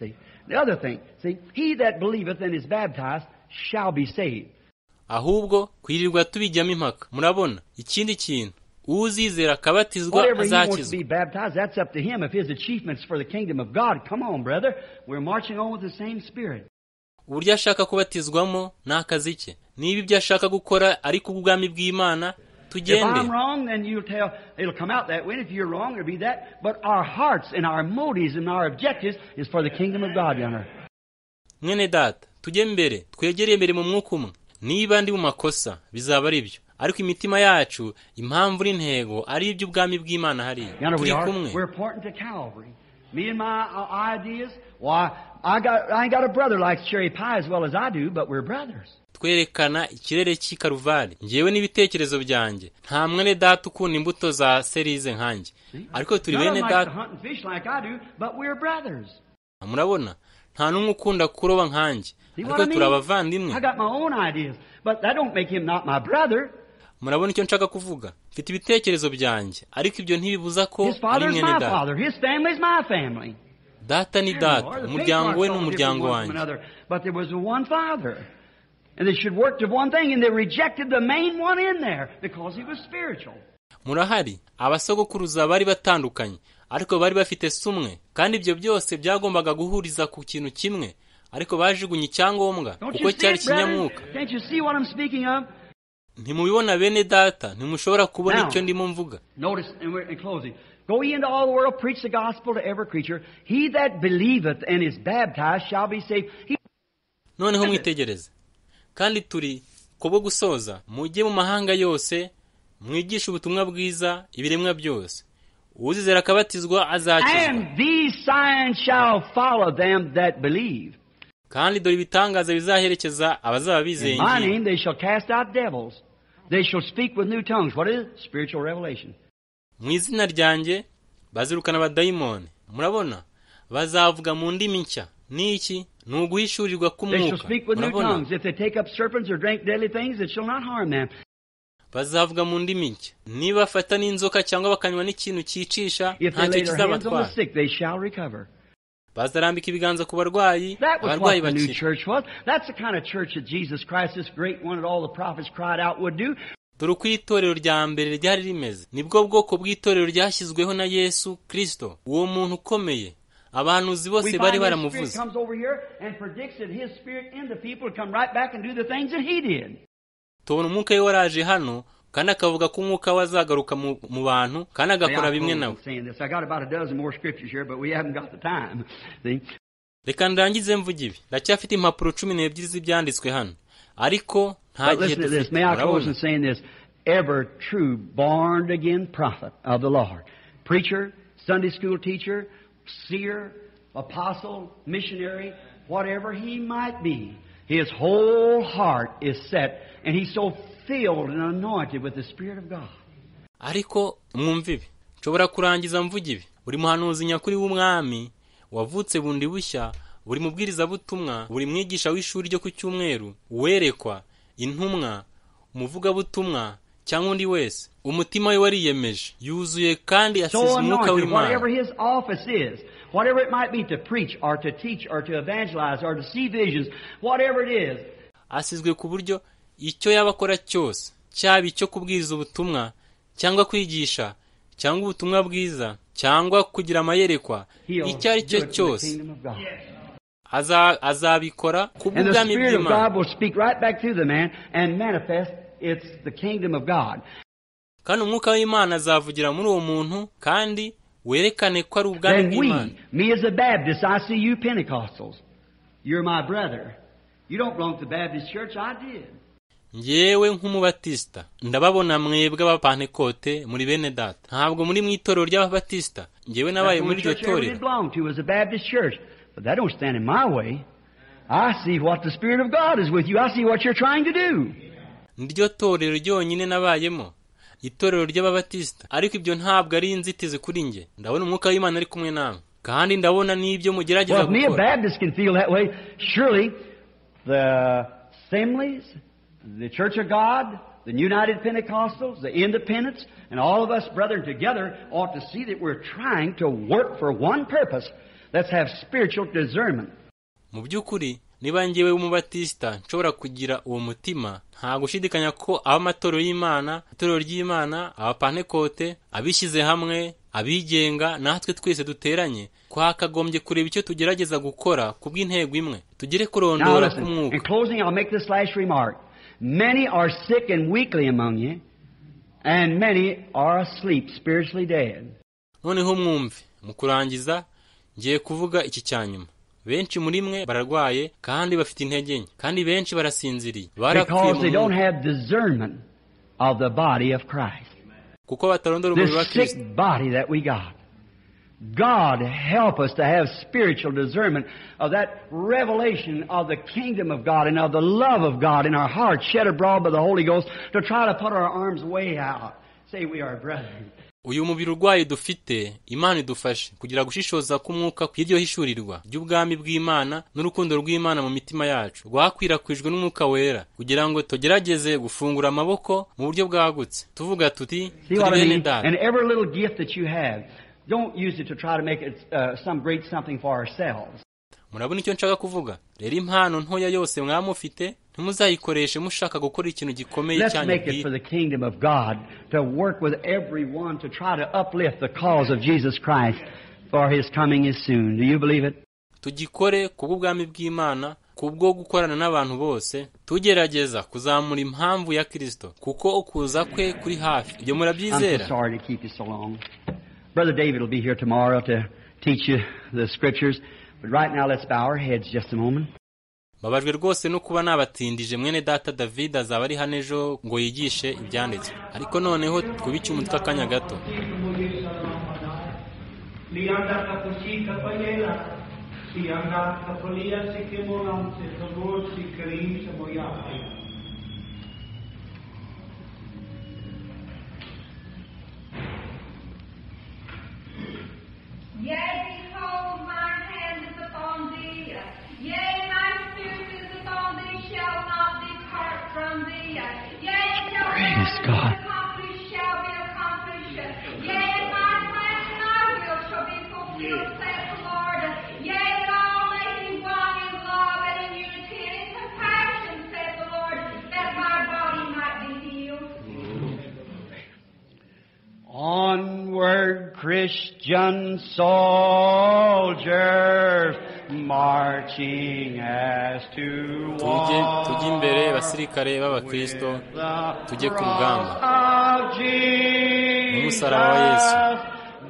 See? The other thing, see, he that believeth and is baptized shall be saved. Ahubwo kwirirwa tubijyamo impaka. Murabona ikindi kintu, uzizera akabatizwa Whatever he wants to azakizwa. be baptized, that's up to him. If his achievement's for the kingdom of God, come on, brother. We're marching on with the same spirit. Uburyo ashaka kubatizwamo ni akazi ke, niba ibyo ashaka gukora ari kubw'ubwami bw'Imana. Tugende. I'm wrong, then you'll tell, it'll come out that way. And if you're wrong, it'll be that. But our hearts and our motives and our objectives is for the kingdom of God, yonder. Mwene data, tujye mbere, twegereye mbere mu mwuka umwe. Niba ndi mu makosa, bizaba ari byo. Ariko imitima yacu, impamvu n'intego ari iby'ubwami bw'Imana hariya. Yonder we Turi are. kumwe. We're pointing to Calvary. Me and my ideas, why, I ain't got a brother likes cherry pie as well as I do, but we're brothers. Twerekana ikirere cy'i Karuvari. Njyewe n'ibitekerezo byanjye, nta mwene data ukunda imbuto za serize nkanjye, ariko turi None of bene them likes to data. hunt and fish like I do, but we're brothers. Murabona, nta n'umwe ukunda kuroba nkanjye, See ariko what I turi mean? abavandimwe. I got my own ideas, but that don't make him not my brother. Murabona icyo nshaka kuvuga? Mfite ibitekerezo byanjye, ariko ibyo ntibibuza ko His ari father's mwene my data. father. His family's my family. Data ni There you data, are. The umuryango we patriarchs ni all different umuryango one from wanjye. another, but there was one father. And they should work to one thing, and they rejected the main one in there because he was spiritual. Murahari, abasogokuruza bari batandukanye, ariko bari bafite se umwe, kandi ibyo byose byagombaga guhuriza ku kintu kimwe, ariko bajugunye icyangombwa Don't kuko you see cyari it, brethren? ikinyamwuka. Can't you see what I'm speaking of? Ntimubibona bene data, ntimushobora kubona Now. icyo ndimo mvuga. Notice, and we're in closing. Go ye into all the world, preach the gospel to every creature. He that believeth and is baptized shall be saved. He Noneho mwitegereze. Kandi turi kubwo gusoza, mujye mu mahanga yose, mwigishe ubutumwa bwiza ibiremwa byose. Uwuzizera akabatizwa azakizwa. And these signs shall follow them that believe. Kandi dore ibitangaza bizaherekeza abazaba bizeye In my ngibi. name they shall cast out devils. They shall speak with new tongues. What is it? Spiritual revelation. Mu izina ryanjye bazirukana abadayimoni. Murabona, bazavuga mu ndimi nshya. Ni iki? Ni uguhishurirwa They shall k'umwuka. speak with new Murabona, tongues. If they take up serpents or drink deadly things, it shall not harm them. bazavuga mu ndimi nshya. Nibafata n'inzoka cyangwa bakanywa n'ikintu cyicisha, If they ntacyo lay their hands on the kizabatwara. sick, they shall recover. Bazarambika ibiganza ku barwayi, That was abarwayi what the new bakira. church was. That's the kind of church that Jesus Christ, this great one that all the prophets cried out, would do. Dore uko itorero rya mbere ryari rimeze. Nibwo bwoko bw'itorero ryashyizweho na Yesu Kristo, uwo muntu ukomeye. Abahanuzi We bose bari find his spirit baramuvuze. comes over here and predicts that his spirit in the people would come right back and do the things that he did. Tubona umwuka we waraje hano, kandi akavuga ko umwuka we azagaruka mu bantu, kandi May agakora I bimwe close nawe. in saying this. I got about a dozen more scriptures here, but we haven't got the time. See? Reka ndangize mvuge ibi. Ndacyafite impapuro 12 z'ibyanditswe hano, ariko nta But gihe listen to this. dufite. May I close Murabona? in saying this? Every true born again prophet of the Lord, preacher, Sunday school teacher, seer, apostle, missionary, whatever he might be, his whole heart is set, and he's so filled and anointed with the Spirit of God. Ariko mwumve ibi. Nshobora kurangiza mvuga ibi. Buri muhanuzi nyakuri w'umwami wavutse bundi bushya, buri mubwirizabutumwa, buri mwigisha w'ishuri ryo ku cyumweru, uwerekwa, intumwa, umuvugabutumwa cyangwa undi wese, umutima we wariyemeje, yuzuye kandi asize So umwuka anointed, w'Imana. whatever his office is, whatever it might be to preach or to teach or to evangelize or to see visions, whatever it is, Asizwe ku buryo icyo yaba akora cyose, cyaba icyo kubwiriza ubutumwa cyangwa kwigisha cyangwa ubutumwa bwiza cyangwa kugira amayerekwa, he'll icyo ari do cyo it for the cyose kingdom of God. azabikora And the kubw'ubwami Spirit of bw'Imana. God will speak right back through the man and manifest it's the kingdom of God. Kandi umwuka w'Imana azavugira muri uwo muntu kandi werekane ko ari ubwami Then bw'Imana. we, me as a Baptist, I see you Pentecostals. You're my brother. You don't belong to the Baptist church, I did. Njyewe nk'umubatisita ndababona mwebwe abapantekote muri bene data, ntabwo muri mu itorero ry'ababatisita. Njyewe That's nabaye the muri only iryo church I ever torero. did belong to was a Baptist church. But that don't stand in my way. I see what the Spirit of God is with you. I see what you're trying to do. Niryo torero ryonyine nabayemo, itorero ry'ababatisita. Ariko ibyo ntabwo ari inzitizi kuri njye. Ndabona umwuka w'Imana ari kumwe namwe, kandi ndabona n'ibyo mugerageza Well, if me, a gukora. Baptist, can feel that way, surely the assemblies, the Church of God, the United Pentecostals, the Independents, and all of us brethren together ought to see that we're trying to work for one purpose. Let's have spiritual discernment. Mu by'ukuri, niba njyewe w'umubatisita nshobora kugira uwo mutima, nta gushidikanya ko ab'amatorero y'Imana, itorero ry'Imana, abapantekote, abishyize hamwe, abigenga, natwe twese duteranye, twakagombye kureba icyo tugerageza gukora kubw'intego imwe, tugere Now kurondora listen, in k'umwuka. closing, I'll make this last remark. Many are sick and weakly among you, And many are asleep, spiritually dead. Noneho mwumve, mu kurangiza ngiye kuvuga iki cya nyuma. Benshi muri mwe bararwaye kandi bafite intege nke, kandi benshi barasinziriye, barapfuye Because they don't have discernment of the body of Christ. Kuko batarondora umubiri wa This Kristo. sick body that we got. God help us to have spiritual discernment of that revelation of the kingdom of God and of the love of God in our hearts shed abroad by the Holy Ghost, to try to put our arms way out. Say we are brethren. Uyu mubiri urwaye dufite, Imana idufashe kugira gushishoza k'umwuka kw'iryo hishurirwa ry'ubwami bw'Imana n'urukundo rw'Imana mu mitima yacu rwakwirakwijwe n'Umwuka Wera, kugira ngo tugerageze gufungura amaboko mu buryo bwagutse tuvuga tuti See turi what I bene mean? data. And every little gift that you have, don't use it to try to make it some great something for ourselves. Murabona icyo nshaka kuvuga? Rero impano ntoya yose mwaba mufite, ntimuzayikoreshe mushaka gukora ikintu gikomeye Let's cyanyu make it for bwite. the kingdom of God, to work with everyone to try to uplift the cause of Jesus Christ, for His coming is soon. Do you believe it? Tugikore kubw'ubwami bw'Imana, kubwo gukorana n'abantu bose, tugerageza kuzamura impamvu ya Kristo, kuko ukuza kwe kuri hafi. Ibyo I'm so murabyizera? sorry to keep you so long. Brother David will be here tomorrow to teach you the scriptures. But right now, let's bow our heads just a moment. Mbabajwe rwose no kuba nabatindije. Mwene data David azaba ari hano ejo ngo yigishe ibyanditswe, ariko noneho twubike umutwe akanya gato. Lianda kapusi kapayela, siyanda kapulia sikimulam sisabur sikarim samoyapay. Yea, behold, my hand is upon thee. Yea, my spirit is upon thee, shall not depart from thee. Yea, shall Praise God. Accomplished shall be accomplished. Yea, my plan and my will shall be fulfilled, saith the Lord. Yea, that all may be one in love and in unity and in compassion, saith the Lord, that my body might be healed. Onward, Christian soldiers, marching as to Tujye war. tujye imbere basirikare b'Abakristo, tujye ku rugamba. N'umusaraba wa Yesu.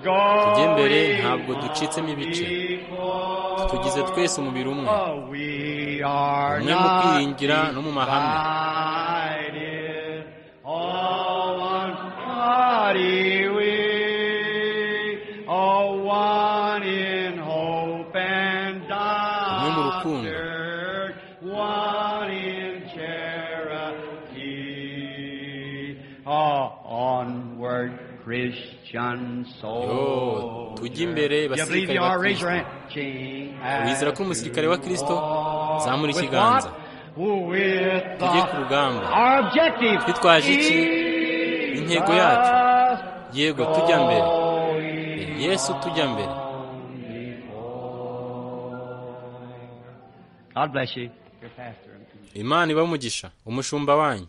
Tujye mbere, ntabwo ducitsemo ibice. Tugize twese umubiri umwe. Umwe mu kwiringira no mu mahame. Divided, all one body we, all one in hope and Umwe mu rukundo. doctrine, one in charity. Oh, onward, Christian Yo, tujye imbere soldiers. You believe basirikare you ba are? Raise your Kristo. hand. Wizera ko uri umusirikare wa Kristo? Zamura With ikiganza. what? With Tujye ku rugamba. Our objective. Twitwaje iki? Intego yacu. Yego, tujya mbere. Yesu tujya mbere. God bless you. Your pastor. Imana ibahe umugisha, umushumba wanyu.